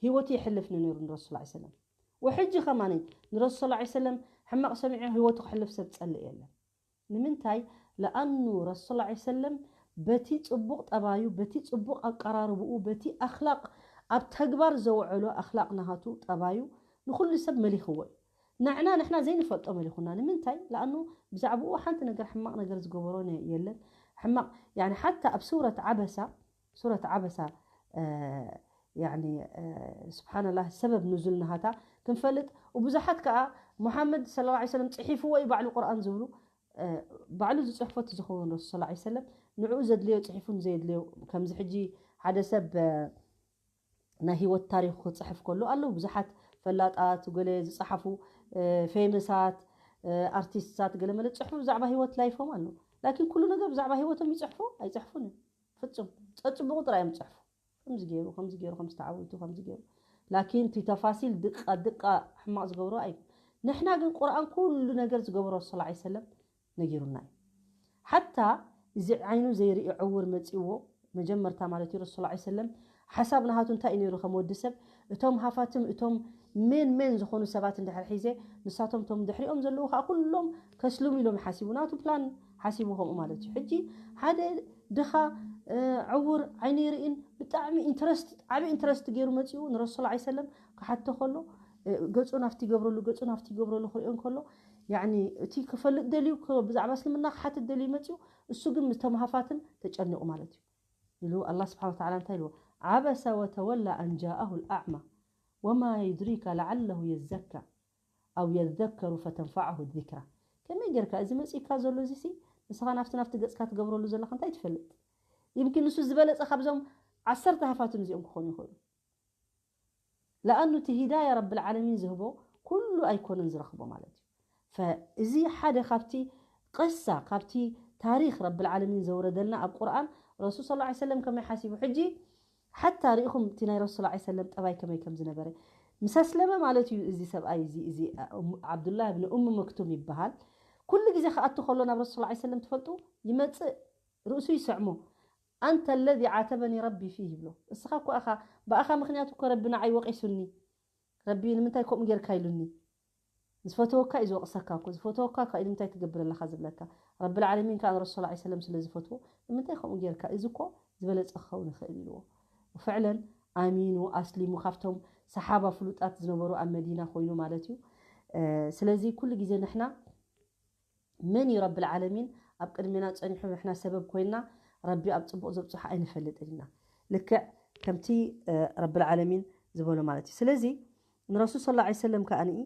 ህይወቱ የሕልፍ ነይሩ ንረሱል ሰለላሁ ዐለይሂ ወሰለም። ወሕጂ ከማን ንረሱል ሰለላሁ ዐለይሂ ወሰለም ሕማቕ ሰሚዑ ህይወቱ ክሕልፍ ሰብ ጸልእ የለን። ንምንታይ? ለኣኑ ረሱል ሰለላሁ ዐለይሂ ወሰለም በቲ ጽቡቕ ጠባዩ፣ በቲ ጽቡቕ ኣቀራርብኡ፣ በቲ ኣኽላቕ ኣብ ተግባር ዘውዐሎ ኣኽላቕ ናሃቱ ጠባዩ ንኹሉ ሰብ መሊኽዎ እዩ። ንዕና ንሕና ዘይንፈልጦ መሊኹና። ንምንታይ? ለኣኑ ብዛዕባኡ ሓንቲ ነገር ሕማቕ ነገር ዝገበሮ ነ-፣ የለን። ሕማቕ፣ ያኒ ሓታ ኣብ ሱረት ዓበሳ፣ ሱረት ዓበሳ፣ እ፣ ያኒ፣ እ፣ ስብሓንላህ፣ ሰበብ ንዙል ናሃታ ክንፈልጥ፣ ብዙሓት ከኣ ሙሓመድ ሰለላሁ ዐለይሂ ወሰለም ጽሒፍዎ እዩ ባዕሉ ቁርኣን ዝብሉ፣ እ፣ ባዕሉ ዝጽሕፎ እቲ ዝኸውን ረሱል ሰለላሁ ዐለይሂ ወሰለም ንዕኡ ዘድልዮ ጽሒፉ ንዘየድልዮ፣ ከምዚ ሕጂ ሓደ ሰብ፣ እ፣ ናይ ህይወት ታሪኹ ክጽሕፍ ከሎ ኣለዉ ብዙሓት ፈላጣት፣ ገለ ዝጸሓፉ፣ እ፣ ፌመሳት፣ እ፣ ኣርቲስትታት፣ ገለ መለ ዝጽሕፉ ብዛዕባ ህይወት ላይፎም ኣለዉ። ላኪን ኩሉ ነገር ብዛዕባ ህይወቶም ይጽሕፉ? ኣይጽሕፉን እዮም። ፍጹም። ጸጽብቑ ጥራይ እዮም ዝጽሕፉ። ከምዚ ገይሩ፣ ከምዚ ገይሩ፣ ከምዚ ተዓዊቱ፣ ከምዚ ገይሩ። ላኪን እቲ ተፋሲል ድቃ፣ ድቃ ሕማቕ ዝገብሮ ኣይ-፣ ንሕና ግን ቁርኣን ኩሉ ነገር ዝገበሮ ረሱል ሰለላሁ ዐለይሂ ወሰለም ነጊሩና እዩ። ሓታ እዚ ዓይኑ ዘይርኢ ዕውር መጺዎ፣ መጀመርታ ማለት እዩ፣ ረሱል ሰለላሁ ዐለይሂ ወሰለም ሓሳብ ናሃቱ እንታይ እዩ ነይሩ ከም ወዲ ሰብ፣ እቶም ሃፋትም፣ እቶም ሜን ሜን ዝኾኑ ሰባት እንድሕር ሒዘ፣ ንሳቶም እቶም ድሕሪኦም ዘለዉ ከዓ ኩሎም ከስልሙ ኢሎም ሓሲቡ፣ ናቱ ፕላን ሓሲቡ ከምኡ ማለት እዩ። ሕጂ ሓደ ድኻ፣ እ፣ ዕውር ዓይኒ ይርእን ብጣዕሚ ኢንትረስት፣ ዓቢ ኢንትረስት ገይሩ መጺኡ ንረሱል ሰለላሁ ዐለይሂ ወሰለም ክሓቶ ከሎ፣ እ፣ ገጹ ናፍቲ ይገብረሉ፣ ገጹ ናፍቲ ይገብረሉ ክርእዮ እንከሎ፣ ያዕኒ እቲ ክፈልጥ ደልዩ፣ ክ-፣ ብዛዕባ እስልምና ክሓትት ደልዩ መጺኡ፣ እሱ ግን ምስቶም ሃፋትም ተጨኒቑ ማለት እዩ። ኢሉ ኣላህ ስብሓነ ወተዓላ እንታይ ኢልዎ? ዓበሰ ወተወላ ኣን ጃኣሁ ልኣዕማ ወማ ዩድሪካ ለዓለሁ የዘካ ኣው የዘከሩ ፈተንፈዐሁ ዚክራ። ከመይ ጌርካ እዚ መጺእካ ዘሎ እዚሲ ንስኻ ናፍቲ ናፍቲ ገጽካ ትገብረሉ ዘለኻ እንታይ ትፈልጥ? ይምኪን ንሱ ዝበለጸ ካብዞም ዓሰርተ ሃፋትም እዚኦም ክኾኑ ይኽእሉ። ለኣኑ እቲ ሂዳያ ረብል ዓለሚን ዝህቦ ኩሉ ኣይኮነን ዝረኽቦ ማለት እዩ። ፈእዚ ሓደ ካብቲ ቅሳ፣ ካብቲ ታሪኽ ረብል ዓለሚን ዘውረደልና ኣብ ቁርኣን ረሱል ሰለላሁ ዐለይሂ ወሰለም ከመይ ሓሲቡ። ሕጂ ሓታ ርኢኹም እቲ ናይ ረሱል ሰለላሁ ዐለይሂ ወሰለም ጠባይ ከመይ ከም ዝነበረ። ምስ ኣስለመ ማለት እዩ እዚ ሰብኣይ እዚ፣ እዚ፣ እ፣ ዓብዱላህ ብን ኡም መክቱም ይበሃል። ኩሉ ግዜ ክኣቱ ከሎ ናብ ረሱል ሰለላሁ ዐለይሂ ወሰለም ትፈልጡ ይመጽእ፣ ርእሱ ይስዕሞ። ኣንተ ለዚ ዓተበኒ ረቢ ፊህ ይብሎ። እስኻ እኮ ኢኻ፣ ብኣኻ ምኽንያት እኮ ረቢ ንዓይ ወቒሱኒ። ረቢ ንምንታይ ከምኡ ጌርካ ኢሉኒ። ዝፈተወካ እዩ ዝወቕሰካ እኮ። ዝፈተወካ እኳ እዩ ንምንታይ ትገብር ኣለኻ ዝብለካ። ረብል ዓለሚን ከኣ ንረሱል ሰለላሁ ዐለይሂ ወሰለም ስለ ዝፈትዎ፣ ንምንታይ ከምኡ ጌርካ? እዚ እኮ ዝበለጸ ክኸውን ይኽእል ኢልዎ። ወፍዕለን ኣሚኑ፣ ኣስሊሙ፣ ካብቶም ሰሓባ ፍሉጣት ዝነበሩ ኣብ መዲና ኮይኑ ማለት እዩ። እ፣ ስለዚ ኩሉ ግዜ ንሕና መን እዩ ረብል ዓለሚን ኣብ ቅድሜና ጸኒሑ ንሕና ሰበብ ኮይንና ረቢ ኣብ ጽቡቕ ዘብጽሖ ኣይንፈልጥን ኢና። ልክዕ ከምቲ፣ እ፣ ረብል ዓለሚን ዝበሎ ማለት እዩ። ስለዚ ንረሱል ሰለላሁ ዐለይሂ ወሰለም ከኣ ንኢ፣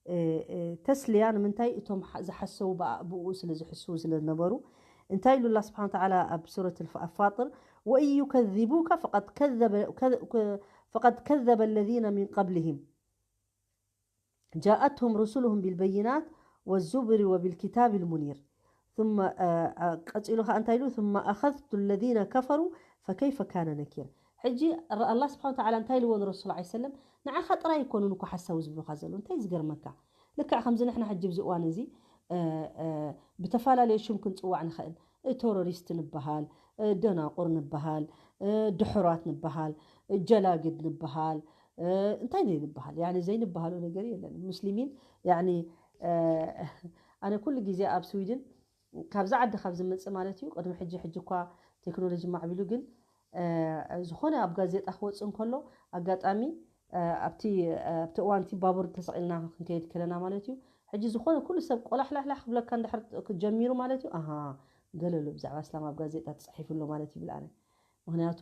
እ፣ እ፣ ተስልያ ንምንታይ እቶም ሓ-፣ ዝሓሰቡ ብኣ-፣ ብኡ ስለ ዝሕስቡ ስለ ዝነበሩ እንታይ ኢሉ ኣላህ ስብሓነ ወተዓላ ኣብ ሱረት ኣልፋ-፣ ፋጥር፣ "ወኢን ዩከዚቡከ ፈቀድ ከዘበ፣ ከ-፣ ከ-፣ ፈቀድ ከዘበ ለዚነ ሚን ቀብሊሂም ጃአትሁም ሩሱሉሁም ቢልበይናት ወዙቡሪ ወቢልኪታቢል ሙኒር ثم፣ እ፣ እ፣ ቀጺሉ ከኣ እንታይ ኢሉ? ثم أخذت الذين كفروا فكيف كان نكير። ሕጂ ረ-፣ ኣላህ ስብሓነ ወተዓላ እንታይ ኢልዎ ንረሱል ሰለላሁ ዐለይሂ ወሰለም? ንዓኻ ጥራይ ኣይኮኑን እኮ ሓሳዊ ዝብሉኻ ዘለዉ። እንታይ ዝገርመካ? ልክዕ ከምዚ ንሕና ሕጂ ኣብዚ እዋን እዚ፣ እ፣ እ፣ ብተፈላለየ ሽም ክንጽዋዕ ንኽእል። እ፣ ቴሮሪስት ንበሃል፣ እ፣ ደናቁር ንበሃል፣ እ፣ ድሑራት ንበሃል፣ እ፣ ጀላግድ ንበሃል፣ እ፣ እንታይ ዘይንበሃል? ያኒ ዘይንበሃሎ ነገር የለን። ሙስሊሚን፣ ያኒ፣ እ፣ ኣነ ኩሉ ግዜ ኣብ ስዊድን ካብዛ ዓዲ ካብ ዝመጽእ ማለት እዩ፣ ቅድሚ ሕጂ፣ ሕጂ እኳ ቴክኖሎጂ ማዕቢሉ፣ ግን፣ እ፣ ዝኾነ ኣብ ጋዜጣ ክወጽእ እንከሎ ኣጋጣሚ፣ እ፣ ኣብቲ፣ እ፣ ኣብቲ እዋንቲ ባቡር ተሰቒልና ክንከይድ ከለና ማለት እዩ፣ ሕጂ ዝኾነ ኩሉ ሰብ ቆላሕላሕላሕ ክብለካ እንድሕር ጀሚሩ ማለት እዩ፣ ኣሃ፣ ገለ ኣሎ ብዛዕባ እስላም ኣብ ጋዜጣ ተጻሒፉ ኣሎ ማለት ይብል ኣነ። ምኽንያቱ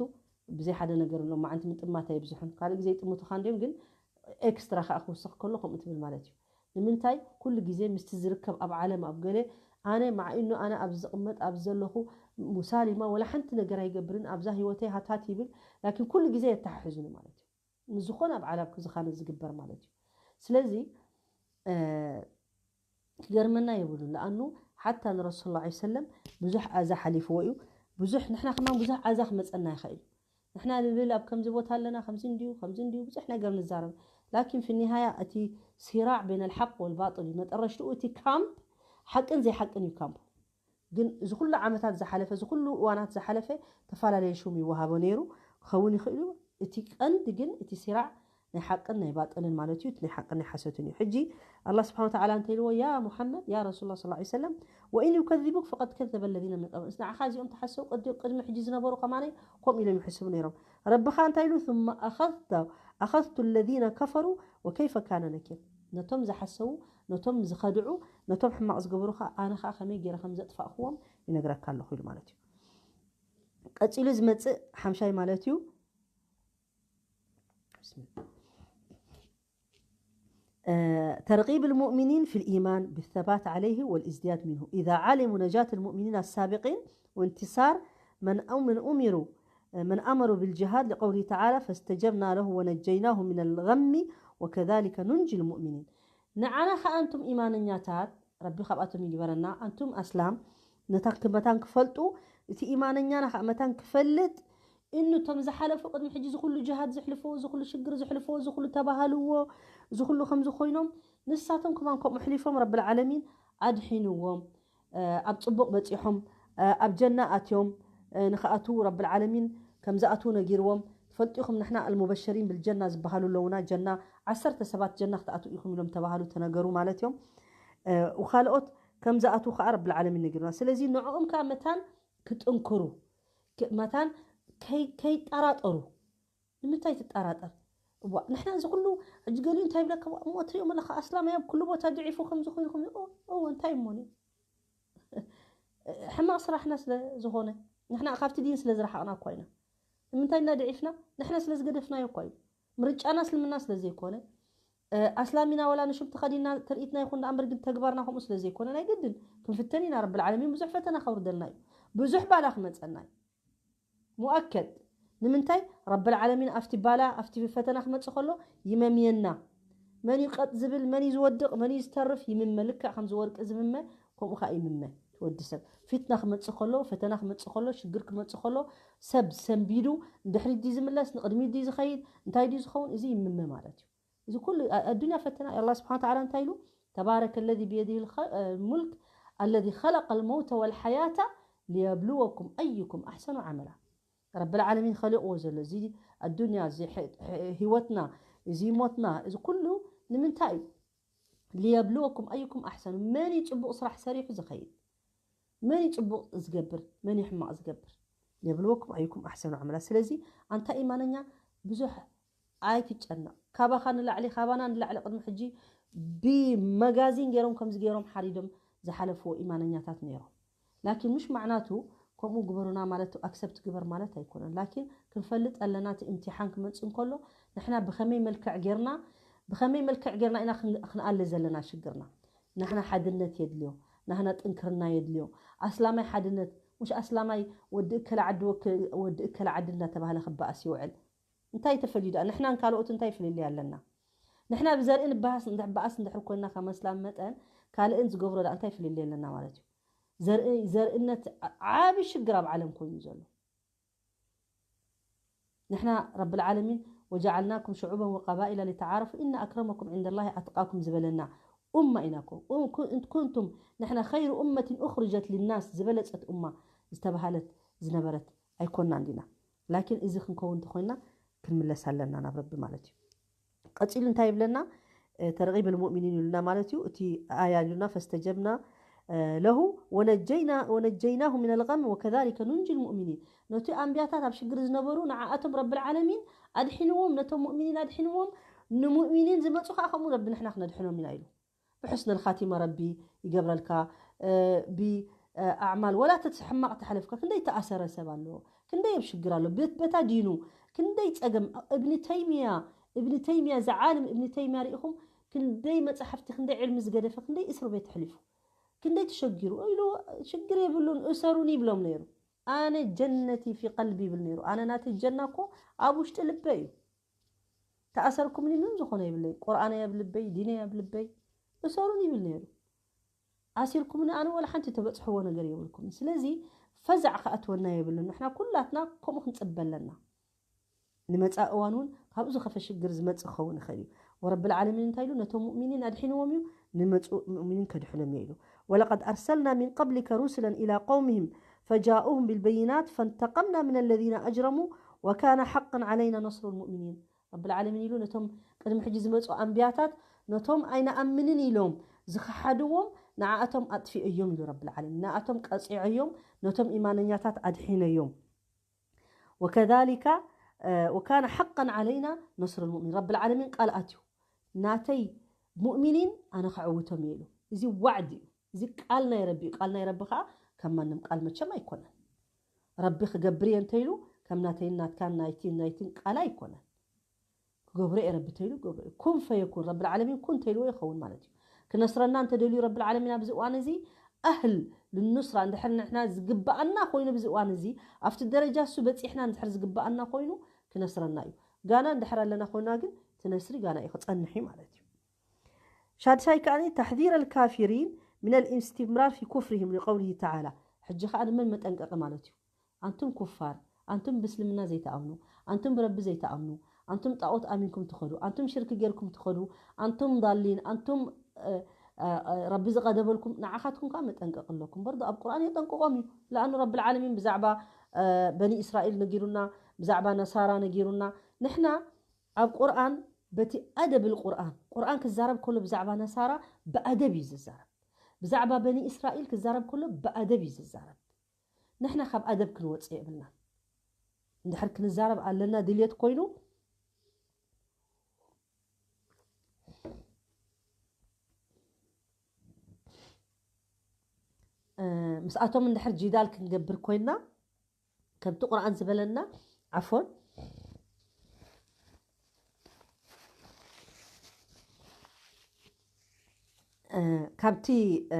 ብዘይ ሓደ ነገር ኣሎ፣ መዓንቲ ምጥማት ኣይብዝሑን። ካልእ ግዜ ይጥምቱኻ እንድዮም፣ ግን ኤክስትራ ከኣ ክውስኽ ከሎ ከምኡ ትብል ማለት እዩ። ንምንታይ? ኩሉ ግዜ ምስቲ ዝርከብ ኣብ ዓለም ኣብ ገለ፣ ኣነ ማዕኢኑ ኣነ ኣብ ዝቕመጥ ኣብ ዘለኹ ሙሳሊማ ወላ ሓንቲ ነገር ኣይገብርን፣ ኣብዛ ህይወተይ ሃታት ይብል፣ ላኪን ኩሉ ግዜ የተሓሕዙኒ ማለት እዩ። ምስ ዝኾነ ኣብ ዓለም ክዝኻነ ዝግበር ማለት እዩ። ስለዚ፣ እ፣ ክገርመና የብሉን። ለኣኑ ሓታ ንረሱል ላ ሰለም ብዙሕ ኣዛ ሓሊፍዎ እዩ። ብዙሕ፣ ንሕና ከማን ብዙሕ ኣዛ ክመጸና ይኽእል እዩ። ንሕና ልብል ኣብ ከምዚ ቦታ ኣለና፣ ከምዚ እንድዩ፣ ከምዚ እንድዩ፣ ብዙሕ ነገር ንዛረብ። ላኪን ፊ ኒሃያ እቲ ሲራዕ በይነ ልሓቅ ወልባጥል እዩ። መጠረሽትኡ እቲ ካምፕ ሓቅን ዘይሓቅን እዩ ካምፕ። ግን እዚ ኩሉ ዓመታት ዝሓለፈ፣ እዚ ኩሉ እዋናት ዝሓለፈ ተፈላለየ ሹም ይወሃቦ ነይሩ ክኸውን ይኽእል እዩ። እቲ ቀንዲ ግን እቲ ሲራዕ ናይ ሓቅን ናይ ባጥልን ማለት እዩ፣ እቲ ናይ ሓቅን ናይ ሓሰትን እዩ። ሕጂ ኣላህ ስብሓን ወተዓላ እንታይ ኢልዎ? ያ ሙሓመድ፣ ያ ረሱል ላ ሰለላሁ ዐለይሂ ወሰለም፣ ወኢን ዩከዚቡክ ፈቀድ ከዘበ ለዚነ ሚን ቀብል። ንዓኻ እዚኦም ተሓሰው ቅድ-፣ ቅድሚ ሕጂ ዝነበሩ ከማነይ ከምኡ ኢሎም ይሕስቡ ነይሮም። ረብኻ እንታይ ኢሉ? ثم أخذت، أخذت الذين كفروا وكيف كان نكير። ነቶም ዝሓሰቡ፣ ነቶም ዝኸድዑ፣ ነቶም ሕማቕ ዝገበሩ ኸዓ ኣነ ኸዓ ከመይ ገይረ ከም ዘጥፋእኽዎም ይነግረካ ኣለኹ ኢሉ ማለት እዩ። ቀጺሉ ዝመጽእ ሓምሻይ ማለት እዩ። ብስሚላ። آه، ترغيب المؤمنين في الإيمان بالثبات عليه والازدياد منه إذا علموا نجاة المؤمنين السابقين وانتصار من أم-، من أمروا، آه، من أمروا بالجهاد لقوله تعالى: فاستجبنا له ونجيناه من الغم وكذلك ننجي المؤمنين. ንዓና ኸኣ ኣንቱም ኢማነኛታት፣ ረቢ ካብኣቶም ይግበረና፣ ኣንቱም ኣስላም፣ ነታን ክመታን ክፈልጡ፣ እቲ ኢማነኛና ኸኣ መታን ክፈልጥ፣ እኑ እቶም ዝሓለፉ ቅድሚ ሕጂ ዝኹሉ ጅሃድ ዝሕልፎ፣ ዝኹሉ ሽግር ዝሕልፎ፣ ዝኹሉ ተባሃልዎ፣ ዝኹሉ ከምዚ ኮይኖም፣ ንሳቶም ከማን ከምኡ ሕሊፎም ረብል ዓለሚን ኣድሒንዎም። እ፣ ኣብ ጽቡቕ በጺሖም፣ እ፣ ኣብ ጀና ኣትዮም፣ እ፣ ንኽኣትዉ ረብል ዓለሚን ከም ዝኣትዉ ነጊርዎም። ትፈልጡ ኢኹም፣ ንሕና ኣልሙበሸሪን ብልጀና ዝበሃሉ ኣለዉና። ጀና፣ ዓሰርተ ሰባት ጀና ክትኣትዉ ኢኹም ኢሎም ተባሃሉ፣ ተነገሩ ማለት እዮም። እ፣ ወኻልኦት ከም ዝኣትዉ ከኣ ረብል ዓለሚን ነጊሩና። ስለዚ ንዕኦም ከኣ መታን ክጥንክሩ፣ ክ-፣ መታን ከይ-፣ ከይጠራጠሩ። ንምንታይ ትጠራጠር? እዋ፣ ንሕና እዚ ኩሉ ሕጂ ገሊኡ እንታይ ይብለካ? እሞ ትሪኦም ኣለኻ፣ ኣስላማይ ኣብ ኩሉ ቦታ ድዒፉ ከም ዝኾይኑ ከም፣ ኦ፣ ኦ፣ እንታይ እሞ ኒ? ሕማቕ ስራሕና ስለ ዝኾነ፣ ንሕና ካብቲ ዲን ስለ ዝረሓቕና እኳ ኢና። ንምንታይ እና ድዒፍና? ንሕና ስለ ዝገደፍናዮ እኳ እዩ። ምርጫና እስልምና ስለ ዘይኮነ፣ እ፣ ኣስላሚና ወላ ንሽም ተኸዲና ትርኢትና ይኹን ደኣ እምበር ግን ተግባርና ከምኡ ስለ ዘይኮነ ናይ ግድን ክንፍተን ኢና። ረብል ዓለሚን ብዙሕ ፈተና ከውርደልና እዩ። ብዙሕ ባላ ክመጸና እዩ። ሙኣከድ። ንምንታይ? ረብል ዓለሚን ኣብቲ ባላ፣ ኣብቲ ፈተና ክመጽእ ከሎ ይመምየና። መን እዩ ቀጥ ዝብል፣ መን እዩ ዝወድቕ፣ መን እዩ ዝተርፍ ይምመ። ልክዕ ከምዚ ወርቂ ዝምመ፣ ከምኡ ከኣ ይምመ እቲ ወዲ ሰብ። ፊትና ክመጽእ ከሎ፣ ፈተና ክመጽእ ከሎ፣ ሽግር ክመጽእ ከሎ፣ ሰብ ሰንቢዱ፣ ንድሕሪት ድዩ ዝምለስ፣ ንቕድሚት ድዩ ዝኸይድ፣ እንታይ ድዩ ዝኸውን፣ እዚ ይምመ ማለት እዩ። እዚ ኩሉ ኣ-፣ ኣዱንያ ፈተና እዩ። ኣላህ ስብሓን ወተዓላ እንታይ ኢሉ? ተባረከ ለዚ ብየዲሂ ልኸ-፣ እ፣ ሙልክ ኣለዚ ኸለቀ ልመውተ ወልሓያተ ሊየብልወኩም ኣዩኩም ኣሕሰኑ ዓመላ። ረብል ዓለሚን ኸሊቕዎ ዘሎ እዚ ኣዱንያ፣ እዚ ሕ-፣ ሕ-፣ ህይወትና፣ እዚ ሞትና፣ እዚ ኩሉ ንምንታይ እዩ? ሊየብልወኩም ኣዩኩም ኣሕሰኑ፣ መን እዩ ጽቡቕ ስራሕ ሰሪሑ ዝኸይድ? መን እዩ ጽቡቕ ዝገብር? መን እዩ ሕማቕ ዝገብር? ሊየብልወኩም ኣዩኩም ኣሕሰኑ ዓመላ። ስለዚ ኣንታ ኢማነኛ ብዙሕ ኣይትጨነቕ። ካባኻ ንላዕሊ፣ ካባና ንላዕሊ ቅድሚ ሕጂ ብመጋዚን ገይሮም ከምዚ ገይሮም ሓሪዶም ዝሓለፍዎ ኢማነኛታት ነይሮም። ላኪን ምሽ ማዕናቱ ከምኡ ግበሩና ማለት፣ ኣክሰፕት ግበር ማለት ኣይኮነን። ላኪን ክንፈልጥ ኣለና፣ እቲ እምቲሓን ክመጽእ እንከሎ ንሕና ብኸመይ መልክዕ ጌርና፣ ብኸመይ መልክዕ ጌርና ኢና ክን-፣ ክንኣሊ ዘለና ሽግርና። ናህና ሓድነት የድልዮ፣ ናህና ጥንክርና የድልዮ። ኣስላማይ ሓድነት፣ ምሽ ኣስላማይ ወዲ እከለ ዓዲ ወክ-፣ ወዲ እከለ ዓዲ እንዳተባህለ ክበኣስ ይውዕል። እንታይ ተፈልዩ ደኣ? ንሕናን ካልኦት እንታይ ፍልልይ ኣለና? ንሕና ብዘርኢ ንበኣስ፣ እንድሕ-፣ በኣስ እንድሕር ኮይንና ከም ኣስላም መጠን ካልእን ዝገብሮ ደኣ እንታይ ፍልልይ ኣለና ማለት እዩ? ዘርኢ-፣ ዘርእነት ዓ-፣ ዓቢ ሽግር ኣብ ዓለም ኮይኑ ዘሎ። ንሕና ረብል ዓለሚን وجعلناكم شعوبا وقبائل لتعارفوا إن أكرمكم عند الله أتقاكم ዝበለና ኡማ ኢና እኮ። ኡ-፣ ኩ-፣ ኩንቱም ንሕና خير أمة أخرجت للناس ዝበለጸት ኡማ ዝተባሃለት ዝነበረት ኣይኮናን ዲና። ላኪን እዚ ክንከውን እንተኾይና ክንምለስ ኣለና ናብ ረቢ ማለት እዩ። ቀጺሉ እንታይ ይብለና? እ፣ ተርጊብ ልሙእሚኒን ይብልና ማለት እዩ። እቲ ኣያ ይብልና ፈስተጀብና፣ እ፣ ለሁ ወነጀይና-፣ ወነጀይናሁ ሚነል ገም ወከዛሊከ ኑንጂ ልሙእሚኒን። ነቲ ኣንቢያታት ኣብ ሽግር ዝነበሩ ንዓኣቶም ረብል ዓለሚን ኣድሒንዎም፣ ነቶም ሙእሚኒን ኣድሒንዎም፣ ንሙእሚኒን ዝመጹ ከዓ ከምኡ ረቢ ንሕና ክነድሕኖም ኢና ኢሉ። ብሑስነል ኻቲማ ረቢ ይገብረልካ። እ፣ ብ-፣ እ፣ ኣዕማል ወላ ተት-፣ ሕማቕ ተሓለፍካ ክንደይ ተኣሰረ ሰብ ኣሎ፣ ክንደይ ኣብ ሽግር ኣሎ፣ በት-፣ በታ ዲኑ ክንደይ ጸገም። እብኒ ተይሚያ፣ እብኒ ተይሚያ፣ እዚ ዓለም እብኒ ተይሚያ ርኢኹም፣ ክንደይ መጻሕፍቲ፣ ክንደይ ዕልሚ ዝገደፈ፣ ክንደይ እስር ቤት ኣሕሊፉ፣ ክንደይ ተሸጊሩ ኢሉ ሽግር የብሉን እሰሩን ይብሎም ነይሩ። ኣነ ጀነቲ ፊ ቀልቢ ይብል ነይሩ። ኣነ ናተይ ጀና እኮ ኣብ ውሽጢ ልበ እዩ። ተኣሰርኩምኒ ምንም ዝኾነ የብለይ። ቁርኣነይ ኣብ ልበይ፣ ዲነይ ኣብ ልበይ፣ እሰሩን ይብል ነይሩ። ኣሲርኩምኒ ኣነ ወላ ሓንቲ ተበጽሕዎ ነገር የብልኩም። ስለዚ ፈዛዕ ክኣትወና የብሉን። ንሕና ኩላትና ከምኡ ክንጽበ ኣለና። ንመጻኢ እዋን እውን ካብኡ ዝኸፈ ሽግር ዝመጽእ ክኸውን ይኽእል እዩ። ወረብል ዓለሚን እንታይ ኢሉ? ነቶም ሙእሚኒን ኣድሒንዎም እዩ፣ ንመጽኡ ሙእሚኒን ከድሕኖም እዩ ኢሉ። ወለቀድ ኣርሰልና ሚን ቀብሊከ ሩስለን ኢላ ቀውሚሂም ፈጃኡሁም ቢልበይናት ፈንተቀምና ሚን ለዚነ ኣጅረሙ ወካነ ሓቀን ዓለይና ነስሩ ልሙእሚኒን። ረብል ዓለሚን ኢሉ ነቶም ቅድሚ ሕጂ ዝመጹ ኣንቢያታት ነቶም ኣይንኣምንን ኢሎም ዝኸሓድዎም ንዓኣቶም ኣጥፊኦዮም ኢሉ ረብል ዓለሚን። ንኣቶም ቀጺዐዮም፣ ነቶም ኢማነኛታት ኣድሒነዮም። ወከዛሊካ፣ እ፣ ወካነ ሓቀን ዓለይና ነስሩ ልሙእሚን። ረብል ዓለሚን ቃል ኣትዩ፣ ናተይ ሙእሚኒን ኣነ ከዕውቶም እየ ኢሉ። እዚ ዋዕድ እዩ። እዚ ቃል ናይ ረቢ እዩ። ቃል ናይ ረቢ ከዓ ከም ማንም ቃል መቸም ኣይኮነን። ረቢ ክገብር እየ እንተኢሉ ከም ናተይን ናትካን ናይቲን ናይቲን ቃል ኣይኮነን። ክገብሮ እየ ረቢ እንተኢሉ ክገብሮ እየ። ኩን ፈየኩን፣ ረብል ዓለሚን ኩን እንተኢልዎ ይኸውን ማለት እዩ። ክነስረና እንተደልዩ ረብል ዓለሚን ኣብዚ እዋን እዚ ኣህል ልኑስራ እንድሕር ንሕና ዝግብኣና ኮይኑ ኣብዚ እዋን እዚ ኣብቲ ደረጃ እሱ በፂሕና እንድሕር ዝግብኣና ኮይኑ ክነስረና እዩ። ጋና እንድሕር ኣለና ኮይና ግን እቲ ነስሪ ጋና እዩ ክፀንሕ እዩ ማለት እዩ። ሻድሻይ ከኣኒ ተሕዚር ኣልካፊሪን ሚን ኣልኢስቲምራር ፊ ኩፍሪሂም ሊቀውሊሂ ተዓላ። ሕጂ ከኣ ንመን መጠንቀቂ ማለት እዩ? ኣንቱም ኩፋር፣ ኣንቱም ብእስልምና ዘይትኣምኑ፣ ኣንቱም ብረቢ ዘይትኣምኑ፣ ኣንቱም ጣዖት ኣሚንኩም ትኸዱ፣ ኣንቱም ሽርክ ጌርኩም ትኸዱ፣ ኣንቱም ዳሊን፣ ኣንቱም፣ እ፣ እ፣ እ፣ ረቢ ዝቐደበልኩም፣ ንዓኻትኩም ከኣ መጠንቀቂ ኣለኩም። በርዶ ኣብ ቁርኣን የጠንቅቖም እዩ። ለኣኑ ረብል ዓለሚን ብዛዕባ፣ እ፣ በኒ እስራኤል ነጊሩና፣ ብዛዕባ ነሳራ ነጊሩና። ንሕና ኣብ ቁርኣን በቲ ኣደብል ቁርኣን፣ ቁርኣን ክዛረብ ከሎ ብዛዕባ ነሳራ ብኣደብ እዩ ዝዛረብ። ብዛዕባ በኒ እስራኤል ክዛረብ ከሎ ብኣደብ እዩ ዝዛረብ። ንሕና ካብ ኣደብ ክንወጽእ የብልና። እንድሕር ክንዛረብ ኣለና ድልየት ኮይኑ፣ እ፣ ምስኣቶም እንድሕር ጂዳል ክንገብር ኮይና፣ ከምቲ ቁርኣን ዝበለና፣ ዓፎን፣ እ፣ ካብቲ፣ እ፣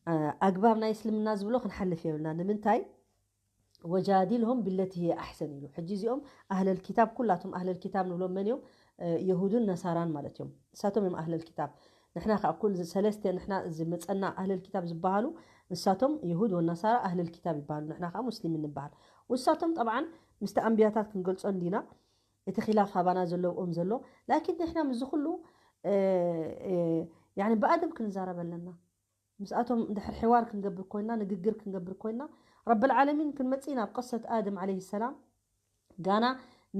እ፣ ኣግባብ ናይ እስልምና ዝብሎ ክንሓልፍ የብልና። ንምንታይ? ወጃዲልሁም ብለቲ ሂየ ኣሕሰን ኢሉ። ሕጂ እዚኦም ኣህለል ኪታብ፣ ኩላቶም ኣህለል ኪታብ ንብሎም መን እዮም? እ፣ የሁድን ነሳራን ማለት እዮም። ንሳቶም እዮም ኣህለል ኪታብ። ንሕና ከዓ ኩል ሰለስተ ንሕና ዝመፀና ኣህለል ኪታብ ዝበሃሉ ንሳቶም የሁድ ወነሳራ ኣህለል ኪታብ ይበሃሉ። ንሕና ከዓ ሙስሊም ንበሃል። ውሳቶም ጠብዓን ምስቲ ኣንቢያታት ክንገልጾ እንዲና። እቲ ኺላፍ ሃባና ዘለዎም ዘሎ። ላኪን ንሕና ምስዚ ኩሉ፣ እ፣ እ፣ ያኒ ብኣደብ ክንዛረብ ኣለና። ምስኣቶም እንድሕር ሕዋር ክንገብር ኮይና፣ ንግግር ክንገብር ኮይና፣ ረብል ዓለሚን ክንመጽእ ኢና ኣብ ቅሰት ኣደም ዓለይሂ ሰላም። ጋና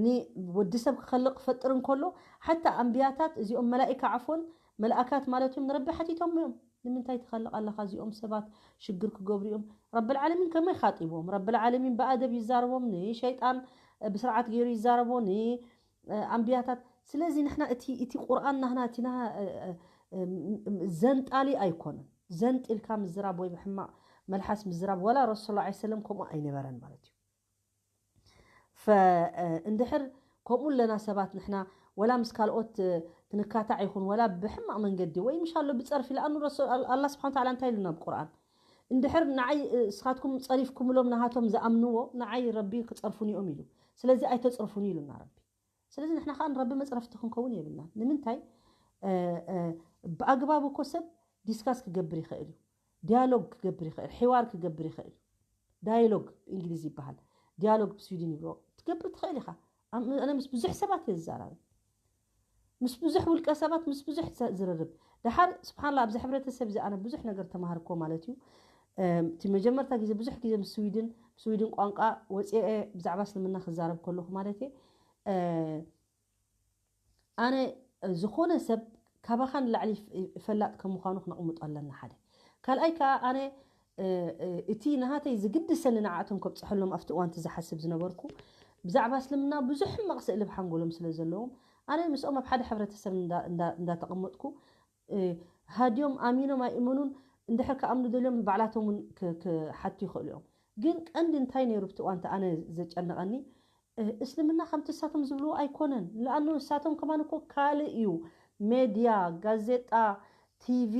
ንወዲ ሰብ ክኸልቕ ክፈጥር እንከሎ፣ ሓታ ኣንብያታት እዚኦም መላኢካ ዓፎን መልኣካት ማለት እዮም፣ ንረቢ ሓቲቶም እዮም። ንምንታይ ትኸልቕ ኣለኻ? እዚኦም ሰባት ሽግር ክገብሩ እዮም። ረብል ዓለሚን ከመይ ኻጢብዎም? ረብል ዓለሚን ብኣደብ ይዛረቦም፣ ንሸይጣን ብስርዓት ገይሩ ይዛረቦ፣ ን-፣ ኣንብያታት። ስለዚ ንሕና እቲ፣ እቲ ቁርኣን ናህና፣ እቲ ናህ-፣ ዘንጣሊ ኣይኮነን። ዘንጢልካ ምዝራብ ወይ ብሕማቕ መልሓስ ምዝራብ፣ ወላ ረሱል ሰለላሁ ዐለይሂ ወሰለም ከምኡ ኣይነበረን ማለት እዩ። ፈ-፣ እንድሕር ከምኡ ኣለና ሰባት ንሕና፣ ወላ ምስ ካልኦት ክንካታዕ ይኹን፣ ወላ ብሕማቕ መንገዲ፣ ወይ ምሻሎ ብጸርፊ፣ ለኣኑ ረሱል፣ ኣል-፣ ኣላህ ስብሓን ወተዓላ እንታይ ኢሉና ብቁርኣን? እንድሕር ንዓይ፣ እስኻትኩም ጸሪፍኩምሎም ናሃቶም ዝኣምንዎ፣ ንዓይ ረቢ ክጸርፉኒ እዮም ኢሉ። ስለዚ ኣይተጽርፉኒ ኢሉና ረቢ። ስለዚ ንሕና ከኣ ንረቢ መጽረፍቲ ክንከውን የብልናን። ንምንታይ? እ፣ እ፣ ብኣግባቡ እኮ ሰብ ዲስካስ ክገብር ይኽእል እዩ። ዲያሎግ ክገብር ይኽእል፣ ሕዋር ክገብር ይኽእል እዩ። ዳያሎግ ብእንግሊዝ ይበሃል። ዲያሎግ ብስዊድን ይብሎ። ትገብር ትኽእል ኢኻ። ኣነ ምስ ብዙሕ ሰባት እየ ዝዛራረብ፣ ምስ ብዙሕ ውልቀ ሰባት፣ ምስ ብዙሕ ዝርርብ። ደሓር ስብሓንላ ኣብዚ ሕብረተሰብ እዚ ኣነ ብዙሕ ነገር ተማሃርኮ ማለት እዩ። እቲ መጀመርታ ግዜ ብዙሕ ግዜ ምስ ስዊድን ስዊድን ቋንቋ ወፅአ ብዛዕባ እስልምና ክዛረብ ከለኹ ማለት እየ። ኣነ ዝኾነ ሰብ ካባኻ ንላዕሊ ፈላጥ ከም ምዃኑ ክነቕምጦ ኣለና ሓደ። ካልኣይ ከዓ ኣነ እቲ ናሃተይ ዝግድሰኒ ንዓኣቶም ከብፅሐሎም ኣብቲ እዋንቲ ዝሓስብ ዝነበርኩ ብዛዕባ እስልምና ብዙሕ ሕማቕ ስእሊ ብሓንጎሎም ስለ ዘለዎም ኣነ ምስኦም ኣብ ሓደ ሕብረተሰብ እንዳተቐመጥኩ ሃድዮም ኣሚኖም ኣይእመኑን እንድሕር ከኣምኑ ደልዮም ባዕላቶም እውን ክሓቱ ይኽእሉ እዮም። ግን ቀንዲ እንታይ ነይሩ ብቲ እዋንቲ ኣነ ዘጨነቐኒ እስልምና ከምቲ እሳቶም ዝብልዎ ኣይኮነን። ለኣኑ እሳቶም ከማን እኮ ካልእ እዩ። ሜድያ፣ ጋዜጣ፣ ቲቪ፣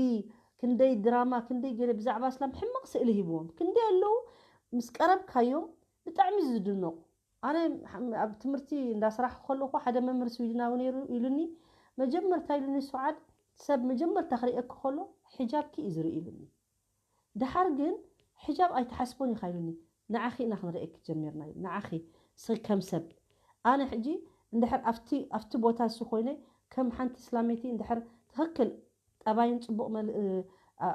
ክንደይ ድራማ፣ ክንደይ ገለ ብዛዕባ እስላም ሕማቕ ስእሊ ሂብዎም። ክንደይ ኣለዉ ምስ ቀረብካዮም ብጣዕሚ ዝድነቑ። ኣነ ኣብ ትምህርቲ እንዳስራሕ ከለኹ ሓደ መምህር ስዊድናዊ ነይሩ ኢሉኒ፣ መጀመርታ ኢሉኒ ሱዓድ ሰብ መጀመርታ ክርእየኪ ከሎ ሒጃብኪ እዩ ዝርኢ ኢሉኒ። ደሓር ግን ሕጃብ ኣይትሓስቦን ኢኻ ኢሉኒ። ንዓኺ ኢና ክንርእየኪ ጀሚርና ኢሉ ንዓኺ ስ ከም ሰብ ኣነ ሕጂ እንድሕር ኣብቲ ኣብቲ ቦታ እሱ ኮይነ ከም ሓንቲ እስላመይቲ እንድሕር ትኽክል ጠባይን ፅቡቕ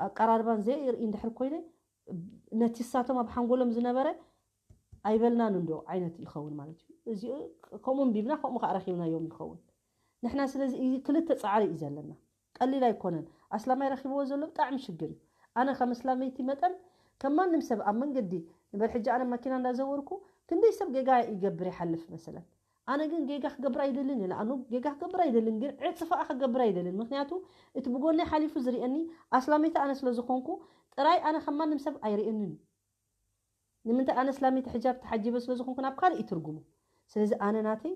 ኣቀራርባን ዘይርኢ እንድሕር ኮይነ ነቲ ሳቶም ኣብ ሓንጎሎም ዝነበረ ኣይበልናን እንዶ ዓይነት ይኸውን ማለት እዩ። እዚ ከምኡ እንቢብና ከምኡ ከዓ ረኪብናዮም ይኸውን። ንሕና ስለዚ ክልተ ፃዕሪ እዩ ዘለና። ቀሊል ኣይኮነን። ኣስላማይ ረኺብዎ ዘሎ ብጣዕሚ ሽግር እዩ። ኣነ ከም እስላመይቲ መጠን ከም ማንም ሰብ ኣብ መንገዲ ንበር ሕጂ ኣነ ማኪና እንዳዘወርኩ ክንደይ ሰብ ጌጋ ይገብር ይሓልፍ መሰለን። ኣነ ግን ጌጋ ክገብር ኣይደልን እየ። ንኣኑ ጌጋ ክገብር ኣይደልን ግን ዕፅፋኣ ክገብር ኣይደልን። ምክንያቱ እቲ ብጎነይ ሓሊፉ ዝርእየኒ ኣስላመይቲ ኣነ ስለ ዝኾንኩ ጥራይ ኣነ ከም ማንም ሰብ ኣይርእየንን እዩ። ንምንታይ ኣነ እስላመይቲ ሕጃብ ተሓጂበ ስለ ዝኾንኩ ናብ ካልእ ይትርጉሙ። ስለዚ ኣነ ናተይ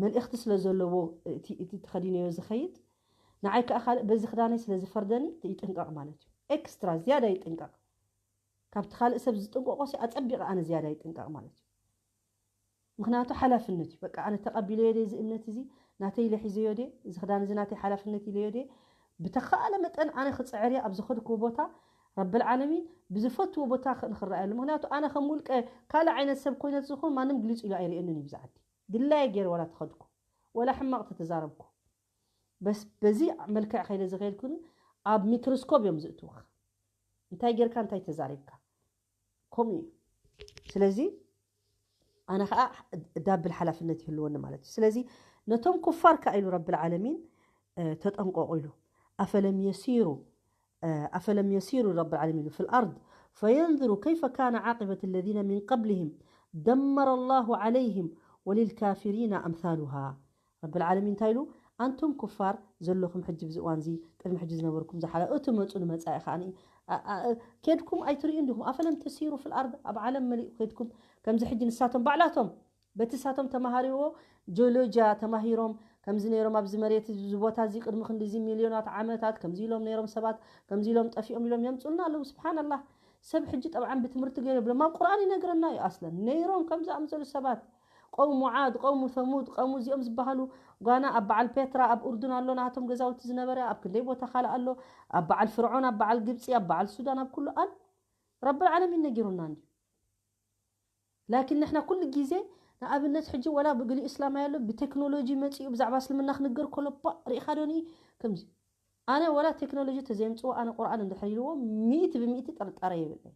መልእኽቲ ስለ ዘለዎ እቲ እቲ ተኸዲነዮ ዝኸይድ ንዓይ ከዓ ካልእ በዚ ክዳነይ ስለ ዝፈርደኒ ይጥንቀቕ ማለት እዩ። ኤክስትራ ዝያዳ ይጥንቀቕ። ካብቲ ካልእ ሰብ ዝጥንቀቆ ሲ ኣጸቢቐ ኣነ ዝያዳ ይጥንቀቕ ማለት እዩ። ምክንያቱ ሓላፍነት እዩ። በቃ ኣነ ተቐቢለዮ ደ እዚ እምነት እዚ ናተይ ኢለ ሒዘዮ ደ እዚ ክዳን እዚ ናተይ ሓላፍነት ኢለዮ ደ ብተኻእለ መጠን ኣነ ክፅዕር እየ ኣብ ዝኸድክዎ ቦታ ረብል ዓለሚን ብዝፈትዎ ቦታ ንክረኣየሉ። ምክንያቱ ኣነ ከም ውልቀ ካልእ ዓይነት ሰብ ኮይነት ዝኹን ማንም ግሊፅ ኢሉ ኣይርእየንን እዩ ብዛዓዲ ድላየ ገይረ ዋላ ተኸድኩ ወላ ሕማቕ ተተዛረብኩ በስ በዚ መልክዕ ከይደ ዝኸይድኩን ኣብ ሚክሮስኮፕ እዮም ዝእትውኻ። እንታይ ጌርካ እንታይ ተዛሪብካ ከምኡ እዩ። ስለዚ ኣነ ከዓ ዳብል ሓላፍነት ይህልወኒ ማለት እዩ። ስለዚ ነቶም ኩፋር ከዓ ኢሉ ረብል ዓለሚን ተጠንቀቑ ኢሉ ኣፈለም የሲሩ ኣፈለም የሲሩ ረብል ዓለሚን ኢሉ في الأرض فينظروا كيف كان عاقبة الذين من قبلهم دمر الله عليهم وللكافرين أمثالها ረብል ዓለሚን እንታይ ኢሉ ኣንቱም ኩፋር ዘለኹም ሕጂ ብዚ እዋን እዚ ቅድሚ ሕጂ ዝነበርኩም ዝሓለ እቲ መፁ ንመፃኢ ከዓ ኬድኩም ኣይትርእዩ እንዲኹም ኣፈለም ተሲሩ ፍል ኣርድ ኣብ ዓለም መሊእ ኬድኩም ከምዚ ሕጂ ንሳቶም ባዕላቶም በቲ ሳቶም ተማሃሪዎ ጂኦሎጂያ ተማሂሮም ከምዚ ነይሮም ኣብዚ መሬት እዚ ቦታ እዚ ቅድሚ ክንዲዚ ሚልዮናት ዓመታት ከምዚ ኢሎም ነይሮም ሰባት ከምዚ ኢሎም ጠፊኦም ኢሎም የምፁልና ኣለዉ ስብሓንላህ ሰብ ሕጂ ጠብዓን ብትምህርቲ ገይሩ ብሎም ኣብ ቁርኣን ይነግረና እዩ ኣስለን ነይሮም ከምዚ ኣምፀሉ ሰባት ቀውሙ ዓድ ቀውሙ ሰሙድ ቀውሙ እዚኦም ዝበሃሉ ጓና ኣብ በዓል ፔትራ ኣብ ኡርዱን ኣሎ ናቶም ገዛውቲ ዝነበረ ኣብ ክንደይ ቦታ ካልእ ኣሎ ኣብ በዓል ፍርዖን ኣብ በዓል ግብፂ ኣብ በዓል ሱዳን ኣብ ኩሉ ኣል ረብል ዓለሚን ነጊሩና እንዲ ላኪን ንሕና ኩሉ ግዜ ንኣብነት ሕጂ ወላ ብግሊ እስላማይ ኣሎ ብቴክኖሎጂ መፂኡ ብዛዕባ እስልምና ክንገር ከሎ ባ ርኢኻ ዶኒ ከምዚ ኣነ ወላ ቴክኖሎጂ ተዘየምፅዎ ኣነ ቁርኣን እንድሕር ኢልዎ ሚእቲ ብሚእቲ ጥርጣረ የብለይ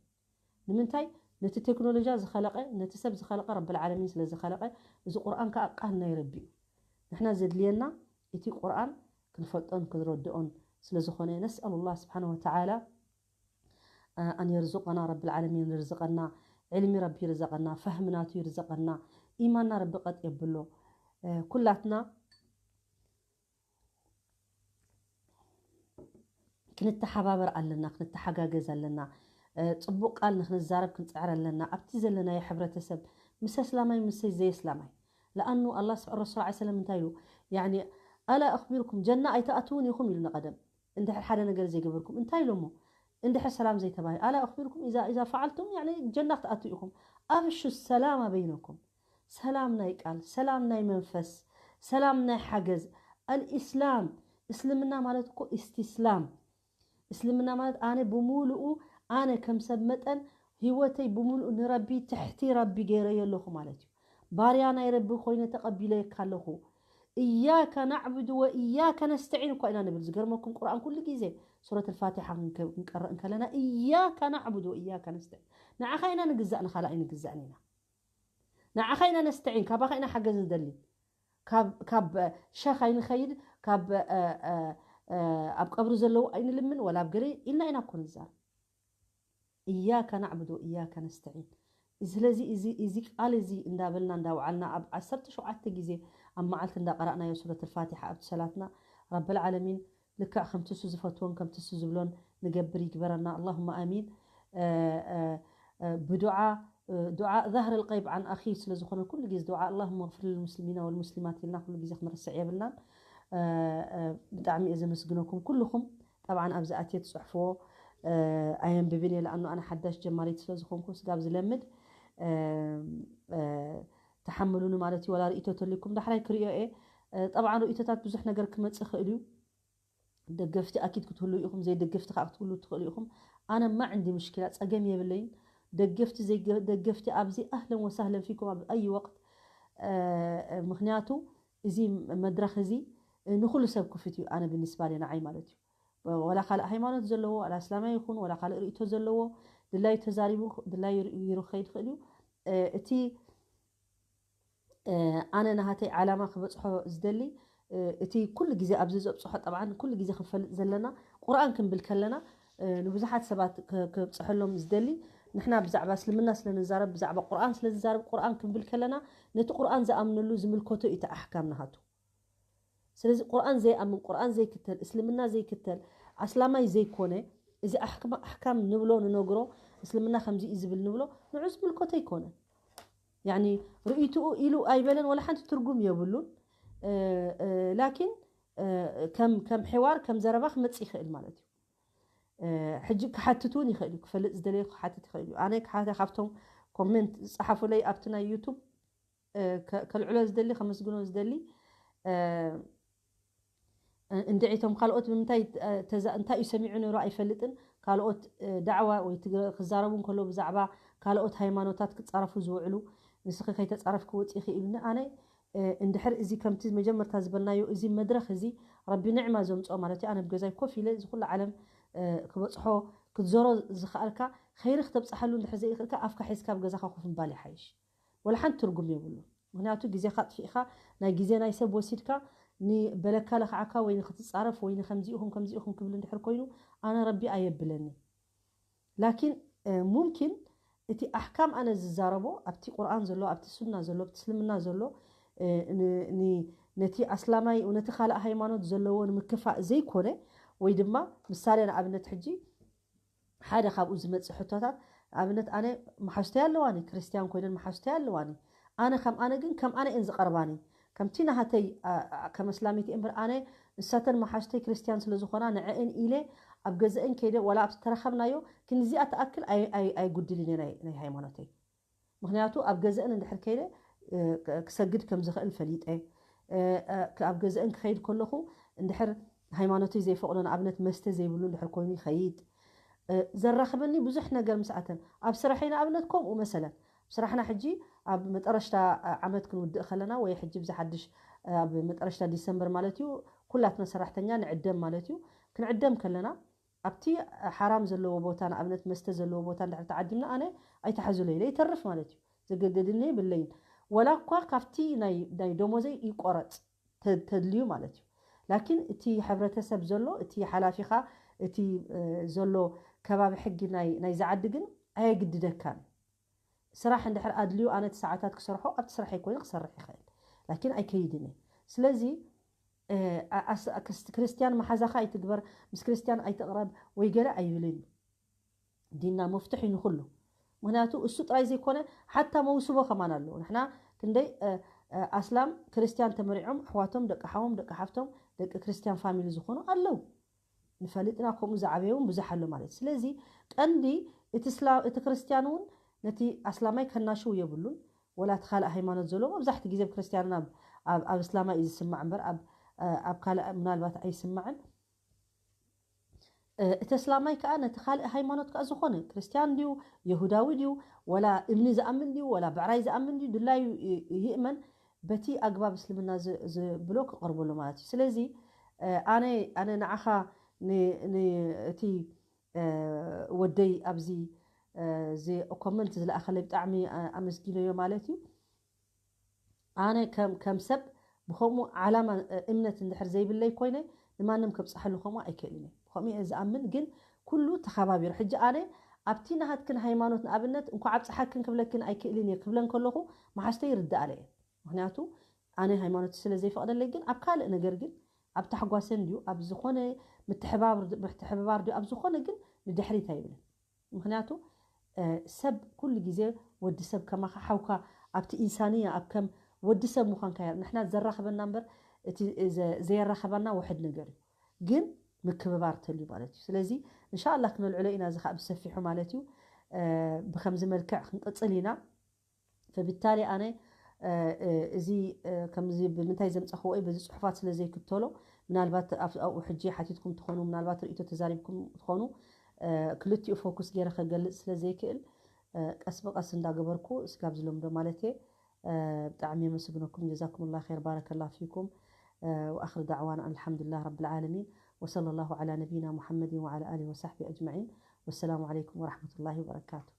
ንምንታይ ነቲ ቴክኖሎጂ ዝኸለቐ ነቲ ሰብ ዝኸለቐ ረብል ዓለሚን ስለ ዝኸለቐ እዚ ቁርኣን ከዓ ቃል ናይ ረቢ እዩ ንሕና ዘድልየና እቲ ቁርኣን ክንፈልጦን ክንረድኦን ስለ ዝኾነ ነስኣሉ ላህ ስብሓን ወተዓላ ኣን የርዙቀና ረብል ዓለሚን ርዝቀና ዕልሚ ረቢ ይርዘቀና ፈህሚ ናቱ ይርዘቀና ኢማንና ረቢ ቀጥ የብሎ ኩላትና ክንተሓባበር ኣለና ክንተሓጋገዝ ኣለና ፅቡቅ ቃል ንክንዛረብ ክንፅዕር ኣለና ኣብቲ ዘለናዮ ሕብረተሰብ ምስ ኣስላማይ ምስ ዘየስላማይ ለኣኑ ኣላ ረሱል ዓ ሰለም እንታይ ኢሉ ያኒ ኣላ ኣኽቢርኩም ጀና ኣይተኣትውን ኢኹም ኢሉ ንቀደም እንድሕር ሓደ ነገር ዘይገበርኩም እንታይ ኢሎሞ እንድሕር ሰላም ዘይተባሂ ኣላ ኣኽቢርኩም ኢዛ ኢዛ ፈዓልቱም ያኒ ጀና ክትኣትው ኢኹም ኣፍሹ ሰላማ በይነኩም ሰላም ናይ ቃል ሰላም ናይ መንፈስ ሰላም ናይ ሓገዝ ኣልእስላም እስልምና ማለት እኮ እስትስላም እስልምና ማለት ኣነ ብምሉኡ ኣነ ከም ሰብ መጠን ህይወተይ ብምሉኡ ንረቢ ትሕቲ ረቢ ገይረዮ ኣለኹ ማለት እዩ ባርያ ናይ ረቢ ኮይነ ተቐቢለካ ኣለኹ። እያከ ናዕቡድ ወእያከ ነስተዒን እኳ ኢና ንብል። ዝገርመኩም ቁርኣን ኩሉ ግዜ ሱረት ልፋቲሓ ክንቀርእ እንከለና እያከ ናዕቡድ ወእያከ ነስተዒን፣ ንዓኻ ኢና ንግዛእ፣ ንኻልእ ኣይንግዛእን ኢና። ንዓኻ ኢና ነስተዒን፣ ካባኻ ኢና ሓገዝ ንደሊ። ካብ ሸኽ ኣይንኸይድ፣ ካብ ኣብ ቀብሪ ዘለዉ ኣይንልምን ወላ ኣብ ገለ ኢልና ኢና እኮ ንዛረብ። እያከ ናዕቡድ ወእያከ ነስተዒን። ስለዚ እዚ ቃል እዚ እንዳበልና እንዳውዓልና ኣብ ዓሰርተ ሸውዓተ ግዜ ኣብ መዓልቲ እንዳቀራእናዮ ሱረት ልፋቲሓ ኣብቲ ሰላትና ረብል ዓለሚን ልክዕ ከምቲ እሱ ዝፈትዎን ከምቲ እሱ ዝብሎን ንገብር ይግበረና። ኣላሁማ ኣሚን። ብዱዓ ዱዓ ዛህር ልቀይብ ዓን ኣኺ ስለ ዝኾነ ኩሉ ግዜ ዱዓ ኣላሁመ ግፍር ልልሙስሊሚና ወልሙስሊማት ኢልና ኩሉ ግዜ ክንርስዕ የብልናን። ብጣዕሚ እየ ዘመስግነኩም ኩልኹም። ጠብዓን ኣብዚ ኣትየ ትፅሕፍዎ ኣየንብብን እየ፣ ለኣኑ ኣነ ሓዳሽ ጀማሪት ስለ ዝኾንኩ ስጋብ ዝለምድ ተሓምሉኒ ማለት እዩ። ወላ ርእቶ ተልኩም ዳሕራይ ክርእዮ እየ። ጠብዓን ርእቶታት ብዙሕ ነገር ክመፅእ ይኽእል እዩ። ደገፍቲ ኣኪድ ክትህሉ ኢኹም፣ ዘይደገፍቲ ከዓ ክትህሉ ትኽእሉ ኢኹም። ኣነ ማ ዕንዲ ምሽኪላ ፀገም የብለይን። ደገፍቲ ዘይገ- ደገፍቲ ኣብዚ ኣህለን ወሳህለን ፊኩም ኣብ ኣይ ወቅት። ምክንያቱ እዚ መድረክ እዚ ንኩሉ ሰብ ክፍት እዩ። ኣነ ብንስባ ለ ንዓይ ማለት እዩ። ወላ ካልእ ሃይማኖት ዘለዎ፣ ወላ እስላማይ ይኹን ወላ ካልእ ርእቶ ዘለዎ ድላዩ ተዛሪቡ ድላዩ ይሩ ክኸይድ ይኽእል እዩ። እቲ ኣነ ናሃተይ ዓላማ ክበፅሖ ዝደሊ እቲ ኩሉ ግዜ ኣብዚ ዘብፅሖ ጠብዓን ኩሉ ግዜ ክንፈልጥ ዘለና ቁርኣን ክንብል ከለና ንብዙሓት ሰባት ክብፅሐሎም ዝደሊ ንሕና ብዛዕባ እስልምና ስለ ንዛረብ ብዛዕባ ቁርኣን ስለ ዝዛረብ ቁርኣን ክንብል ከለና ነቲ ቁርኣን ዝኣምነሉ ዝምልከቶ እዩ እቲ ኣሕካም ናሃቱ። ስለዚ ቁርኣን ዘይኣምን ቁርኣን ዘይክተል እስልምና ዘይክተል ኣስላማይ ዘይኮነ እዚ ኣሕካም ንብሎ ንነግሮ እስልምና ከምዚ እዩ ዝብል ንብሎ ንዑ ዝምልከቶ ኣይኮነን። ያኒ ርእይትኡ ኢሉ ኣይበለን፣ ወላ ሓንቲ ትርጉም የብሉን። ላኪን ከም ሕዋር ከም ዘረባ ክመፅእ ይኽእል ማለት እዩ። ሕጂ ክሓትት እውን ይኽእል እዩ፣ ክፈልጥ ዝደለየ ክሓትት ይኽእል እዩ። ኣነ ሓደ ካብቶም ኮሜንት ዝፀሓፉለይ ኣብቲ ናይ ዩቱብ ከልዕሎ ዝደሊ ከመስግኖ ዝደሊ እንድዒቶም ካልኦት ብምንታይ እንታይ እዩ ሰሚዑ ነይሩ ኣይፈልጥን። ካልኦት ዳዕዋ ወይ ክዛረቡ እንከሎ ብዛዕባ ካልኦት ሃይማኖታት ክፃረፉ ዝውዕሉ ንስኺ ከይተፃረፍኪ ወፂኺ ኢሉኒ። ኣነ እንድሕር እዚ ከምቲ መጀመርታ ዝበልናዮ እዚ መድረክ እዚ ረቢ ንዕማ ዘምፅኦ ማለት እዩ። ኣነ ብገዛይ ኮፍ ኢለ እዚ ኩሉ ዓለም ክበፅሖ ክትዘሮ ዝኸኣልካ ኸይሪ ክተብፅሓሉ እንድሕር ዘይኽእልካ ኣፍካ ሒዝካ ኣብ ገዛኻ ኮፍ ምባል ይሓይሽ። ወላ ሓንቲ ትርጉም የብሉ። ምክንያቱ ግዜኻ ኣጥፊእካ ናይ ግዜ ናይ ሰብ ወሲድካ ንበለካ ለኽዓካ ወይ ንክትፃረፍ ወይ ንከምዚኢኹም ከምዚኢኹም ክብል እንድሕር ኮይኑ ኣነ ረቢ ኣየብለኒ። ላኪን ሙምኪን እቲ ኣሕካም ኣነ ዝዛረቦ ኣብቲ ቁርኣን ዘሎ ኣብቲ ሱና ዘሎ ኣብቲ እስልምና ዘሎ ነቲ ኣስላማይ ነቲ ካልእ ሃይማኖት ዘለዎ ንምክፋእ ዘይኮነ ወይ ድማ ምሳሌ ንኣብነት ሕጂ ሓደ ካብኡ ዝመፅእ ሕቶታት ኣብነት ኣነ መሓዝተይ ኣለዋኒ ክርስትያን ኮይነን መሓዝተይ ኣለዋኒ ኣነ ከም ኣነ ግን ከም ኣነ እየን ዝቐርባኒ ከምቲ ናሃተይ ከም ኣስላሚት እምበር ኣነ ንሳተን መሓዝተይ ክርስትያን ስለ ዝኾና ንዐእን ኢለ ኣብ ገዘእን ከይደ ዋላ ኣብ ዝተረኸብናዮ ክንዚኣ ትኣክል ኣይጉድልን እየ ናይ ሃይማኖተይ ምክንያቱ ኣብ ገዘእን እንድሕር ከይደ ክሰግድ ከም ዝኽእል ፈሊጠ ኣብ ገዘእን ክኸይድ ከለኹ እንድሕር ሃይማኖተይ ዘይፈቕዶ ንኣብነት መስተ ዘይብሉ እንድሕር ኮይኑ ይኸይድ ዘራኽበኒ ብዙሕ ነገር ምስኣተን ኣብ ስራሐይ ንኣብነት ከምኡ መሰለን ስራሕና ሕጂ ኣብ መጠረሽታ ዓመት ክንውድእ ከለና ወይ ሕጂ ብዚ ሓድሽ ኣብ መጠረሽታ ዲሰምበር ማለት እዩ ኩላትና ሰራሕተኛ ንዕደም ማለት እዩ ክንዕደም ከለና ኣብቲ ሓራም ዘለዎ ቦታ ንኣብነት መስተ ዘለዎ ቦታ እንድሕር ተዓዲምና ኣነ ኣይተሓዙለይ ኢለ ይተርፍ ማለት እዩ ዘገደድኒ የብለይን ወላ እኳ ካብቲ ናይ ደሞዘይ ይቆረፅ ተድልዩ ማለት እዩ ላኪን እቲ ሕብረተሰብ ዘሎ እቲ ሓላፊኻ እቲ ዘሎ ከባቢ ሕጊ ናይ ዝዓዲ ግን ኣየግድደካን ስራሕ እንድሕር ኣድልዩ ኣነ እቲ ሰዓታት ክሰርሖ ኣብቲ ስራሕ ይኮይኑ ክሰርሕ ይኽእል ላኪን ኣይከይድን እየ ስለዚ ክርስትያን መሓዛኻ ኣይትግበር ምስ ክርስትያን ኣይትቕረብ ወይ ገለ ኣይብልን እዩ ዲና መፍትሕ እዩ ንኩሉ ምክንያቱ እሱ ጥራይ ዘይኮነ ሓታ መውስቦ ከማን ኣለዎ ንሕና ክንደይ ኣስላም ክርስትያን ተመሪዖም ኣሕዋቶም ደቂ ሓዎም ደቂ ሓፍቶም ደቂ ክርስትያን ፋሚሊ ዝኾኑ ኣለዉ ንፈልጥና ከምኡ ዝዓበየ እውን ብዙሕ ኣሎ ማለት ስለዚ ቀንዲ እቲ ክርስትያን እውን ነቲ ኣስላማይ ከናሽው የብሉን ወላ እቲ ካልእ ሃይማኖት ዘለዎ መብዛሕቲ ግዜ ክርስትያንን ኣብ እስላማይ እዩ ዝስማዕ እምበር ኣብ ካልእ ምናልባት ኣይስማዕን እቲ ኣስላማይ ከዓ ነቲ ካልእ ሃይማኖት ከዓ ዝኾነ ክርስትያን ድዩ፣ የሁዳዊ ድዩ፣ ወላ እምኒ ዝኣምን ድዩ፣ ወላ ብዕራይ ዝኣምን ድዩ፣ ድላዩ ይእመን፣ በቲ ኣግባብ እስልምና ዝብሎ ክቐርበሉ ማለት እዩ። ስለዚ ኣነ ኣነ ንዓኻ እቲ ወደይ ኣብዚ እዚ ኮመንት ዝለኣኸለይ ብጣዕሚ ኣመስጊነዮ ማለት እዩ። ኣነ ከም ሰብ ብከምኡ ዓላማ እምነት እንድሕር ዘይብለይ ኮይነ ንማንም ከብፅሓሉ ከምኡ ኣይክእልን እየ። ብከምኡ እየ ዝኣምን። ግን ኩሉ ተኸባቢሩ ሕጂ ኣነ ኣብቲ ናሃትክን ሃይማኖት ንኣብነት እንኳ ኣብፅሓክን ክብለክን ኣይክእልን እየ ክብለን ከለኹ መሓዝተይ ይርድኣለ እየ። ምክንያቱ ኣነ ሃይማኖት ስለ ዘይፈቕደለይ። ግን ኣብ ካልእ ነገር ግን ኣብ ታሕጓሰን ድዩ ኣብ ዝኾነ ምትሕባር ድዩ ኣብ ዝኾነ ግን ንድሕሪት ኣይብልን። ምክንያቱ ሰብ ኩሉ ግዜ ወዲ ሰብ ከማኻ ሓውካ ኣብቲ ኢንሳንያ ኣብ ከም ወዲ ሰብ ምዃንካ ንሕና ዘራኽበና እምበር እቲ ዘየራኸባና ውሕድ ነገር እዩ። ግን ምክብባር ተልዩ ማለት እዩ። ስለዚ እንሻላ ክነልዕሎ ኢና። እዚ ከዓ ብሰፊሑ ማለት እዩ። ብከምዚ መልክዕ ክንቅፅል ኢና። ፈብታሊ ኣነ እዚ ከምዚ ብምንታይ ዘምፀኽዎ ወይ በዚ ፅሑፋት ስለ ዘይክተሎ ምናልባት ኣብኡ ሕጂ ሓቲትኩም ትኾኑ ምናልባት ርእቶ ተዛሪብኩም ትኾኑ። ክልቲኡ ፎኩስ ገይረ ከገልፅ ስለ ዘይክእል ቀስ ብቀስ እንዳገበርኩ ስጋብ ዝለምዶ ማለት እየ። ብጣዕሚ የመስግነኩም። ጀዛኩም ላ ር ባረከላ ፊኩም። وآخر دعوانا أن الحمد لله رب العالمين وصلى الله على نبينا محمد وعلى آله وصحبه أجمعين والسلام عليكم ورحمة الله وبركاته.